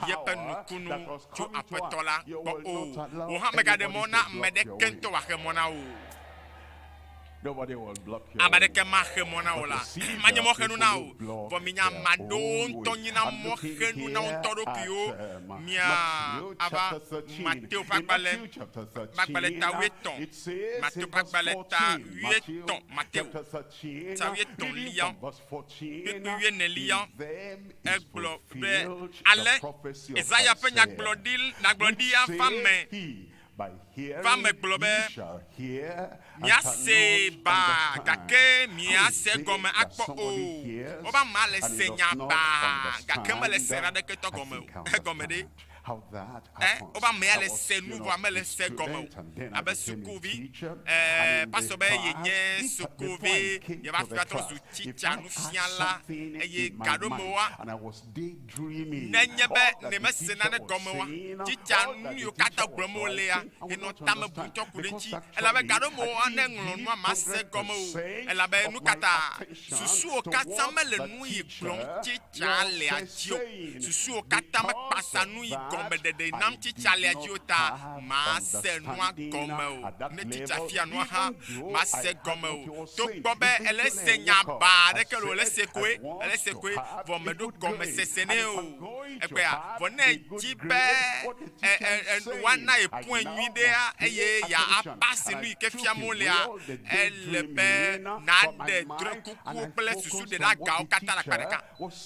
yeƒe nukunu tso Aƒetɔ la gbɔ o. Wò hã mègaɖe mɔ na ame aɖeke ŋutɔ wòaxe mɔ na wò o. Ame aɖeke maxe mɔ na wò la, manye mɔxenu na wò. Vɔ minya ame aɖewo ŋutɔ nyina mɔxenu na wo ŋutɔ ɖokuiwo. Mia ava Mateo ƒe agbalẽ, ƒe agbalẽ ta wuietɔ̃, Mateo ƒe agbalẽ ta wuietɔ̃, Mateo ta wuietɔ̃lia, kpukpui wuienelia, egblɔ be, Ale Yesaya ƒe nyagblɔɖi, nyagblɔɖia va me. Va me gblɔ be, Miasee baa, gake miase egɔme akpɔ o. Wobe amea le se nya baa, gake mele se naneke tɔ gɔme o. Egɔme ɖe? Ɛ, wobe amea le se nu vɔa mele se egɔme o. Abe sukuvi, ɛ, pastor be yenye sukuvi, yeva fi va trɔ zu tsitsa nufiala, eye gaɖomewoa, Nenye be ne mese nane gɔme oa, tsitsa nu yiwo katã gblɔm wolea, yenɔ tame bum tsɔ ku ɖe eŋuti. Elabe gaɖomewoa, ne eŋlɔ nua, mase egɔme o. Elabe nukata susuwò katã mele nu yi gblɔm tsitsa lea dzi o. Susuwò katã mekpasa nu yi gɔmeɖeɖe nam tsitsa lea dzi o ta mase nua gɔme o. Ne tsitsa fia nua hã, mase egɔme o. Togbɔ be ele se nya baa aɖeke le o, ele se koe, ele se koe, vɔ meɖo gɔmesese nɛ o. Egbea, vɔ ne edzi be e, e, e, woana ye point nyui ɖea, eye yeapasi nu yi ke fiam wolea, ele be nàɖe drɔ̃e kukuwo kple susu ɖeɖeagawo katã le akpa ɖeka.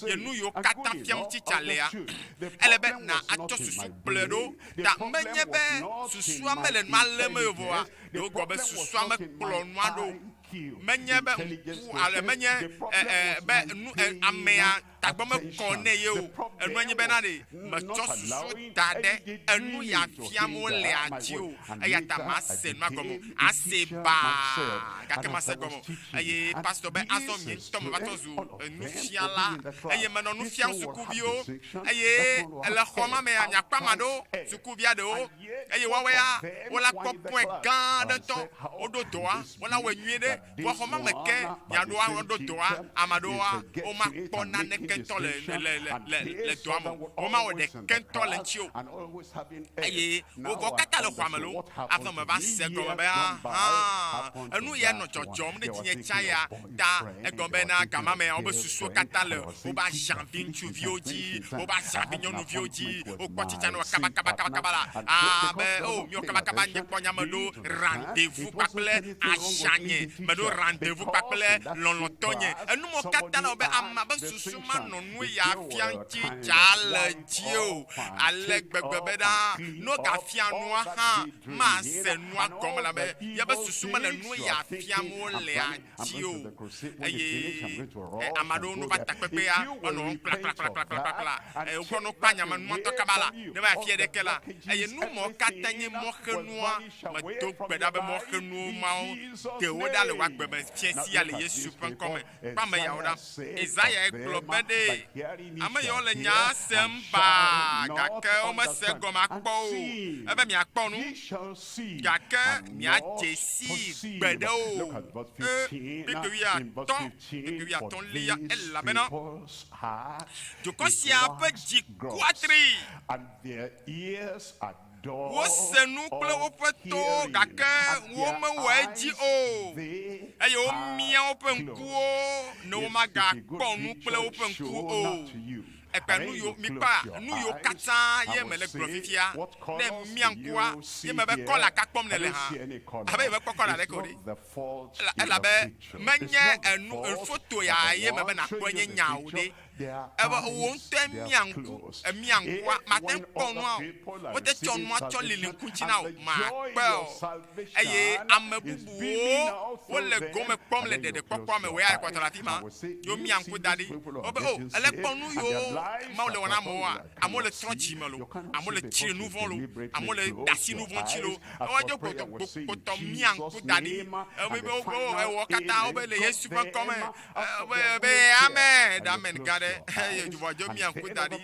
Ye nu yiwo katã fiam tsitsa lea, ele be nàtsɔ metsɔ susu kplɔe ɖo ta menye be susua mele nua lém o vɔa ɖewo gblɔ be susua mekplɔ nua ɖo o. Menye be ŋku ale menye ɛ ɛ be nu ɛ amea tagbɔ mekɔ nɛ ye o. Enua nye bena ɖe metsɔ susu da ɖe enu ya fiam wolea dzi o. Eya ta mase nua gɔme o. Asee baa gake mase gɔme o. Eye pastor be azɔ nye ŋutɔ meva trɔ zu nufiala eye menɔ nu fiam sukuviwo eye le xɔ ma mea miakpɔ ame aɖewo, sukuvia ɖewo eye woawoe ya wola kpɔ point gã aɖe ŋutɔ. Woɖo dɔa, wola wɔe nyuie ɖe. Vɔ xɔ ma me ke miaɖoa woɖo dɔa, ame aɖewoa womakpɔ naneke ŋutɔ le le le le le dɔa me o. Womawɔ ɖeke ŋutɔ le ŋuti o. Eye wo vɔ katã le xɔa me loo. Azɔ meva se gɔme be ahan enu ya nɔ dzɔdzɔm ɖe dzinye tsã ya ta egɔme be na gama mea wobe susuwo katã le wobe aʒãvi ŋutsuviwo dzi, wobe aʒãvi nyɔnuviwo dzi. Wokpɔ tsitsa nɔ kabakabakabakaba la abe o miɔ kabakaba nye kpɔ nya meɖo rendez-vous kpakple aʒãnye, meɖo rendez-vous kpakple lɔlɔ̃tɔnye. Enumɔ katã le wobe amea be susu manɔ nu ya fia ŋuti dza le dzi o ale gbegbe be ɖa ne wogafia nua hã mase nua gɔme elabe yebe susu mele nu ya fiam wolea dzi o. Eye ame aɖewo no va takpekpea, woanɔ wɔm kplakplakplakplakpla. Eye wokɔ no kpa nya me nua ŋutɔ kaba la, ne va yi afi aɖeke la, eye nu mawo katã nye mɔxenua. Medo gbe ɖa be mɔxenuwo mawo ɖe wo ɖa le wò agbe me fiẽ sia le Yesu ƒe ŋkɔ me. Kpɔ ame yawo ɖa. Yesaya gblɔ be ɖe ame yawo le nyaa sem baa gake womese egɔme akpɔ o. Ebe miakpɔ nu gake miadze sii gbeɖe o. E, kpukpui wuiatɔ̃, kpukpui wuiatɔ̃lia, elabena dukɔ sia ƒe dzi ku atri. Wose nu kple woƒe towo, gake womewɔ edzi o, eye womia woƒe ŋkuwo ne womagakpɔ nu kple woƒe ŋkuwo o. Ekpe nu yiwo mikpɔa, nu yiwo katã ye mele gblɔ fifia, ne mia ŋkua, ye mebe kɔla ka kpɔm nèle hã, abe yemekpɔ kɔla ɖeke o ɖe. Elabe menye enu, foto ya ye mebe nàkpɔe nye nya o ɖe. Ebe wò ŋutɔe mia ŋku, èmia ŋkua, màte ŋu kpɔ nua o. Wote tsɔ nua tsɔ lili ŋku ŋuti na wò, màkpɔe o. Eye ame bubuwo wole gome kpɔm le ɖeɖekpɔkpɔa me, wò ya èkpɔtɔ le afi ma. Ye womia ŋku da ɖi. Wobe, O, èle kpɔ nu yiwo Mawu le wɔ na amewoa? Amewo le trɔ dzi me loo, amewo le tsri nu vɔ̃ loo, amewo le de asi nu vɔ̃ ŋuti loo. Woadzo kpɔtɔ, kpɔtɔ mia ŋku da ɖi. Wobe, wo, ewɔ katã wobe le Yesu ƒe ŋkɔ me. Be, be, amen, ɖe amen gã ɖe, eye dzudzɔ dzo mia ŋku da ɖi,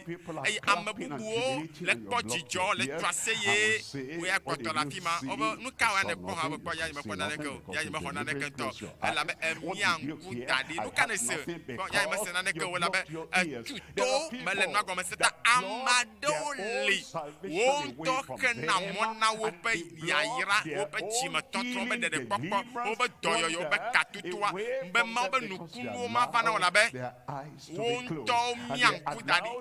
eye ame bubuwo le kpɔ dzidzɔ, le tu aseye, wò ya kpɔtɔ le afi ma. Wobe, nu ka wɔ nèkpɔ hã? Wobe, kpɔ, ya nyemekpɔ naneke o, ya nyemexɔ naneke ŋutɔ o, elabe èmia ŋku da ɖi. Nu ka nèse? Kpɔ, ya nyemese naneke o, elabe ètu to, mele nua gɔme se ta. Ame aɖewo li, wo ŋutɔ xena mɔ na woƒe yayra, woƒe dzimetɔtrɔ, woƒe ɖeɖekpɔkpɔ, woƒe dɔyɔyɔ, woƒe katutua, be Mawu ƒe nukunuwo mava na wo elabe wo ŋutɔwo mia ŋku da ɖi.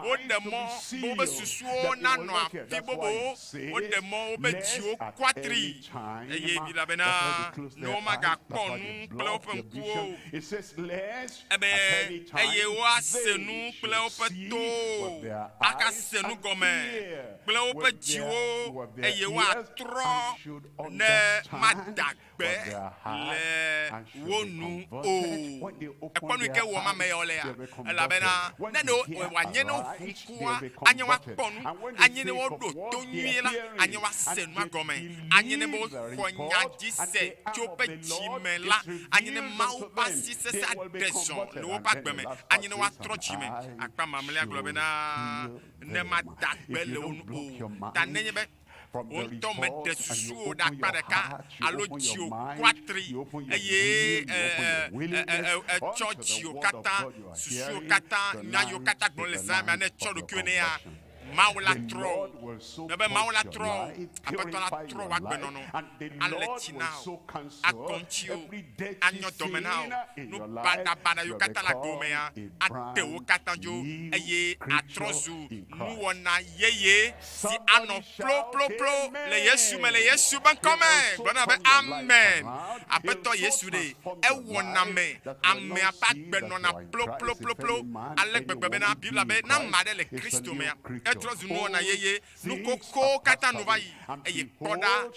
Woɖe mɔ be woƒe susuwo nanɔ afi bubuwo, woɖe mɔ woƒe dziwo ku atri, eye elabena ne womagakpɔ nu kple woƒe ŋkuwo o, ebe eye woase nu kple woƒe towo ahase nu gɔme kple woƒe dziwo, eye woatrɔ ne mada gbe le wo nu o. Èkpɔ nu yi ke wɔm ame yawo lea? Elabena ne ɖe wòanye ne woʋu ŋkua, anye woakpɔ nu, anye ne woɖo to nyuie la, anye woase nua gɔme, anye ne be woxɔ nya dzi se tso woƒe dzi me la, anye ne Mawu ƒe asi sesẽ aɖe zɔ le woƒe agbe me, anye ne woatrɔ dzi me. Akpa mamlɛa gblɔ bena, Ne mada gbe le wo nu o ta nenye be wò ŋutɔ mèɖe susuwò ɖe akpa ɖeka alo dziwò ku atri eye ètsɔ dziwò katã, susuwò katã, nya yiwo katã gblɔm le zã mea, ne ètsɔ ɖokuiwò nɛa, Mawu la trɔ wò. Nebe Mawu la trɔ wò, Aƒetɔ la trɔ wò agbenɔnɔ, ale tsi na wò, akɔ ŋutiwò, anyɔ dɔme na wò, nu baɖabaɖa yiwo katã le agbewò mea, ate wo katã dzo, eye atrɔ zu nuwɔna yeye si anɔ ploplopllo le Yesu me, le Yesu ƒe ŋkɔ me. Gblɔ na be, Amen. Aƒetɔ Yesu ɖe, ewɔna me, amea ƒe agbe nɔna ploploploplo ale gbegbe bena Biblia be, ne ame aɖe le Kristo mea, Etrɔ zu nuwɔna yeye. Nu xoxowo katã nu va yi eye kpɔ ɖa,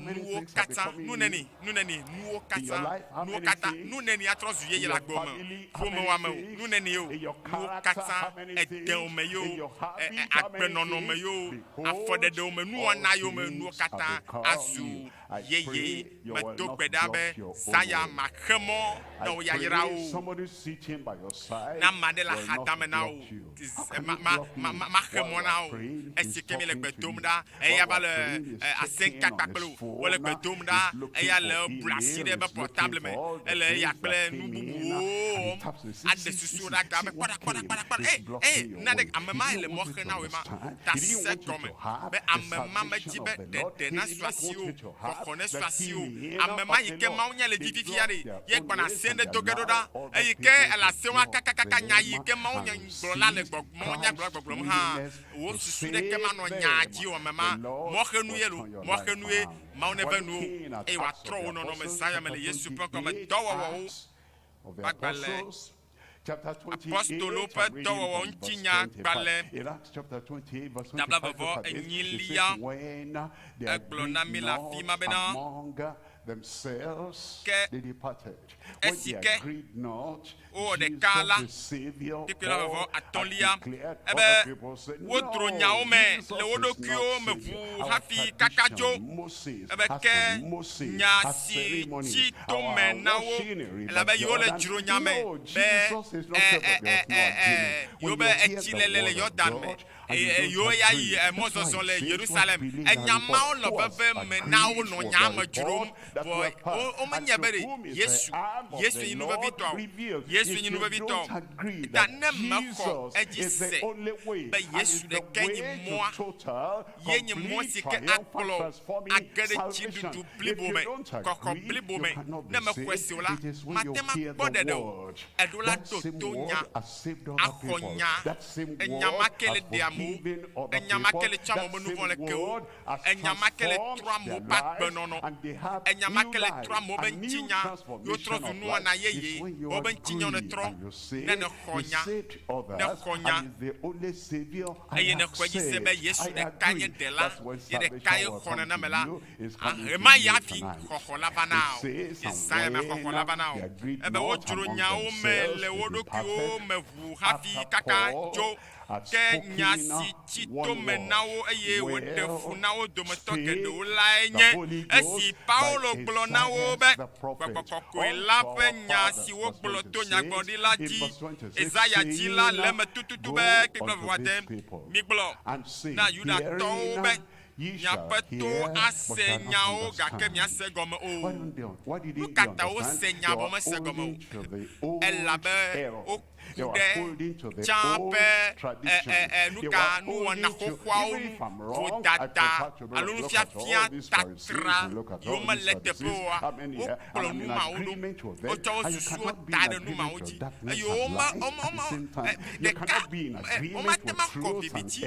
nuwo katã, nu neni, nu neni, nuwo katã, nuwo katã, nu neni atrɔ zu yeye le agbe me o, ƒomewòa me o, nu neni ye o, nuwo katã, edewo me ye o, e, e, agbenɔnɔ me ye o, afɔɖeɖewo me, nuwɔna yewo me, nuwo katã azu yeye. Medo gbe ɖa be zã ya maxe mɔ na wò yayrawo o. Ne ame aɖe le axadame na wò, ma, ma, ma, ma, maxe mɔ na wò esi ke míele gbe dom ɖa. Eya va le asem ka kpakple wò. Wole gbe dom ɖa, eya le blu asi ɖe eƒe portable me. Ele eya kple nu bubuwo wɔm. Aɖe susuwo ɖe aga be kpɔ ɖa, kpɔ ɖa, kpɔ ɖa, kpɔ ɖa. Ee, ee, nane, ame mae le mɔ xe na wòe ma. Ta se gɔme be ame ma medi be ɖeɖe nasu asiwò o. Xɔxɔ nesu asiwò. Ame ma yi ke Mawu nya le dzi fifia ɖe, ye gbɔna asem ɖe do ge ɖo ɖa. Eyi ke ele asem wa kakakaka nya yi ke Mawu nya gblɔla le gbɔ, Mawu nya gblɔla gbɔgblɔm hã, wò susu ɖeke manɔ nyaa dzi o. Ame ma, mɔxenu ye lo, mɔxenu ye. Mawu neve nuwò eye wòatrɔ wò nɔnɔme zã ya me le Yesu ƒe ŋkɔ me. Dɔwɔwɔwo ƒe agbalẽ. Apostolowo ƒe dɔwɔwɔ ŋutinya gbalẽ tabla vɔvɔ enyilia egblɔ na mí le afi ma bena, Ke esi ke wowɔ ɖeka la, kpukpui blaeve atɔ̃lia, ebe wodro nyawo me le wo ɖokuiwo me ʋuu hafi kaka dzo, ebe ke nya si tsi to me na wo, elabe yewole dzro nya me be ɛ ɛ ɛ ɛ ɛ yewobe etsi lele le Yɔdan me, eye yewo ya yi emɔzɔzɔ le Yerusalem. Enya mawo nɔ veve me na wo nɔ nyaa me dzrom, vɔ wo womenyae be ɖe Yesu, Yesu nyi nu vevitɔa o. Yesu nyi nu vevitɔ. Ta ne mexɔ edzi se be Yesu ɖekae nyi mɔa, ye nye mɔ si ke akplɔ age ɖe dziɖuɖu blibo me, kɔkɔ blibo me. Ne mexɔe se o la, mate ŋu akpɔ ɖeɖe o. Èɖo la ɖo to nya, axɔ nya. Enya ma ke le ɖe amewo, enya ma ke le tsɔ amewo be nuvɔ̃ le ke wo, enya ma ke le trɔ amewo ƒe agbenɔnɔ, enya ma ke le trɔ amewo be ŋutinya ye wotrɔ zu nuwɔna yeye, wobe ŋutinyawo netrɔ ne nèxɔ nya, nèxɔ nya. Eye nèxɔe dzi se be Yesu ɖeka nye Ɖela, ye ɖeka ye xɔ neneme la, ɣemaɣi hafi xɔxɔ la va na wò. Yesaya me xɔxɔ la va na wò. Ebe wodzro nyawo me le wo ɖokuiwo me ʋuu hafi kaka dzo. Ke nya si tsi to me na wo eye wòɖe fu na wo dometɔ geɖewo lae nye esi Paulo gblɔ na wo be, Gbɔgbɔ kɔkɔe la ƒe nya si wogblɔ to nyagblɔɖila dzi, Yesaya dzi la le eme tututu be, Kpikple vɔvɔa de, migblɔ na Yudatɔwo be, Miaƒe towo ase nyawo gake miase egɔme o. Nu ka ta wose nya vɔ mese egɔme o? Elabe woku ɖe tsã ƒe nuka nuwɔna xoxoawo ŋu, vodada alo nufiafia tatra yiwo mele eteƒe oa, wokplɔ nu mawo ɖo. Wotsɔ wo susuwo da ɖe nu mawo dzi eye wome, wome, wome, ɖeka, womate ŋu akɔ viviti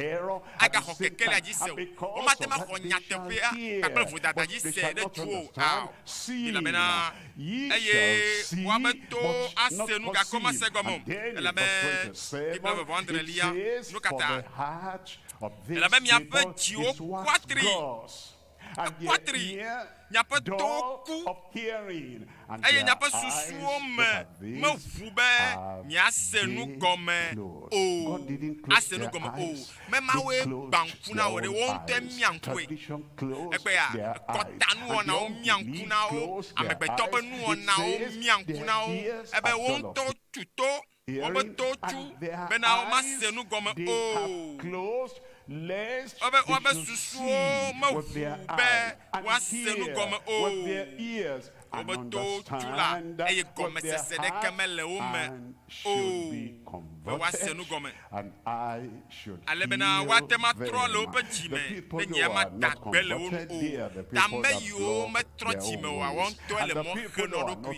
agaxɔ kekelia dzi se o. Womate ŋu axɔ nyateƒea kpakple vodada dzi se ɖe tu o. Ao. Elabena eye woabe towo ase nu gake womase egɔme o. Elabe Biblia ƒe vɔ̃adrelia, nu ka ta? Elabe miaƒe dziwo kuatri. Ekua tri, miaƒe towo ku, eye miaƒe susuwo me meʋu be miase nu gɔme o. Ase nu gɔme o. Memawoe gbã ŋku na wò ɖe, wò ŋutɔe mia ŋkue. Egbea, kɔtanuwɔnawo mia ŋku na wo, amegbetɔ ƒe nuwɔnawo mia ŋku na wo, ebe wo ŋutɔ tu to Wobe towo tsu bena womase nu gɔme o. Wobe woabe susuwo meʋu be woase nu gɔme o. Wobe towo tsu la, eye gɔmesese ɖeke mele wo me o be woase nu gɔme. Ale bena woate ŋu atrɔ le woƒe dzi me ne nyea mada gbe le wo ŋu o. Ta ame yiwo metrɔ dzi me oa, woawo ŋutɔe le mɔ xe nɔ ɖokui.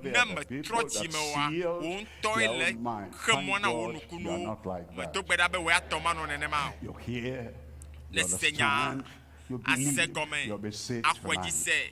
Ne mètrɔ dzi me oa, wò ŋutɔe le xe mɔ na wò nukunuwo. Medo gbe ɖa be wò ya tɔ manɔ nenema o. Nèse nyaa, àse gɔme, àxɔe dzi se.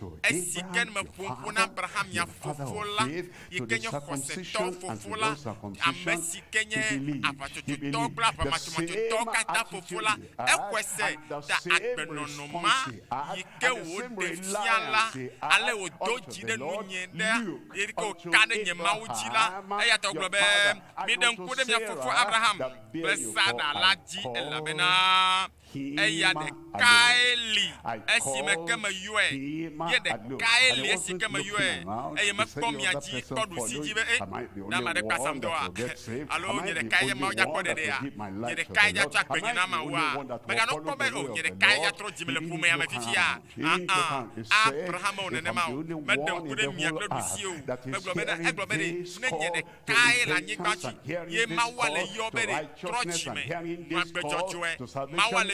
to Esi ke Abraham, ne your meƒo ƒo father, na Abraham mia your father fofo of la faith, yi to ke the nye xɔsetɔ circumcision and to fofo the la uncircumcision, ame si ke he nye believed. He aʋatsotsotɔ believed. kple The aʋamatsomatsotɔ same katã fofo attitude la he had exɔe se and the ta same agbenɔnɔ ma response he had yi ke and the same wòɖe fia la reliance he ale had wòdo unto dzi the ɖe Lord. nunye ɖe Look yi ke unto wòka ɖe nye Mawu dzi la Abraham, eya ta your wògblɔ be father, and miɖe unto ŋku ɖe mia fofo Sarah Abraham that bare kple you, for Sara la I dzi called elabena him eya alone. ɖekae li I esime ke called meyɔe him ye alone. ɖekae And li he esi wasn't ke looking meyɔe around eye to say mekpɔ the mia other dzi person kpɔ ɖusi follow dzi be you. e Am I the ne ame only aɖe kpe one asam that dɔa will get saved? alo Am I nye the ɖekae ye only Mawu dza kpɔ one that will ɖeɖea give my nye life to ɖekae the dza Lord? tsɔ Am agbenye I na the Mawua only one that will meganɔ follow kpɔ be the o way nye of the ɖekae dza Lord? trɔ He dzime le didn't ƒomea me look fifia around. He didn't look aa around. He said, Abraham o if nenema I'm the o only meɖe one ŋku in ɖe the mia whole kple ɖusi o earth that is megblɔ bena hearing egblɔ be ɖe this ne nye call to ɖekae le anyigba repentance dzi and hearing ye this Mawua le call yɔ to be ɖe trɔ righteousness and dzime hearing nɔ this agbe call dzɔdzɔe to Mawua salvation, le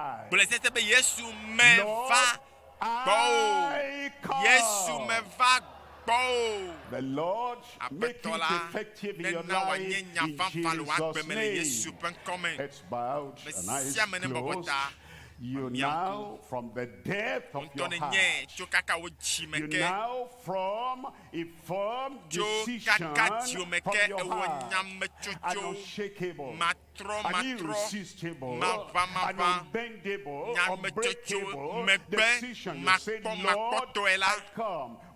arrived. Gblɔe sese be Yesu meva gbɔwò. I come. Yesu meva gbɔwò. The Lord make Aƒetɔ it la effective in your nena wòanye life nya in vavã le wò Jesus' agbe me le Yesu name. ƒe ŋkɔ me. Heads bowed Me and eyes sia ame ne bɔbɔ closed. ta. You now, from the depth of Ŋutɔ your ne heart, nye tso kaka wo dzi me you ke. now from a firm Tso decision kaka dziwò me from ke your ewɔ heart, an nyametsotso unshakable, matrɔ an matrɔ irresistible, maʋamaʋã an unbendable, nyametsotso unbreakable megbe decision. You say, makpɔ Lord, makpɔtɔe la I come.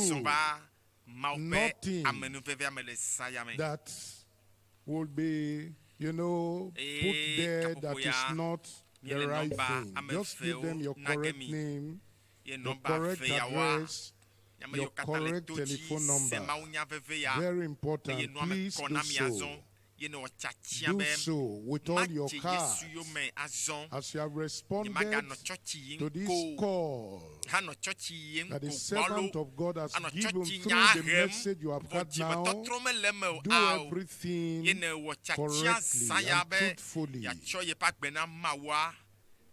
Mizɔ va Mawu ƒe Nothing amenuvevea me le zã ya me. that will be, you know, put Eye there that kaƒoƒo is ya not the míele right nɔmba thing. ame Just give them evewo your na ge correct mi. name, Ye your nɔmba correct veawoa, address, ame your yiwo katã le correct to dzi telephone se number. mawunya veve ya Very eye important. nua me Please kɔ do na mi so. azɔ. Ye nɔ tiatia Do be so with all your madze heart Yesu yome azɔ. as you have responded Nyemaganɔ tsɔtsi yim to this ko o. call Hanɔ tsɔtsi yim that ko the servant gbɔlo. of God has Anɔ given tsɔtsi through nya the hem. message you have Vɔ heard now. dzimetɔtrɔ mele eme o. Do Ao. everything Ye ne wɔ tiatia correctly zã ya and be truthfully. yeatsɔ yeƒe agbe na Mawua.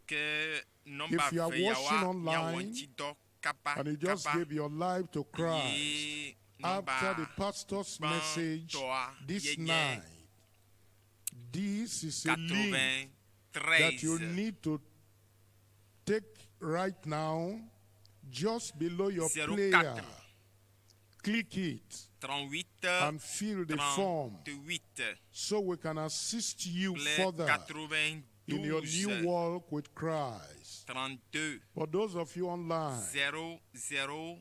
Ke nɔmba If you are ve yawoa, watching miawɔ online ŋuti dɔ kaba and you just kaba. gave your life to Christ Ye after the nɔmba pastor's message gbãtɔa this ye nye night, this is a link that you 93 need to take right now, just below your 04 player. Click it 38 and fill the form 38 so we can assist you kple further in your new 92 walk with Christ. 32 For those of you online, 0 0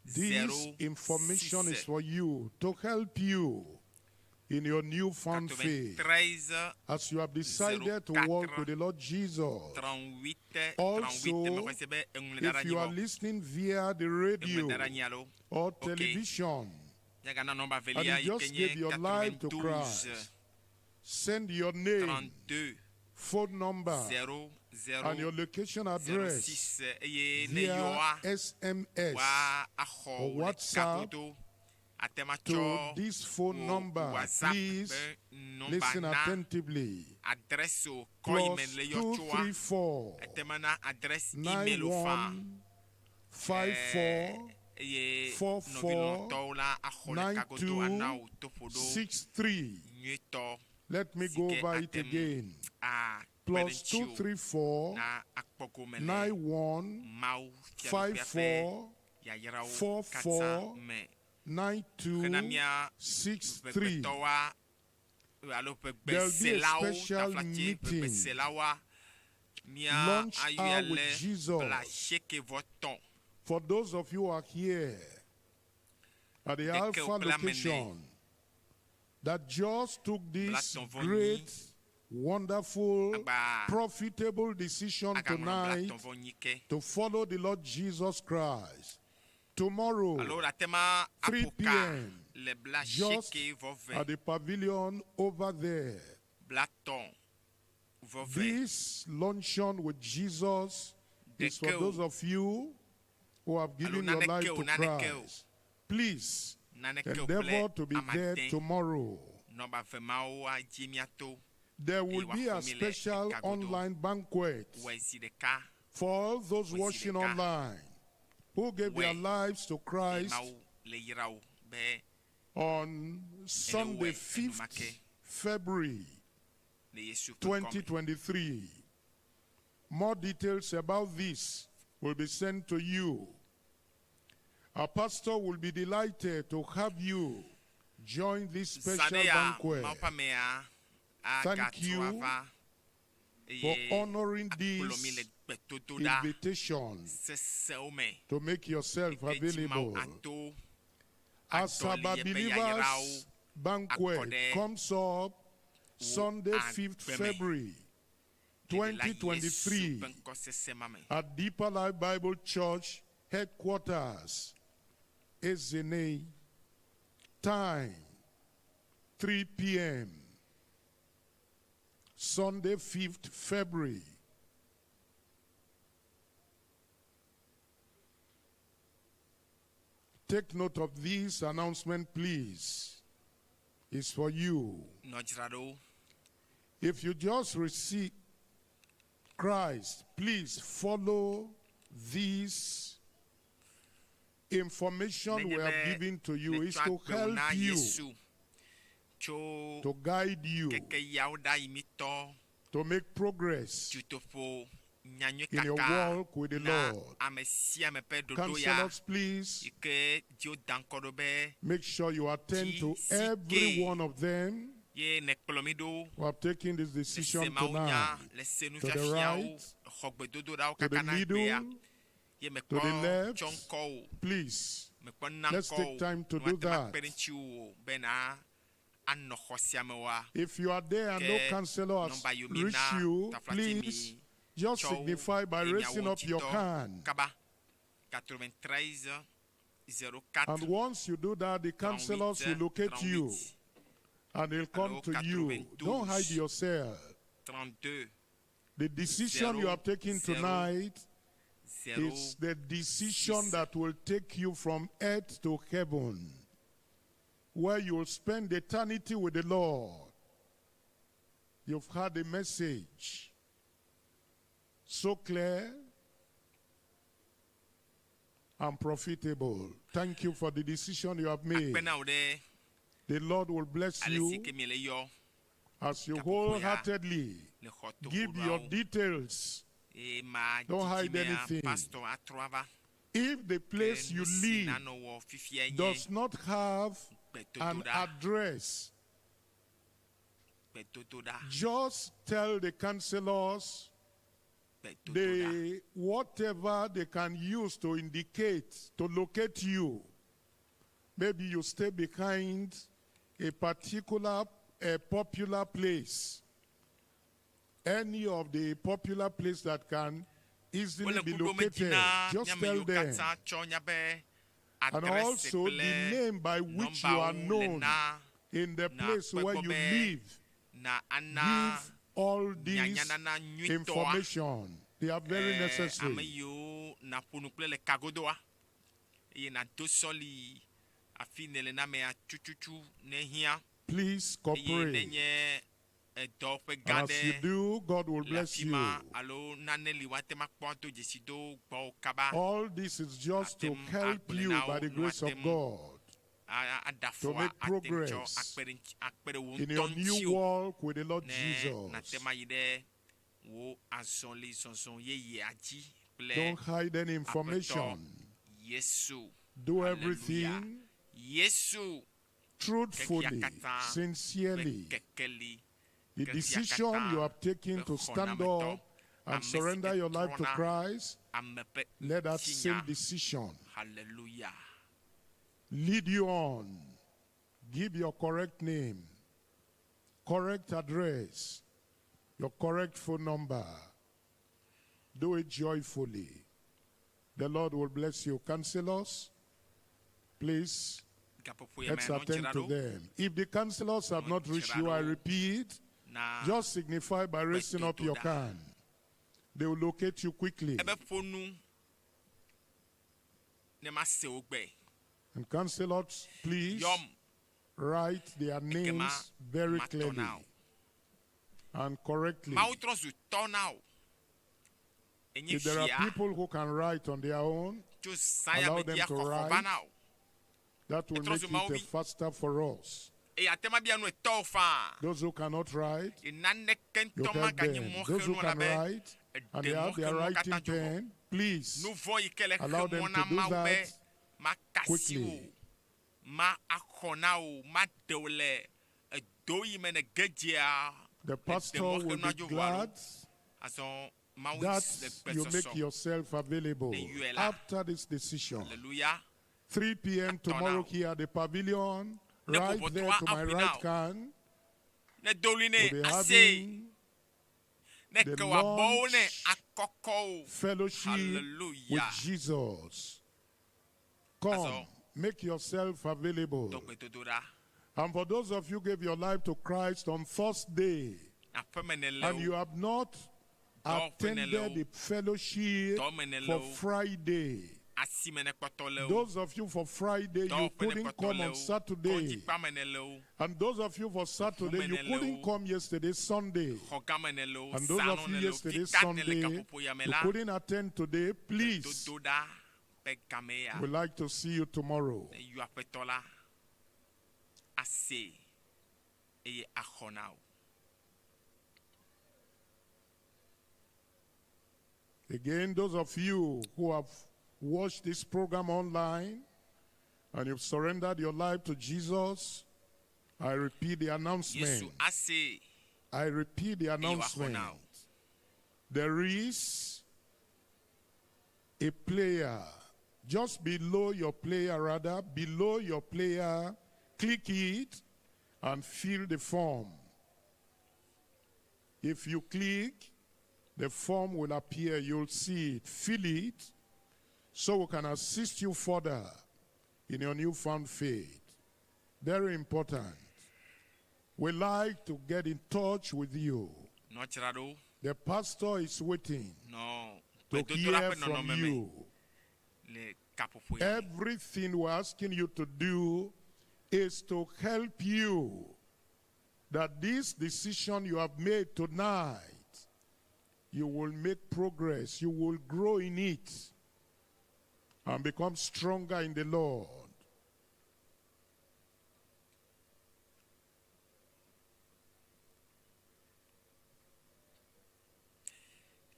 this 0 information is 6 for you to help you in your newfound faith 93 as you have decided to walk with the Lord Jesus. 38 38 Also, mexɔe se be eŋlɔe da ɖe if you are anyi vɔ. listening via the Eŋlɔe radio da ɖe anyi alo? or Ok. television Míagana nɔmba and velia you yi ke just nye gave your life to 92 Christ, send your name, 32 phone number, 0 0 and your location address 06 eye ne via yɔa SMS woa axɔ or wò le WhatsApp kadodo. Ate ŋu to atsɔ this phone wò number. WhatsApp Please ƒe nɔmba listen na attentively. adresse o kɔ yi me Plus le yɔ two tsoa. three four Ete ma na adresse nine email o faa. one five four Eye four nɔvi four lɔlɔ̃tɔwo la axɔ le nine kagodo ana two wò toƒo ɖo six three. nyuietɔ Let me si go ke over it ate ŋu again. akpe ɖe Plus two ŋutiwò three four na akpɔ gome le nine one Mawu five fiaɖuƒea ƒe four yayrawo four katã four me. nine Hena two mía six three. ʋegbetɔwoa alo There will be a ʋegbeselawo special taflatse meeting. ʋegbeselawoa mía Lunch ayɔe hour with ale Jesus. bla asieke vɔ tɔ̃. For those of you who are here at the Ɖeke Alpha wo kple ame ene. location that just took this Blatɔ̃ vɔ nyi. great, wonderful, Agba profitable decision agaŋlɔ tonight blatɔ̃ vɔ nyi ke. to follow the Lord Jesus Christ. Tomorrow, Alo ate ma 3 aƒo ka p.m., le bla just asieke vɔ ve at the pavilion over there. blatɔ̃ vɔ ve. This luncheon with Jesus is for Ɖeke o. those of you who have Alo given your life naneke o to naneke o. Christ. Please Naneke o endeavor kple to be there amade. tomorrow. Nɔmba ve mawo adzi míato There eye will be a woaxɔ mí le special ekagodo. online banquet Wɔe zi ɖeka for all those Wɔe zi watching ɖeka. online who gave their Wɔe lives to eye Christ Mawu le yra wò be on Sunday, wɔe 5th enumake February le Yesu ƒe ŋkɔ me. 2023. More details about this will be sent to you. Our pastor will be delighted to have you join this special Zã ɖe ya banquet. Mawu ƒe amea Thank agatrɔ you ava for eye honoring akplɔ mí le this gbedodoɖa invitation sesewo me. to make yourself Ke dzi Mawu available. ato As adɔ our le yeƒe yayrawo Believers akɔ Banquet ɖe comes up wò Sunday, 5th agbe me. February Le ɖela Yesu 2023 ƒe ŋkɔsese ma me. at Deeper Life Bible Church headquarters, Ezene. Time 3 p.m. Sunday, 5th February. Take note of this announcement, please. It's for you. Nɔ dzra ɖo. If you just receive Christ, please follow this information Nenye we have be given to you. Is nètsɔ to agbe wò help na you, Yesu tso to guide you, keke yawo ɖa yi mitɔ to make progress dutoƒo nyanyui in your kaka walk with the na Lord. ame sia ame ƒe ɖoɖo ya Counselors, please yi ke dzi woda ŋkɔ ɖo be make sure you attend to every one of them ye nèkplɔ mi ɖo who have taken this le decision se mawu nya tonight. le se To the nufiafiawo right, xɔ gbedodoɖawo to the kaka na egbea middle, ye to the mekpɔ left. tsɔ ŋkɔ o Please, mekpɔ na let's ŋkɔ take o time to ne do woate ŋu that. akpe ɖe ŋutiwò bena anɔ xɔ sia me oa If you are there and no ke counselor has nɔmba yomi reached na you, taflatse mi please just tsɔwo signify by eye raising miawo up your ŋutitɔ hand. kaba 93 04 And once you do that, the counselors will locate you 38 And he'll come Alo to you. Don't hide 92 yourself. 32 The decision you 0 have taken 0 tonight 0 is the decision that will take you from earth to heaven, where you will spend eternity with the Lord. You've had a message so clear and profitable. Thank you for the decision you have made. Akpe na wò ɖe The Lord will bless ale si you ke miele yɔ as you gaƒoƒoea wholeheartedly le xɔ give your togoɖoawo details. eye ma Don't hide dzidzimea anything. pastor atrɔ ava. If the Ke place you nu si live nanɔ wɔ fifiae nye does not have an gbedodoɖa. address, Gbedodoɖa. just tell the counselors Gbedodoɖa. they whatever they can use to indicate to locate you. Maybe you stay behind a particular a popular place. Any of the popular place that can easily Wole be ŋku ɖom edzi located, na just míame tell yiwo them. katã tsɔ nya be And adrɛsi also the kple name by which you are nɔmbawo le known na in the na place kpe where gbɔ you be live. na ana Give all these nyanyanana nyuitɔa information. They are very eh, ame necessary. yiwo naƒo nu kple le kagodoa eye nado sɔli afi nele na amea tututu ne hiã Please eye cooperate. nenye edɔ ƒe gã And as you ɖe do, God will le bless afi you. ma alo nane li woate ŋu akpɔ ado dzesi do gbɔwò kaba All this is just ate to ŋu help agblɔe you na by wo the ne grace woate of ŋu God a- aɖe to afɔa make ate ŋu tsɔ progress akpe ɖe ŋuti akpe ɖe wò in ŋutɔ your new ŋutiwò walk with the Lord ne Jesus. nate ŋu ayi ɖe wò azɔli zɔzɔ yeyea dzi kple Don't hide any Aƒetɔ information. Yesu. Do Hallelujah. everything Yesu. truthfully, Xexea katã ƒe sincerely. kekeli. The Xexea decision katã you have taken ƒe to stand xɔnametɔ. up and Ame si surrender ke your life to trɔna Christ, ame ƒe let that same ŋutinya. decision Hallelujah. lead you on. Give your correct name, correct address, your correct phone number. Do it joyfully. The Lord will bless you. Counselors, please Gaƒoƒo ya let's me nɔ attend dzra to ɖo them. If the counselors have not reached you, I repeat, na just signify by raising up your gbedodoɖa. hand. They will locate you quickly. Ebe ƒo nu ne mase wò gbe. And counselors, please Yɔm write their ekema names very matɔ clearly na wò. and correctly. Mawu trɔ zu tɔ na wò. Enye If there are fia people who can write on their own, tso zã ya allow me them dia to xɔxɔ va write. na wò. That will Etrɔ make zu it Mawu a vi. faster for us. Eye ate ŋu abia nu etɔwò faa. Those who cannot write, Ye naneke you ŋutɔ help maganye them. Those who mɔxenu can elabe write and eɖe they have their mɔxenuwo writing katã tso xɔ. pen, please Nu vɔ̃ yi ke le allow xe them mɔ to na do Mawu be that makasi quickly. wò, ma axɔ na wò, maɖe wò le edo yi me ne ge dzea, The eɖe pastor will mɔxenua be dzo vɔ alo glad azɔ Mawu that le you make gbesɔsɔ. yourself available Ne yɔe la, after this decision. Hallelujah. 3 p.m. Atɔ na tomorrow wò. here at the pavilion, Ne right ƒoƒo there trɔa to my aƒoe na right wò. hand, Ne do ɣli we'll nɛ be ase. having Ne the ke wò abɔwo ne launch akɔkɔ wò. fellowship with Hallelujah. Jesus. Come, Azɔ make yourself available. dɔ gbedodoɖa. And for those of you who gave your life to Christ on Thursday, Aƒeme ne le and you wò. have not Dɔwɔƒe ne le attended wò. the fellowship Dɔme ne le for wò. Friday, Asime ne kpɔtɔ le wò. those of you for Friday, you Dɔwɔƒe ne couldn't kpɔtɔ come le on wò. Saturday. Kɔdzikpame ne le wò. And those of you for Saturday, Ʋume you ne le couldn't wò. come yesterday, Sunday. Xɔgame ne le wò. And those of Salon you ne le wò. yesterday, Fika ne le Sunday, gaƒoƒo ya me you la. couldn't attend today, please. Gbedodoɖa ƒe game ya. We'd like to see you tomorrow. Ne yɔ aƒetɔ la, ase eye axɔ na wò. Again, those of you who have watched this program online and you've surrendered your life to Jesus, I repeat the Yesu announcement. ase I repeat the eye wòaxɔ announcement. na wò. There is a player just below your player, rather, below your player, click it and fill the form. If you click, the form will appear. You'll see it. Fill it so we can assist you further in your newfound faith. Very important. We like to get in touch with you. Nɔ dzra ɖo. The pastor is waiting Nɔ to gbedodoɖa hear ƒe from nɔnɔme me you. le gaƒoƒo ya me. Everything we're asking you to do is to help you that this decision you have made tonight, you will make progress, you will grow in it, and become stronger in the Lord.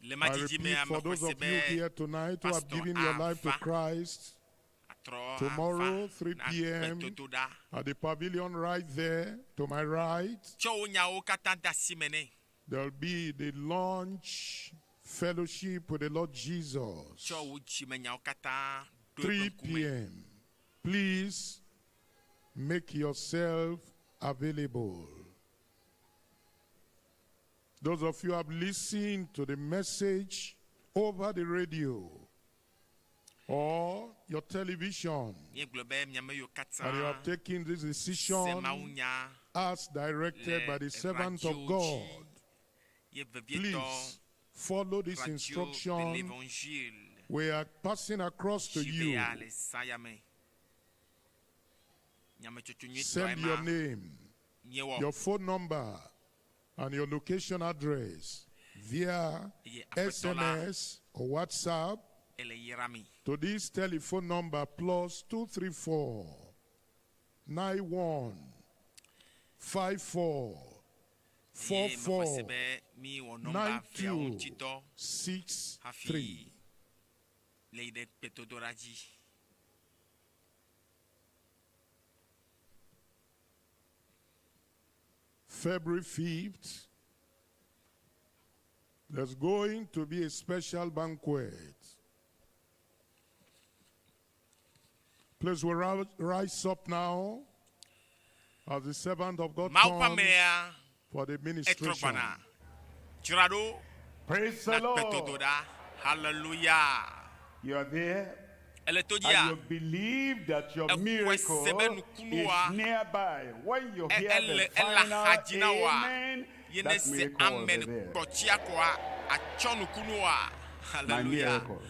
Le ma I dzidzi repeat, mea, for mexɔe those se of you be here tonight who have Pastor given your life to ava Christ, atrɔ tomorrow, ava 3 na p.m., gbedodoɖa. at the pavilion right there to my right, Tsɔ wo nyawo katã de asi me nɛ. there'll be the launch fellowship with the Lord Jesus. Tsɔ wo dzimenyawo katã ɖo eƒe 3 ŋkume. p.m. Please make yourself available. Those of you who have listened to the message over the radio or your television, Míegblɔ be miame yiwo katã and you have taken this se decision mawunya as directed le by the servant of radio God, ye vevietɔ please follow this radio de instruction l'évangile we are passing across to you. JVA le zã ya me. Nyametsotso nyuitɔ Send your ema name, míewɔ. your phone number, and your location address via Eye aƒetɔ la SMS or WhatsApp ele yra mi. to this telephone number plus 234 91 54 Eye mexɔe se 44 be míwɔ nɔmba veawo 92 ŋuti dɔ 63. hafi le yi ɖe gbedodoɖa dzi. February 5th, there's going to be a special banquet. Please, we rise up now as the servant of God Mawu ƒe comes amea for the etrɔ ministration. gbɔna. Dzra ɖo Praise the na Lord. gbedodoɖa. Hallelujah. You are there. Ele to dzia. And you believe that your Exɔe miracle se be nukunua is nearby. When you e- hear ele the ele final axadzi na woa amen, ye ne that se miracle will be amen there. kpɔtsia koa atsɔ nukunua. My Hallelujah. miracle.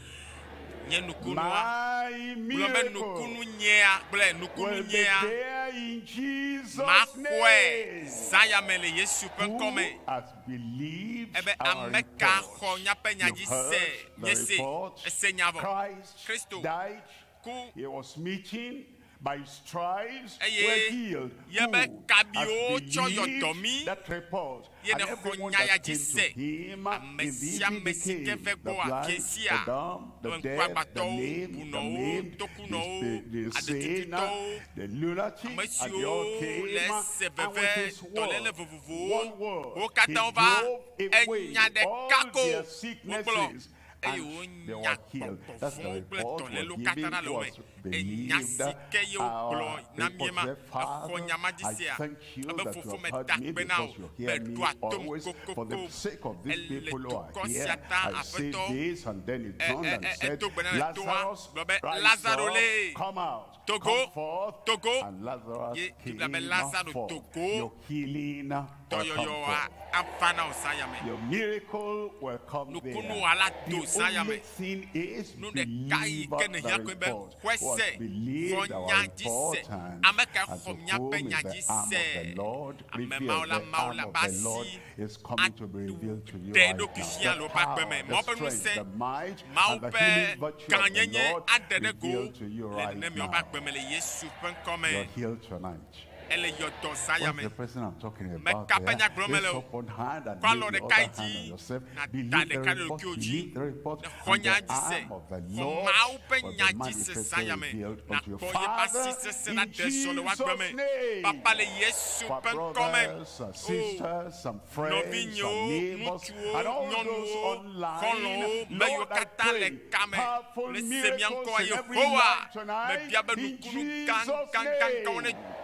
Nye nukunua. My Gblɔ be miracle nukunu nyea gblɔe nukunu will be nyea. there in Jesus' Maxɔe name. zã ya me le Yesu ƒe ŋkɔme. Who has believed Ebe our ame ka report? xɔ míaƒe nya You dzi heard se the nye se report. ese nya vɔ. Christ Kristo died. ku He was meeting by his stripes eye were healed. yebe Who has kabiwo tsɔ yɔ dɔ mí believed that report? ye And ne xɔ everyone nya ya that dzi came se to him ame in the sia evening ame si ke became ve the gbɔa blind, the kesia dumb, the deaf, the ŋkuagbãtɔwo lame, the bunɔwo maimed, tokunɔwo the insane, aɖetututɔwo the lunatic, ame and they siwo all came. le se And with veve his dɔléle word, vovovowo one word, wo he katã wova drove away enya ɖeka all ko their wogblɔ sicknesses eye and they wonya were healed. That's the gbɔgbɔvɔ̃wo kple report was dɔlélewo given katã ɖa le who wo me has enya believed si ke ye wogblɔ our na mí report. ma Say, exɔ Father, nya ma dzi I sea thank you ebe that you fofo have me heard da me akpe na because wò you be hear me ɖo atom always. For the kokoko sake of these ele people who are dukɔ here, sia ta I say aƒetɔ this, and then he e- turned e- and e- said, eto gbe na le toa Lazarus, gblɔ be rise Lazaro up, le come out, Togo come forth. Togo And Lazarus ye Biblia be came Lazaro forth. Togo Your healing will come dɔyɔyɔa forth. ava na wò zã ya me Your miracle will come there. nukunu ala do The zã ya only me thing is nu ɖeka yi believe ke ne hiã the koe be report. xɔe Who se has believed xɔ our nya dzi report se and ame ka and xɔ to míaƒe whom nya is dzi the arm se of the Lord ame revealed. mawo la The mawo arm la of be the Lord asi is coming to be revealed to you ɖe right eɖokui now. fia The le woƒe agbe power, me the mawo ƒe strength, ŋusẽ the might, mawo and the ƒe healing virtue of the gãnyenye Lord aɖe ɖe go revealed to you le right nene miawoƒe now. agbe me le Yesu ƒe ŋkɔ me You're healed tonight. ele yɔ dɔ zã ya What's me the person I'm talking about meka ƒe there? nya gblɔm Lift mele o up one hand and kɔ alɔ lay the ɖeka other yi hand on dzi yourself. na da Believe the ɖeka ɖe report, ɖokuiwò dzi believe the report, ne xɔ and nya the dzi se arm of the xɔ Lord Mawu ƒe will nya be dzi se zã manifested, ya me revealed na unto you. kpɔ yeƒe asi Father, sesẽ na in ɖe sɔ le woagbe Jesus' me name, papa le Yesu for ƒe ŋkɔ me brothers and o sisters and friends and nɔvinyewo neighbors ŋutsuwo and all those nyɔnuwo online, xɔlɔ̃wo me yiwo Lord, I katã le pray kame powerful le se mia miracles ŋkɔa in every Yehowa life tonight mebia be in nukunu Jesus' gãgãgãgãwo ne name.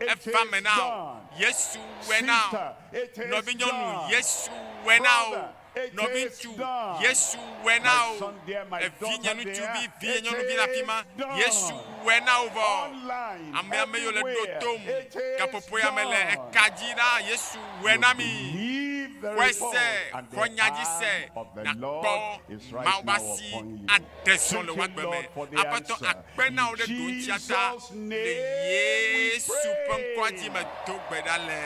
It Eva is me na wò. done. Yesu wɔe na wò. Sister, it is Nɔvinyɔnu, done. Yesu wɔe na wò. Brother, it is Nɔviŋutsu, done. Yesu wɔe na My wò. son there, my Evinye daughter ŋutsuvi, there, vinye it nyɔnuvi le afi ma. is done. Yesu wɔe na wò vɔ. Online, Ame ame yiwo le ɖo everywhere, tom. it is Gaƒoƒo ya me le done. eka dzi ɖa, Yesu wɔe na mi. Believe the Xɔe report se, and the xɔ nya dzi se, arm of the nakpɔ Lord is right Mawu be now asi upon you. ade zɔ Thank le you, wò agbe me. Lord, for the Aƒetɔ answer. akpe na wò In ɖe ɖoŋtsia ta. Jesus' Le name we Yesu ƒe ŋkɔa dzi pray. me do gbe ɖa le.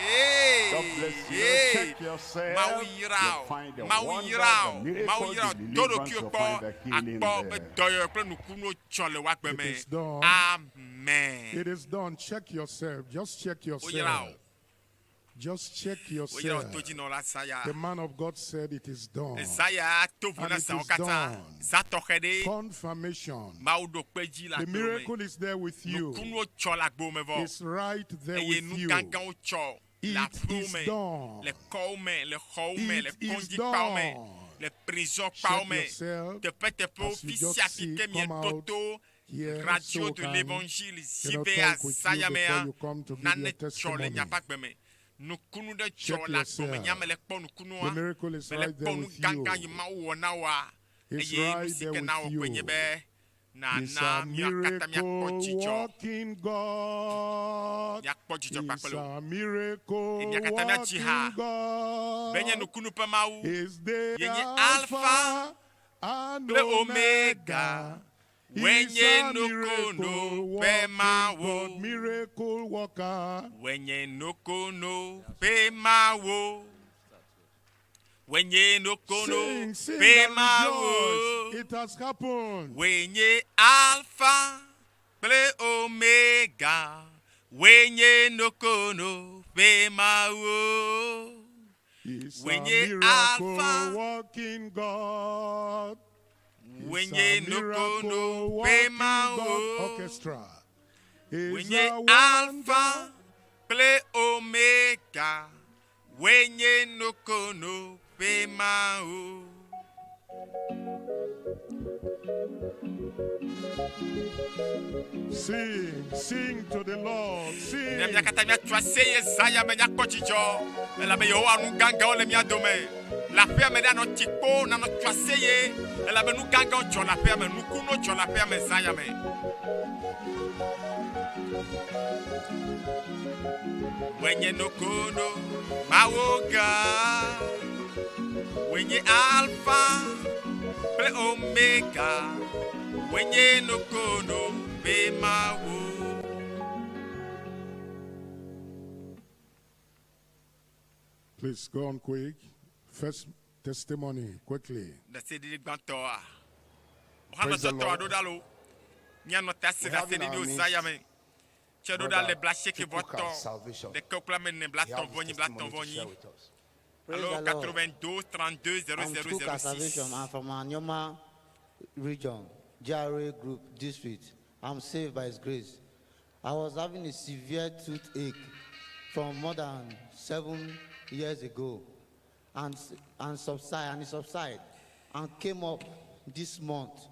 Ee, God bless you. ee. Check yourself. Mawu yra You'll wò. find the Mawu wonder, yra the wò. miracle, Mawu yra the wò. Do deliverance. ɖokuiwò You'll kpɔ find the healing akpɔ be there. dɔyɔyɔ kple nukunuwo dzɔ le wò agbe It me. is done. Amen. It is done. Check yourself. Just check Woyra yourself. wò. Just check Woyra yourself. todzinɔla zã ya. The man of God said it is done. Zã ya to vo And na it zãwo is katã. done. Zã tɔxɛ ɖe. Confirmation. Mawu ɖo kpe dzi le The agbewo me. miracle is there with you. Nukunuwo tsɔ le agbewo me vɔ. It's right there Eye with nu you. gãgãwo tsɔ le It aƒewo is me, done. le kɔwo me, le xɔwo me, le It is kɔdzikpawo me, done. le prisɔkpawo Check me. yourself Teƒeteƒewo as you fi just sia fi see ke come mieɖo out to here radio so de can l'évangile you know, zibe talk with azã you ya before mea you come to give nane your tsɔ le testimony. miaƒe agbe me. Nukunu ɖe tsɔ Check le agbe me yourself. nya mele kpɔ nukunua. The miracle is Mele right there kpɔ nu with gãgã you. yi Mawu wɔ na woa. It's Eye nu right si there ke with na wɔ koe nye you. be He's nana a mía katã míakpɔ miracle dzidzɔ. working God. Míakpɔ dzidzɔ He's kpakple wò. a miracle Eye mía katã míadzi ha. working God. Be nye nukunu ƒe Mawu. He's the Ye nye Alpha Alpha and kple Omega. Omega. Woe He's nye a nukunu miracle ƒe working Mawu. God, miracle worker. Woe nye nukunu ƒe Mawu. Woe nye nukunu Sing, sing ƒe and Mawu. rejoice. It has happened. Woe nye Alpha kple Omega. Woe nye nukunu ƒe Mawu. He's Woe a nye miracle Alpha. working God. Woe He's nye a miracle nukunu ƒe working Mawu. God orchestra. Woe He's nye a Alpha kple Omega. Woe nye nukunu ƒe Mawu. Sing, sing to the Lord, Ne sing. mía katã míatso aseye zã ya me míakpɔ dzidzɔ elabe Yehowa nu gãgãwo le mía dome. Le aƒea me ɖe anɔ tsi kpo nanɔ tso aseye elabe nu gãgãwo dzɔ le aƒea me, nukunuwo dzɔ le aƒea me zã ya me. Woe nye nukunu Mawu gã. Woe nye Alpha kple Omega. Woe nye nukunu ƒe Mawu. Please go on quick. First testimony, quickly. Ɖaseɖiɖi gbãtɔa. Praise the Ɔhanɔtɔtɔ Lord. aɖo ɖa lo. Míanɔ ta se We have in our ɖaseɖiɖiwo midst zã ya me. Tse ɖo ɖa le Brother bla seeke vɔ Chukwuka tɔ. Salvation. Ɖeke kple ame ene bla He tɔ̃ have vɔ his nyi bla tɔ̃ testimony vɔ to nyi. share with us. Praise Alo the Lord. 82 32 I'm 00 Chukwuka 06. Salvation. I'm from Anyoma region, GRA Group District. I'm saved by His grace. I was having a severe toothache from more than 7 years ago, and subside and it subsided, and came up this month.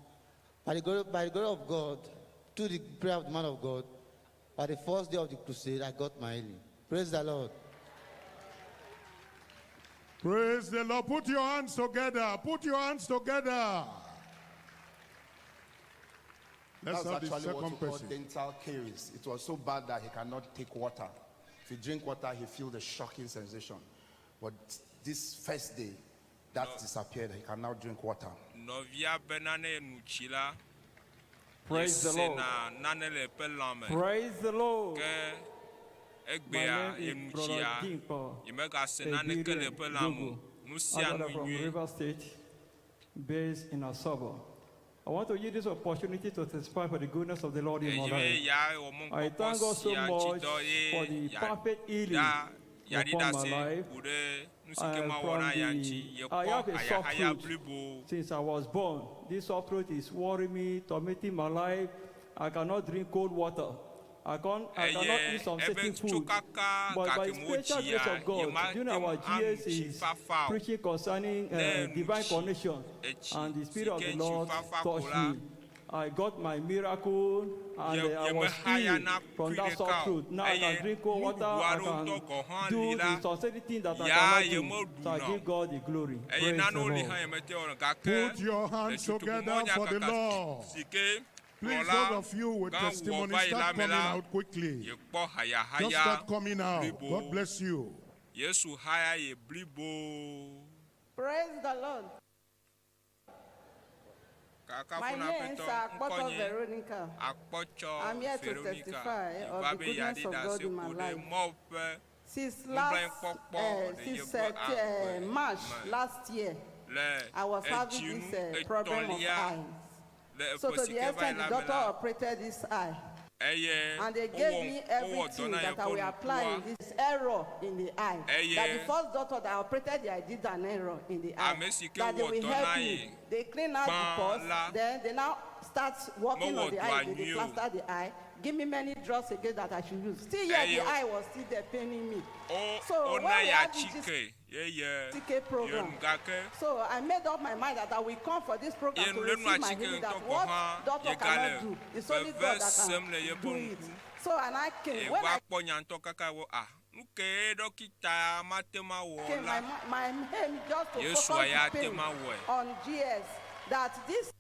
By the glory of God, through the prayer of the man of God, by the first day of the crusade, I got my healing. Praise the Lord. Praise the Lord. Put your hands together. Put your hands together. Let's That's have the actually what second we call person. dental caries. It was so bad that he cannot take water. If he drink water, he feels the shocking sensation. But this first day, that disappeared. He can now drink water. Nɔvia bena ne nu tsi la, Praise the Lord. yesena nane le eƒe lãme. Praise the Lord. Ke My egbea name ye is nu Brother tsia, Dimpo yemegase naneke le Ebire eƒe lãme o. Dogo. Nu sia Brother nu from nyuie. River State, based in Asobo. I want to use this opportunity to testify for the goodness of the Lord in my Eye life. ya wɔ I mɔkpɔkpɔ thank God so sia much dzi dɔ ye for the ya perfect healing ya yaɖi upon my ɖase life. ku ɖe nu si ke Uh, mawɔ from na ya ŋuti. the, Yekpɔ I have a soft hayahaya throat blibo. since I was born. This soft throat is worrying me, tormenting my life. I cannot drink cold water. I cannot Eye eat some ebe certain tso food. kaka But by gake the mo special grace dzia of God, yemate during ŋu our anu tsi GAC's fafa o. preaching concerning Ne nu divine tsi connection, etsi and the si Spirit of ke the tsi Lord fafa ko touched la, me. I got my miracle and ye I was yemehaya healed na from kui that sore ɖeka o. throat. Now I Eye can drink cold water, nuɖuɖu I aɖewo can ŋutɔ gɔ̃ hã do li la, the certain thing that I ya cannot do. So I yemeɖuna give o. God the glory. Eye Praise the nanewo li hã Lord. yemete wɔna o gake Put your le hands together tutugbɔmɔnya for the kaka Lord. si ke Please, kplɔla those of you with gã wɔ testimony, va yi la start me coming la, out quickly. yekpɔ Just hayahaya start coming out. blibo. God bless you. Yesu haya ye blibo. Praise the Lord. My Kakafu na name is aƒetɔ Akpoto ŋkɔnye Veronica. Akpɔtsɔ I'm here to Veronica. testify of Yeva the be goodness yeaɖi of God ɖase in my ku ɖe life. Mawu ƒe Since last, nublanuikpɔkpɔ le since yeƒe agbe March me. last year, Le I was having edzinu this problem of etɔ̃lia eyes. le So eƒe to si the ke va yi extent la the me doctor la, operated this eye. Eye And they gave wowɔ me wowɔ dɔ everything na that I yeƒe will apply ŋkua. in this error in the eye. Eye That the first doctor that operated the eye did an error in the eye. Ame si ke That they wɔ will dɔ na help ye me. They clean out the gbã pus. la Then they now start working mewɔ on the dɔa eye. They nyuie o. plaster the eye. Give me many drugs again that I should use. Still yet Eye the eye was still there paining me. wo So when wona we ye had this atike ye GCK ye program, nu gake so I made up my mind that I will come for this program ye to nu receive my atike healing. ŋutɔ That gɔ̃ what hã doctor ye cannot gale do, it's only veve God that sem can le yeƒe do it. ŋku. So and I came. When Eva I kpɔ nya ŋutɔ kaka wo ah nu ke ɖɔkita mate ma wɔ came, la my aim just to Yesua focus ya the te pain ma wɔe. on GS. That this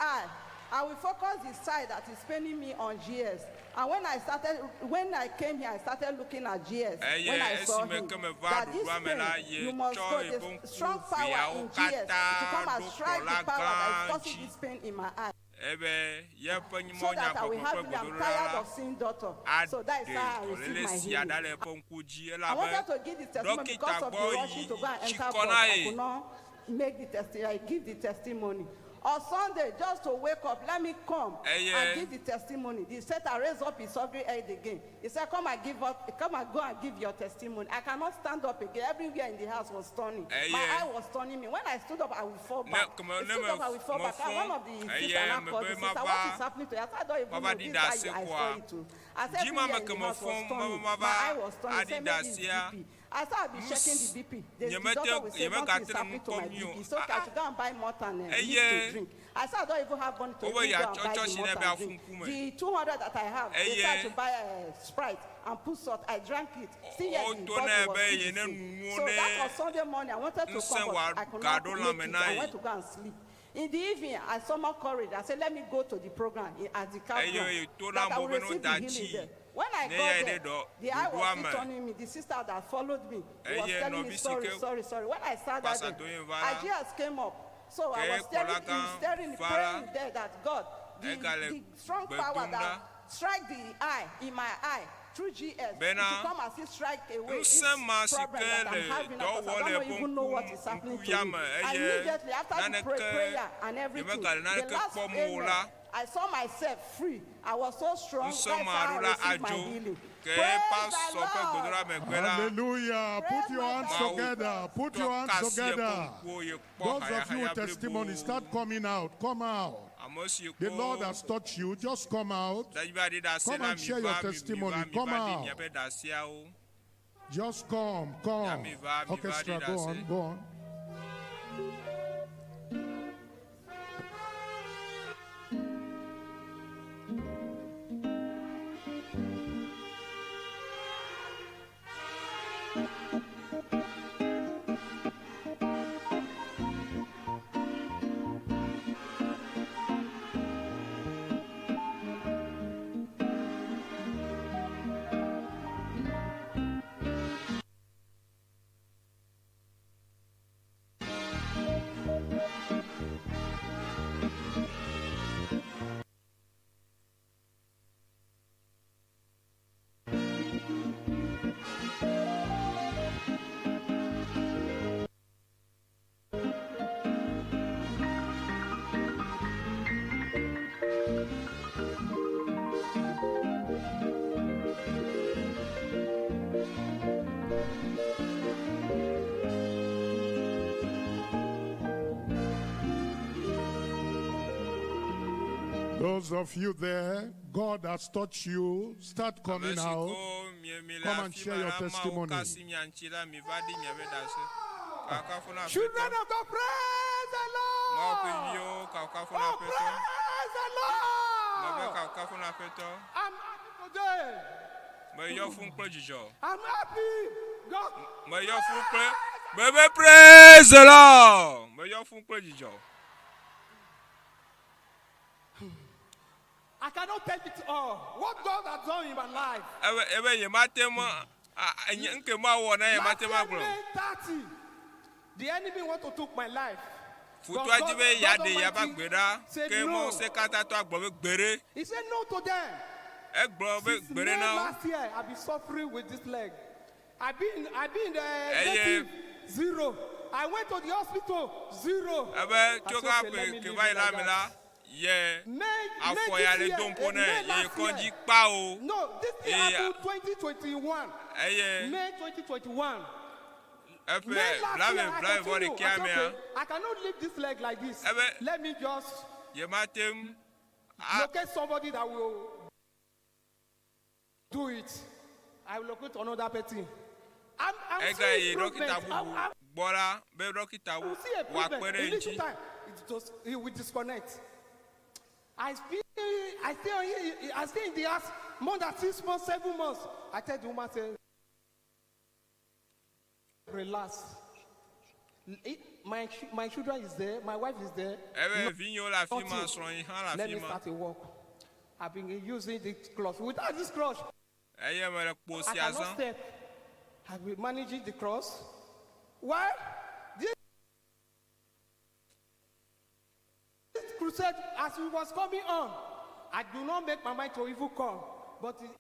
eye, I will focus the side that is paining me on GS. And when I started, when I came here, I started looking at GS. Eye When I saw esime him, ke meva that this ɖoɖoa me la pain, ye you must tsɔ go. yeƒe The ŋku strong power viawo in GS to katã come and ɖo strike kplɔla the power that gã is causing dzi this pain in my eye. ebe yeƒe So that I will mɔnyagbɔgblɔ have ƒe healing. I'm gbedodoɖa tired la of seeing doctor. So that is aɖe how I received dɔléle my sia healing. ɖa le eƒe ŋku dzi I elabe wanted to give the testimony ɖɔkita because of gbɔ the rushing yi to go and tsi enter kɔ bus. na I ye. could not make the testimony. I give the testimony. On Sunday, just to wake up, let me come Eye and give the testimony. The Satan raised up his ugly head again. He said, "Come and give up. Come and go and give your testimony." I cannot stand up again. Everywhere in the house was turning. Eye My eye was turning me. When I stood up, I would fall ne back. keme I ne stood me up, I would fall back. And mefɔ one of the sister eye now called mebe the sister, mava "What is happening to you?" I said, "I don't even mava know. ɖi This ɖase eye, I koa saw it too." I said, dzi ma "Everywhere me in ke the house mefɔ was turning. me My mava eye was turning. He aɖi said, "Maybe it's ɖasea BP." I said, I'll be nu checking si the BP. The nyemete doctor will say, nothing is nyemegate nu happening to kpɔm my nyuie BP. o It's okay, I should go and buy malt and milk to eye drink. I said, I don't even have money to wobe even go and yeatsɔ buy the tsɔtsi malt ne be and afu drink. ŋkume The 200 that I have, they said I eye should buy Sprite and put salt. I drank it. Still yet, the woto body nɛ was be still ye the ne same. nunuwo So ne that was Sunday morning. I wanted to ŋusẽ come, but I could not wòagaɖo lãme make it. na I ye. went to go and sleep. In the evening, I summoned courage. I said, let me go to the program at the eye campground yeto na that I amewo will be ne receive the woda healing tsi there. When I ne got ya there, ɖe dɔ the eye was ɖoɖoa still me turning me. The sister that followed me was eye telling me, nɔvi si sorry, ke sorry, sorry. When I sat kpasa there, do ye va la Agias came up. So I ke was staring, kplɔla gã staring, va la praying there that God, egale the strong gbe power dom ɖa that strike the eye in my eye through GS, it should bena come and see strike away this ŋusẽ ma si problem ke that I'm le having dɔ because I wɔm don't le know eƒe even know ŋku what is happening ŋku to ya me. me And eye immediately after the naneke prayer and everything, nyemegale the naneke last kpɔm o amen, la I saw myself free. I was so strong. ŋusẽ That's ma how ɖo I la received my adzo healing. ke Praise pasɔ the ƒe Lord. gbedoɖa megbe la Hallelujah. Put your hands Mawu together. Put tɔ your hands kasi eƒe together. ŋkuwo ye kpɔ Those of you hayahaya with testimony, blibo start coming out. Come out. ame si The Lord ko has touched you. Just come out. dadzibe aɖi ɖase Come la and mi share your va mi mi testimony. va mi Come va ɖi out. miaƒe ɖaseawo Just come. ya Come. mi va mi va ɖi Orchestra, go ɖase. on. Go on. Those of you there, God has touched you. Start Ame coming si out. ko mie mi le Come and afi share ma your la, Mawu testimony. kasi mia ŋuti la, mi va ɖi miaƒe ɖase. Kakafu na Children Aƒetɔ. of God, praise the Mawu ƒe Lord. viwo, kakafu na Oh, Aƒetɔ. praise the Mebe Lord. kakafu na Aƒetɔ. I'm happy today. Meyɔ fũu kple dzidzɔ. I'm happy. God, Meyɔ fũu kple mebe praise the Lord. Meyɔ fũu kple dzidzɔ. I cannot tell it all. What God has done in my life. Ebe ebe nyemate ŋu a a nye ŋke mawɔ na ye Last mate ŋu year, agblɔ. May 30, the enemy want to took my life. But Futua God, dzi be God yeaɖe yeaƒe Almighty agbe ɖa said ke no. Mawu sekatãtɔ agblɔ be gbeɖe. He said no to them. Egblɔ be Since gbeɖe May na wo. last year, I've been suffering with this leg. I've been, I've been the Eye native zero. I went to the hospital zero. ebe I tso said, ka okay, let ƒe me ke leave va yi it la like me that. la Ye May, May afɔ ya this le year, do ŋpo eh, nɛ May ye last kɔndzi year. kpa o. No, this year Eye happened 2021. eye May 2021. eƒe May last blave year, I blave vɔ continue. I ɖekea said, mea okay, I cannot leave this leg like this. Ebe- Let me just yemate ŋu a locate somebody that will do it. I will locate another person. I'm, I'm ega seeing yi improvement. dɔkita I, bubu I gbɔ la be dɔkita will see wòakpe improvement. ɖe In little ŋuti. time, it just it will disconnect. I still, I still, I stay in the house more than 6 months, 7 months. I tell the woman, say, relax. It- my, my children is there, my wife is there. Ebe vinyewo le afi ma, Nothing. srɔ̃nye hã le Let afi me ma. start a work. I've been using this clutch. Without this clutch, Eye mele kpo I sia cannot zãm. step. I've been managing the cross. Why? This, this crusade, as it was coming on, I do not make my mind to even come. But it,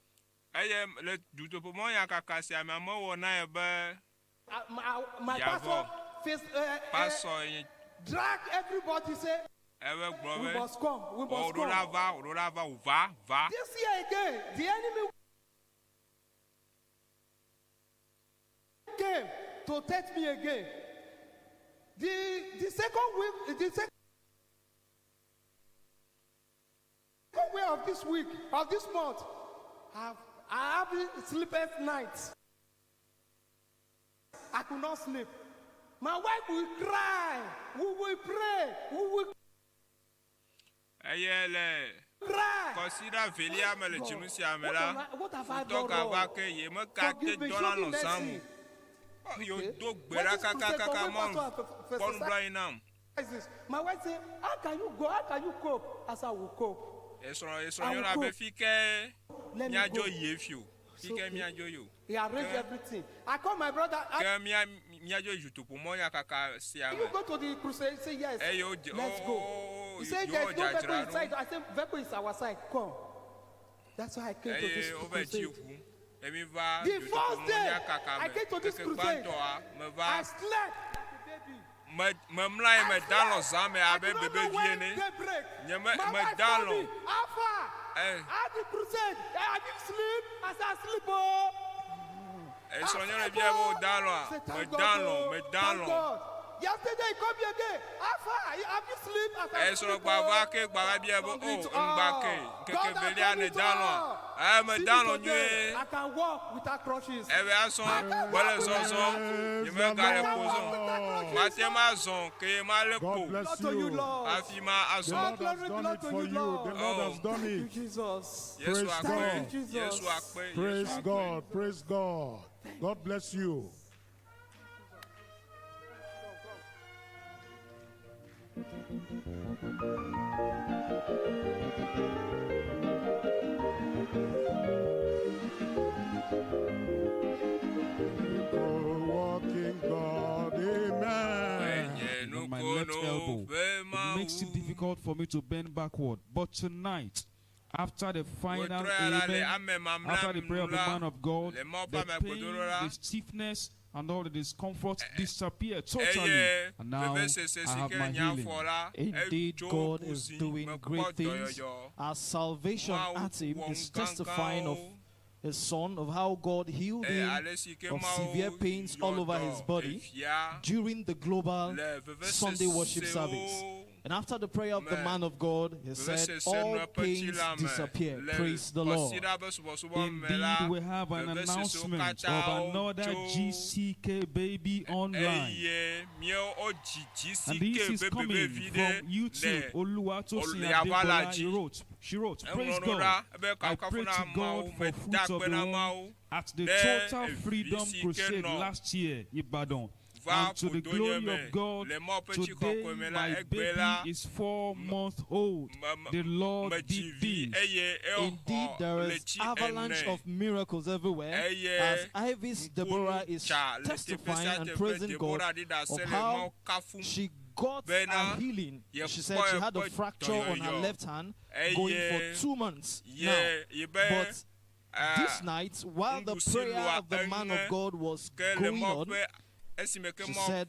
Eye le dutoƒomɔ ya kaka sia mea mewɔ na ye be my, my Yavɔ. pastor face, pasɔ ye drag everybody, say, ebe gblɔ we be must come, we must wò ɖo la come. va, wò ɖo la va, wò va, va. This year again, the enemy came to tempt me again. The second week, the second week of this week, of this month, I have sleepless nights. I could not sleep. My wife will cry. We will pray. We will Eye le cry. kɔsiɖa velia me le dzinu sia me What la, have I- what have I ŋutɔ done gava wrong? ke ye meka te Forgive me, dɔna show me nɔ zãm mercy. o. Yo do gbe When ɖa this crusade kakakaka come, when mɔ pastor kpɔ nublanui nam. Crisis. My wife say, how can you go? How can you cope? I said, I will cope. Esrɔ̃ I esrɔ̃ will nyɔnua be cope. fi ke Let me míadzo go. yi efi o. Fi ke okay. míadzo yi o. He arranged Ke- everything. I call my brother. I, Ke mía míadzo yi dutoƒomɔ ya kaka sia you me. go to the crusade. He say, yes. Eye wo dze Let's o go. o He said, yewo there's no vehicle dzadzra inside. ɖo. I said, vehicle is our side. Come. That's why I came to this Eye wova dzi crusade. ʋu. Emi va The first dutoƒomɔ day ya kaka I me. came to this Keke crusade, gbãtɔa meva I slept like a baby. me memlɔ anyi me da lɔ zã me I abe do not know bebevi when ene. daybreak. Nye me My me wife da called lɔ. me. How far? Eh. At the crusade, I didn't sleep. I said, I sleep. Oh. Esrɔ̃ nyɔnu bia be wo da lɔa, Say, me thank da God. lɔ, Oh, me da thank lɔ. God. Yesterday he called me again. How far? Have you sleep? I said, I Esrɔ̃ sleep. gba va Oh. ke gba va bia be Done o it ŋgba all. ke ŋkeke God has velia done ne it da lɔa. all. Eye me See da me lɔ today. nyuie. I can walk without crutches. Ebe azɔ mele zɔzɔm, nye me ga le kpo zɔm. Mate ma zɔn ke ma le God kpo. bless to you, you. Lord. Hafi ma The azɔ. Lord has Glory done belong it to for you, you. The Lord. Lord has done Thank you, it. Jesus. Yesu Praise akpe, God. Jesus. Yesu akpe, Yesu Praise akpe. God. Praise God. God bless you. Miracle working God. Amen. Enye on my left nukono elbow. ƒe It makes it Mawu. difficult for me to bend backward. But tonight, after the final Wotrɔ ya la le amen, ame mamlɛ after the prayer nu of the la, man of God, le Mawu ƒe the ame pain, gbedoɖo la, the stiffness, and all the discomfort disappeared totally. eye And now vevesese I si have ke my le nya healing. fɔ la, Indeed, etso God ku is si doing mekpɔ great things. dɔyɔyɔ. Our salvation Mawu at him wɔ is nu testifying of gãgãwo. his son, of how God healed Eye him ale si ke of Mawu severe pains all yɔ over his dɔ body efia during the global le Sunday worship service. vevesesewo And after the prayer of the me. man of God, he said, Vevesese All nɔ eƒe pains tsi la me disappear. le Praise the Lord. kɔsiɖa ƒe subɔsubɔ me la, Indeed, we have an vevesesewo announcement of katã another tso GCK baby online. eye míawo wodzi And this GCK is be coming bebevi ɖe from YouTube. le Oluwatosin Oliava la Adebola, he dzi. wrote, she wrote, Praise Eŋlɔ nu God. ɖa ebe I kafukafu pray na to Mawu, God for meda fruits of akpe the na womb Mawu at the ɖe Total evi Freedom si ke Crusade nɔ last year, Ibadan. va And to the ƒodo nye glory me of God, le Mawu ƒe tsi today kɔkɔe me la, my egbe la baby is 4 months old. The Lord medzi did vi this. eye Indeed, exɔ there is ɣleti avalanche ene. of miracles everywhere Eye as Ivis Deborah is tsa le teƒe testifying sia and teƒe. praising God Deborah ɖi ɖase of le how Mawu kafum she got bena her healing. She said yekpɔ she had a eƒe fracture on her dɔyɔyɔ. left hand going for Eye 2 months ye now. yibe But this night, while the nuɖusi prayer lɔa of the man of eŋe God was ke le going Mawu on, ƒe esime ke she Mawu said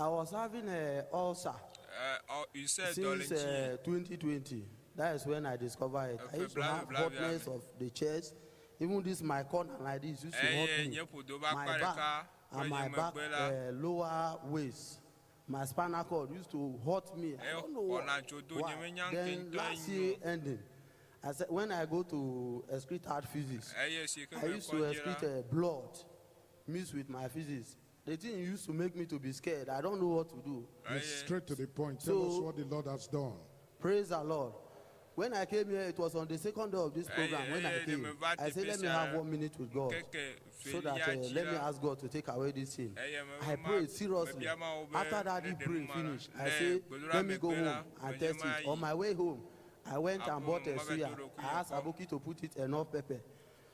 I was having a ulcer Ɛ ɔ ulcère dɔ le since ŋuti. 2020. That is when I discovered it. I used to Bla- have bla- bla- hotness of the chest Even this my corner like this used to Eye hurt me. nye ƒodo be akpa My ɖeka back kple and nye my back megbe la lower waist, my spinal cord used to hurt me. I don't know exɔna why. dzo do nye Why. menya Then ŋkeŋkeŋ last nyo. year ending, I said when I go to excrete out physics, Eye si ke I used to mekɔ dzi la excrete blood mixed with my physics. The thing used to make me to be scared. I don't know what to do. Yes, straight to the point. Tell us So- what the Lord has done. Praise the Lord. When I came here, it was on the second day of this program. When I eye came, me va I said, teƒe let me sia have 1 minute with God ŋkeke so that velia dzi let me la ask God to take away this thing. eye me I ma prayed seriously. mebia Mawu be After that, ne the ɖe prayer nu ma finished. la I le say, gbedoɖa let me go megbe home la and menye test it. On mayi my way home, I went and aƒeme bought a mava do suya. ɖokuinye I asked kpɔ. Aboki to put it enough pepper.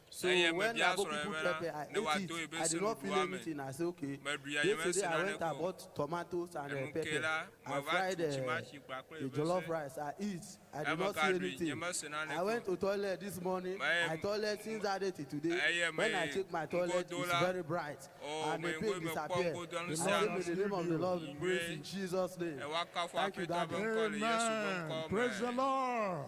So Eye when mebia Aboki srɔ̃nye put bena pepper, I ne ate wòado it. yebe I did not feel senuɖua me. anything. I said, okay. Meɖu ya nye Yesterday, mese I went and naneke o. bought tomatoes and Enu ke pepper. la I meva fried tu tsimatsi kpakple the yebe jollof se. rice. I eat. I did Eme not ka see ɖui nye anything. mese I naneke o. went to toilet this morning. Meye I toilet since that day till today. eye When I meyi check my toilet, ŋgodo it's la very bright. o And the meyi pain ŋgo mekpɔ disappeared. ŋgodoa nu I sia say, nu may the name of the Lord be praised in nyuie. Jesus' name. Ewɔakafu Thank you, Aƒetɔ be Daddy. ŋkɔ le Yesu be Amen. ŋkɔ Praise the me. Lord.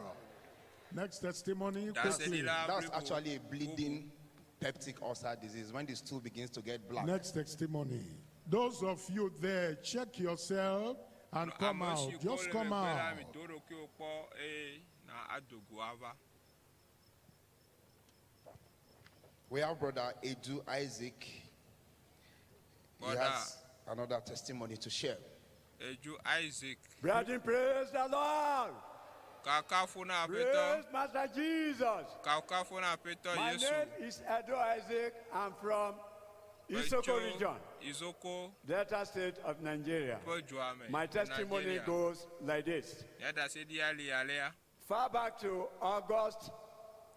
Next testimony quickly. Ɖaseɖila That's blibo actually a bubu. bleeding peptic ulcer disease when the stool begins to get black. Next testimony. Those of you there, check yourself and come Ame out. si ko Just le come megbe la out. mi do ɖokuiwò kpɔ eye na ado go ava. We have brother Edu Isaac. He Brother has another testimony to share. Edu Isaac. Brethren, praise the Lord. Kakafu na Aƒetɔ. Praise Master Jesus. Kakafu na Aƒetɔ My Yesu. name is Edo Isaac. I'm from Isoko Metso region, Izoko Delta State of Nigeria. ƒe dua me My le testimony Nigeria. goes like this. Nye ɖaseɖia li alea. Far back to August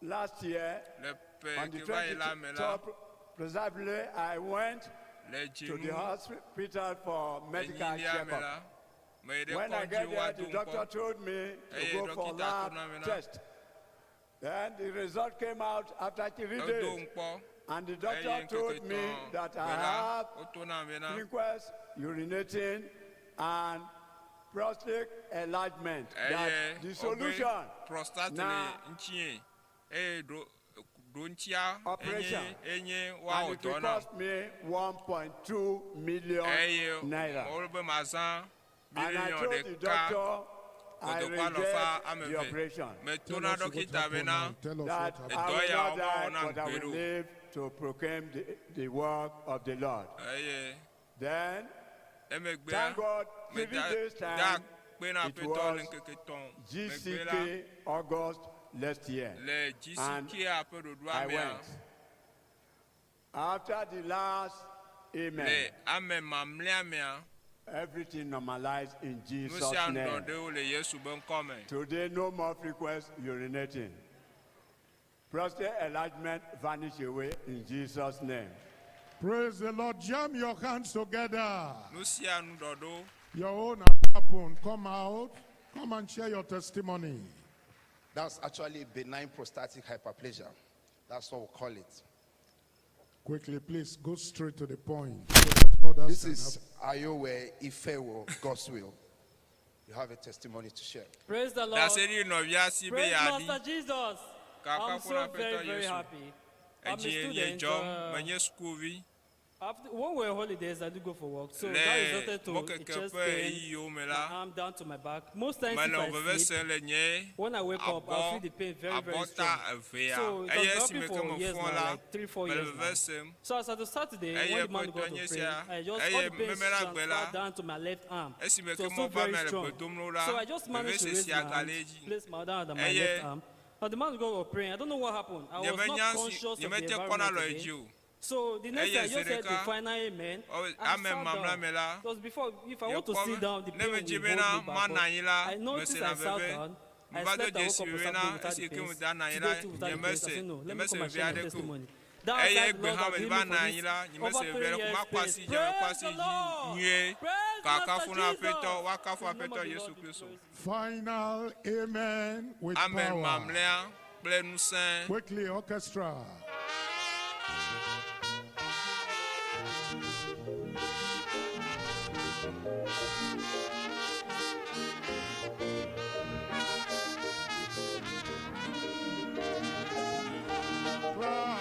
last year, Le ƒe on the ke va yi la me la, 23rd, precisely, I went le to the dzinu hospital for medical enyilia me checkup. la, meyi ɖe When I kɔdzi get there, woado the doctor ŋkɔ. told me to Eye go for dɔkita to lab na me na, test. Then the result came out after 3 edo days. ŋkpɔ And the eye doctor ŋkeke told me tɔ̃ that gbe I la, have woto nam bena frequent urinating and prostate enlargement. That eye the wobe solution prostate le now ŋutinye eye ɖo ɖo ŋutia enye operation. enye And woawɔ it will dɔ nam cost me 1.2 million eye naira. wole be mazã And I miliɔn told the ɖeka doctor I kotoku alɔfa reject ame the eve operation. meto Tell na us what dɔkita happened bena now. Tell us That what I happened. edɔ will ya not womawɔ die, nam but I gbeɖe will o live to proclaim the work of the Lord. eye Then, emegbea thank God, 3 meda days da time, akpe na it Aƒetɔ le was ŋkeke tɔ̃ megbe la GCK August last year. le And GCK ƒe ɖoɖoa I mea went. After the last le amen, ame mamlɛa mea everything normalized in nu Jesus' sia nu name. ɖɔ ɖewo le Yesu be ŋkɔ me. Today, no more frequent urinating. Prostate enlargement vanish away in Jesus' name. Praise the Lord. Jam your hands together. Nu sia nu ɖɔ ɖo. Your own has happened. Come out. Come and share your testimony. That's actually benign prostatic hyperplasia. That's what we call it. Quickly, please go straight to the point. So that others This can is Ayowe Ifewo Goswill. You have a testimony to share. Praise the Lord. Ɖaseɖi nɔvia si be Praise yeaɖi. Master Jesus. I'm Kakafu na so very, Aƒetɔ very Yesu. happy. I'm a Edzi nye student. dzɔm, menye sukuvi. After, when we're holidays, I do go for work. So Le that resulted to a mɔkeke chest ƒe pain, ɣeyiɣiwo me my la, arm down to my back. Most times mele if I veve sleep, sem le nye when I wake up, I abɔ feel the pain very, very abɔta strong. evea. So it Eye has esime been ke happening for years mefɔ now, la, like 3, 4 mele years veve now. sem. So as at Saturday, Eye when the man ƒe got to tɔ nye pray, sia. I just all Eye the pain memelagbe la, transferred down to my left arm. esime It ke was so meva very me le strong. gbe dom ɖo la, So I just managed to raise vevesesia my hand, gale edzi. place my other hand on my Eye left arm. But the man God was praying. I don't know what happened. I was not nyemenya si conscious of the nyemete kɔna environment lɔ again. edzi o. So the next Eye time I zi just heard the ɖeka, final amen. ɔ- I ame sat mamlɛ down. me la, Because before, if I want to yekpɔ sit be down, the ne pain will medzi hold me bena back. But manɔ anyi la, I noticed mesena I sat veve. down. I Meva do slept and woke dzesi up on bena Saturday without esi the ke pains. meda nɔ anyi Today la, too without the pains. I nyemese said, no, let me nyemese come and veve share my aɖeke o. testimony. That Eye aside, the gbe Lord hã has medi healed va me nɔ for anyi this la, over nyemese 3 veve aɖeke o. years Makɔ pains. asi dzi, mekɔ Praise asi the dzi Lord. nyuie. Praise Kakafu Master na Aƒetɔ, Jesus. woakafu The name Aƒetɔ of the Yesu Lord be Kristo. praised. Final amen with Ame power. mamlɛa kple ŋusẽ. Quickly, orchestra. Clap.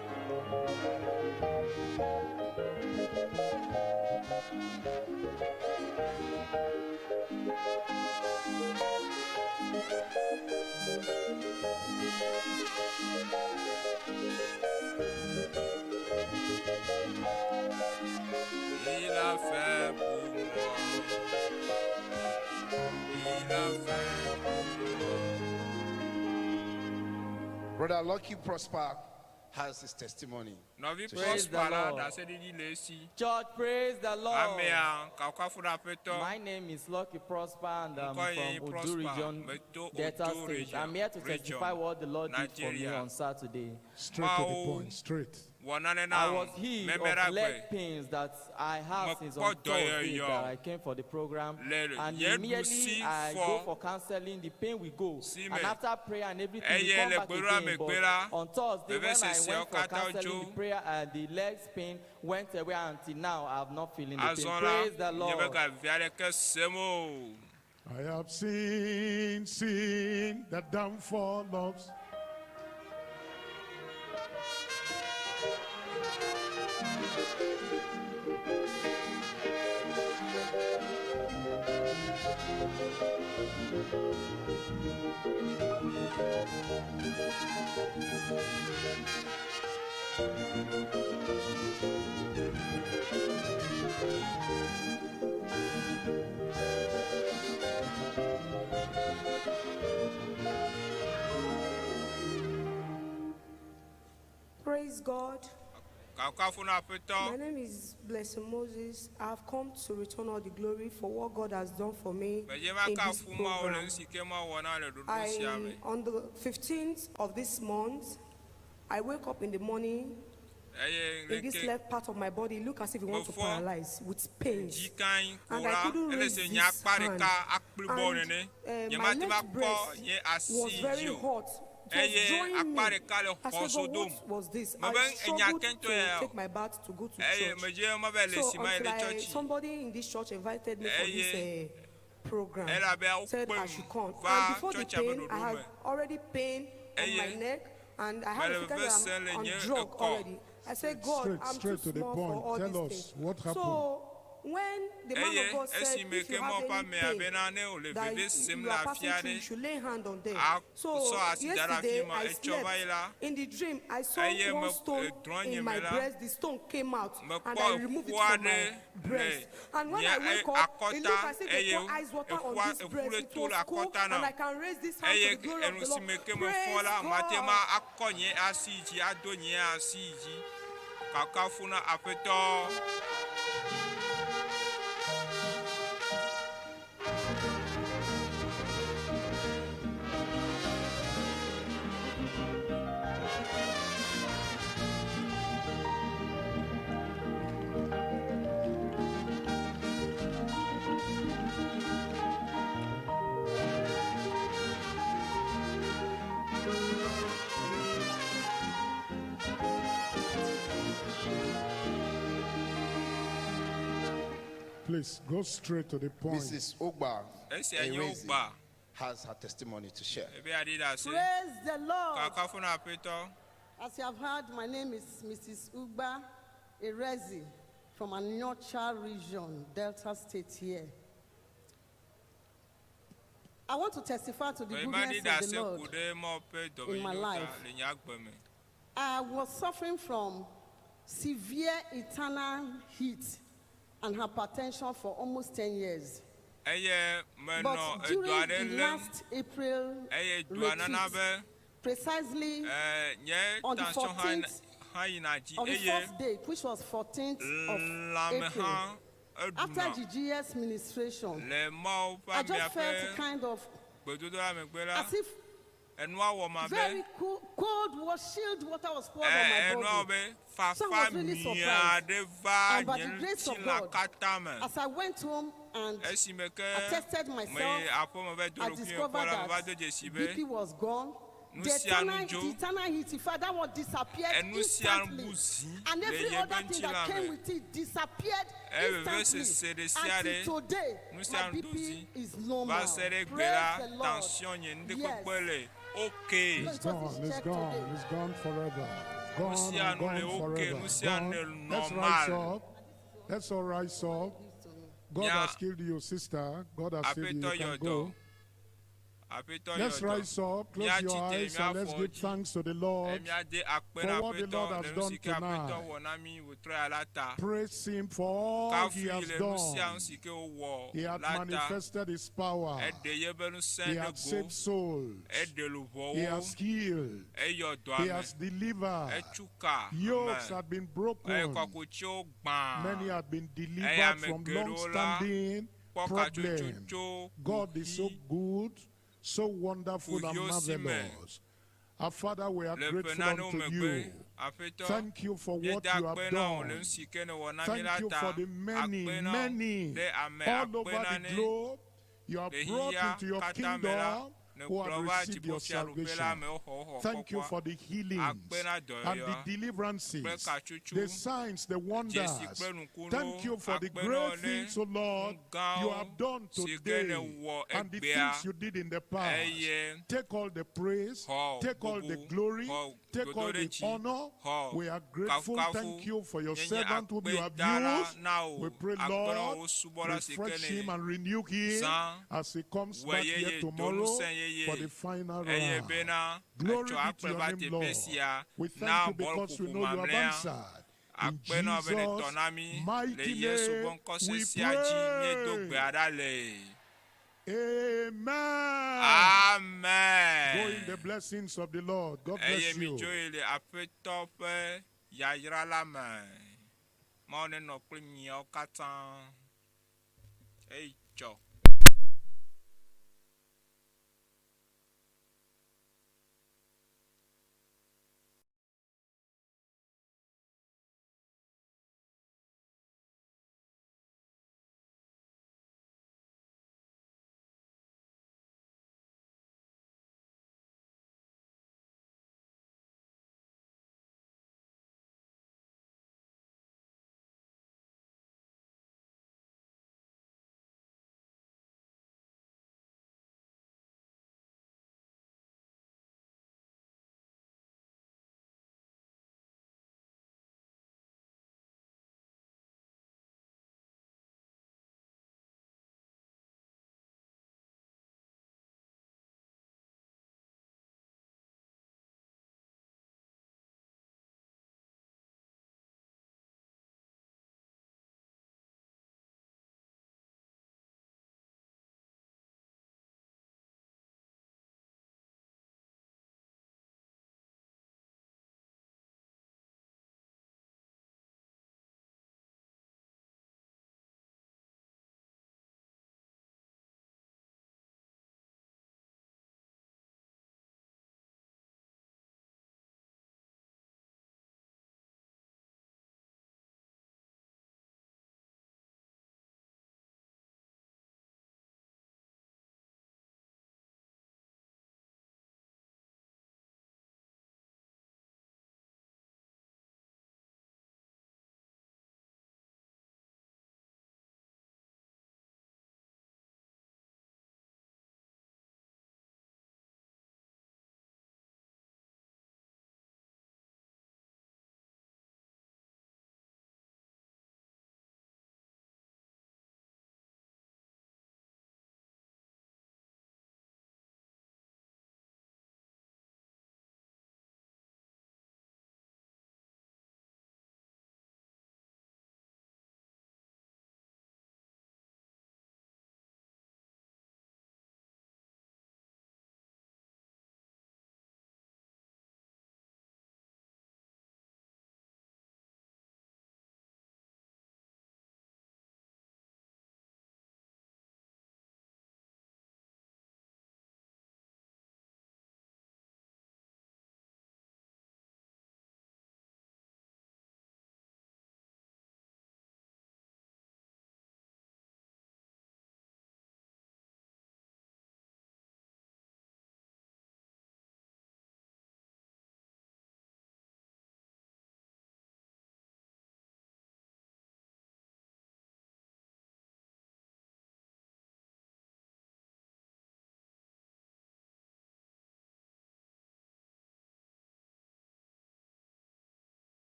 Brother Lucky Prosper has his testimony. Nɔvi to share. Prosper la ɖaseɖiɖi le esi. Church, praise the Lord. Amea kafukafu ɖe aƒetɔ. My name is Lucky Prosper and I'm Ŋkɔ ye from Odu Prosper. region, Meto Delta Odu State. region- I'm here to region, testify what the Lord did for me Nigeria. on Saturday. Straight to the Mawu point, straight. wɔ nane I na was healed memera of leg gbe. pains that I have since on Mekpɔ Thursday dɔyɔyɔ. that I came for the program. Le And nye immediately ɖusi I fɔ go for counseling, the pain will go. Si And me. after prayer and everything, Eye we come le back gbeɖoa again. megbe la, But on Thursday, when I veveseseawo went for katã counseling, dzo. the prayer and the legs pain went away. Until now, I have not feeling the pain. Azɔ la, Praise the nye Lord. megavi aɖeke sem o. I have seen the downfall of Praise God. Kafukafu na aƒetɔ. My name is Blessing Moses. I've come to return all the glory for what God has done for me Medze va in this kafu Mawu le program. nu si ke Mawu wɔ na le ɖoɖo sia I, me. on the 15th of this month, I wake up in the morning Eye in this leke left part of my body, look as if it wants to Before- paralyze with pains. dzikan ko And I la, couldn't ele raise se this nye akpa hand. ɖeka akplibɔ And nene. my Nye mate va left kɔ breast nye asi was very dzi o. hot. It was Eye drawing akpa me. ɖeka le I xɔ said, so God, dom. what was this? Mebe I enya struggled kɛntɔ to ya o. take my bath to go to Eye church. medze meva le So si ma yi until le I, tsɔtsi. somebody in this church invited me for this Eye program, elabe said I wokpem should come. va And before the tsɔtsia ƒe pain, I ɖoɖo had me. already pain on my Eye neck, and I had a mele feeling veve that sem I'm le on nye drug ekɔ. already. I said, God, Straight, I'm too straight to the small for point. all Tell these us things. what happened. So when the man Eye of God said, esime if ke you Mawu have ƒe any amea pain bena ne wòle that veve you, sem you le are afi passing through, you aɖe, should lay hand on them. a So sɔ asi da ɖe afi yesterday ma I etsɔ va yi slept. la, In the dream, I saw eye one me stone edrɔ̃ nye in me my la, breast. The stone came out and mekpɔ I removed eƒu it from aɖe my le breast. And when nye I wake up, it akɔta looked as if they eye pour ice water on eƒua this eƒu breast. ɖe It to was le cold akɔta and nam. I can raise this hand Eye to the glory of enu the si Lord. me ke mefɔ Praise la, mate God. ma akɔ nye asi dzi ado nye asi dzi. Kakafu na aƒetɔ. Please go straight to the point. Mrs. Ogba Esia nye Erezi Ogba. has her testimony to share. Ebe aɖi ɖe asi. Praise the Lord. Kakafu na aƒetɔ. As you have heard, my name is Mrs. Ugba Erezi from Aniocha region, Delta State here. I want to testify to the Ebe aɖi goodness ɖe of asi the Lord. ku ɖe Mawu ƒe in my dɔmenyonyo ta life. le nye agbe me. I was suffering from severe internal heat and hypertension for almost 10 years. Eye menɔ But edɔ during aɖe the lém last April eye dɔa nana retreat, be precisely nye on the tension hã 14th hã yina dzi on the eye fourth day, which was 14th of lãme April, hã after eɖuna the GS ministration, le Mawu ƒe I amea just felt ƒe kind of gbedodoɖa megbe la as if enua wɔ ma be very cool, cold was chilled water was poured ɛ on my enua wɔ body. be So I fafa was really mia surprised. ɖe va And by nye the grace of ŋutilã God, katã me as I went home and esime ke I tested me myself, aƒeme va do I ɖokuinye kpɔ discovered la meva that do dzesi be BP was gone. Nu The sia nu eternal, dzo. the eternal heat, in fact, that one disappeared Enu sia nu instantly. bu zi And le every yeƒe other thing that ŋutilã came me. with it disappeared Eye instantly. vevesese ɖe sia ɖe Until today, nu my sia nu do BP zi is normal. va se ɖe gbe Praise la the Lord. tension nye ŋdekpekpe Yes. le okay. It's gone, it's gone, it's gone forever. Gone sia and nu gone le okay, forever. nu sia nu le Gone. Let's rise normal. up. Let's all rise up. God Yeah. has killed you, sister. God has saved you. Aƒetɔ You can yɔ go. dɔ. Aƒetɔ Let's yɔ dɔ. rise up, close your Míatsi tre, eyes, and let's míafɔ give dzi. thanks to the Eye Lord míade akpe for na what the Aƒetɔ Lord le has nu done si ke Aƒetɔ tonight. wɔ na mí wòtrɔ ya la ta. Praise Him for all He Kafui has le nu sia nu done. si ke wòwɔ He had la ta. manifested His power. Eɖe yeƒe ŋusẽ He ɖe had go. saved souls. Eɖe He luʋɔwo. has healed. Eyɔ dɔ He ame. has delivered. Etsu ka Yokes ame. had been Eye broken. kɔkutsiwo gbã. Many had been Eye delivered ame from geɖewo la long-standing kpɔ katsotso problems. tso God is so good, so wonderful and kuxiwo si me. marvelous. Our Father, we are Le ƒe grateful nanewo unto megbe, you. Aƒetɔ, Thank you for what míeda you akpe have na wò le done. nu si ke nèwɔ na mí Thank la you ta. for the many, Akpe na wò many ɖe ame all akpe over the nane globe you have le brought xexea into your katã me la, kingdom who nèkplɔ have va received your dziƒofiaɖuƒe la salvation. amewo xɔ wo xɔ Thank you kpɔkpɔa. for the healings Akpe na and the dɔyɔyɔa deliverances, kple katsotso, the signs, the wonders. dzesi kple nukunuwo. Thank you for the Akpe na wò great ɖe things, O Lord, nu you gãwo have done si ke today nèwɔ and the egbea. things you did in the past. Eye Take all the praise, xɔ take all the bubu, glory, xɔ take all the dodoɖedzi, honor. xɔ We are grateful. kafukafu. Thank you for your Míenye servant whom you have akpedala used. na wò. We pray, Akpe na wò Lord, subɔla si ke refresh ne him and renew him zã as he comes wɔ back here yeye, do tomorrow ŋusẽ yeye. for the final Eye round. bena Glory etsɔ be to akpe your va name, teƒe Lord. sia We na thank you because we bɔlƒoƒo know you have mamlɛa. answered. In Akpe na wò be nètɔ Jesus' na mí le mighty Yesu ƒe name ŋkɔ we sesia dzi míedo pray. gbe ɖa le. Amen. Amen. Go in the blessings of the Lord. God Eye bless you. midzo yi le Aƒetɔ ƒe yayra la me. Mawu nenɔ kple miawo katã. Eyi tsɔ.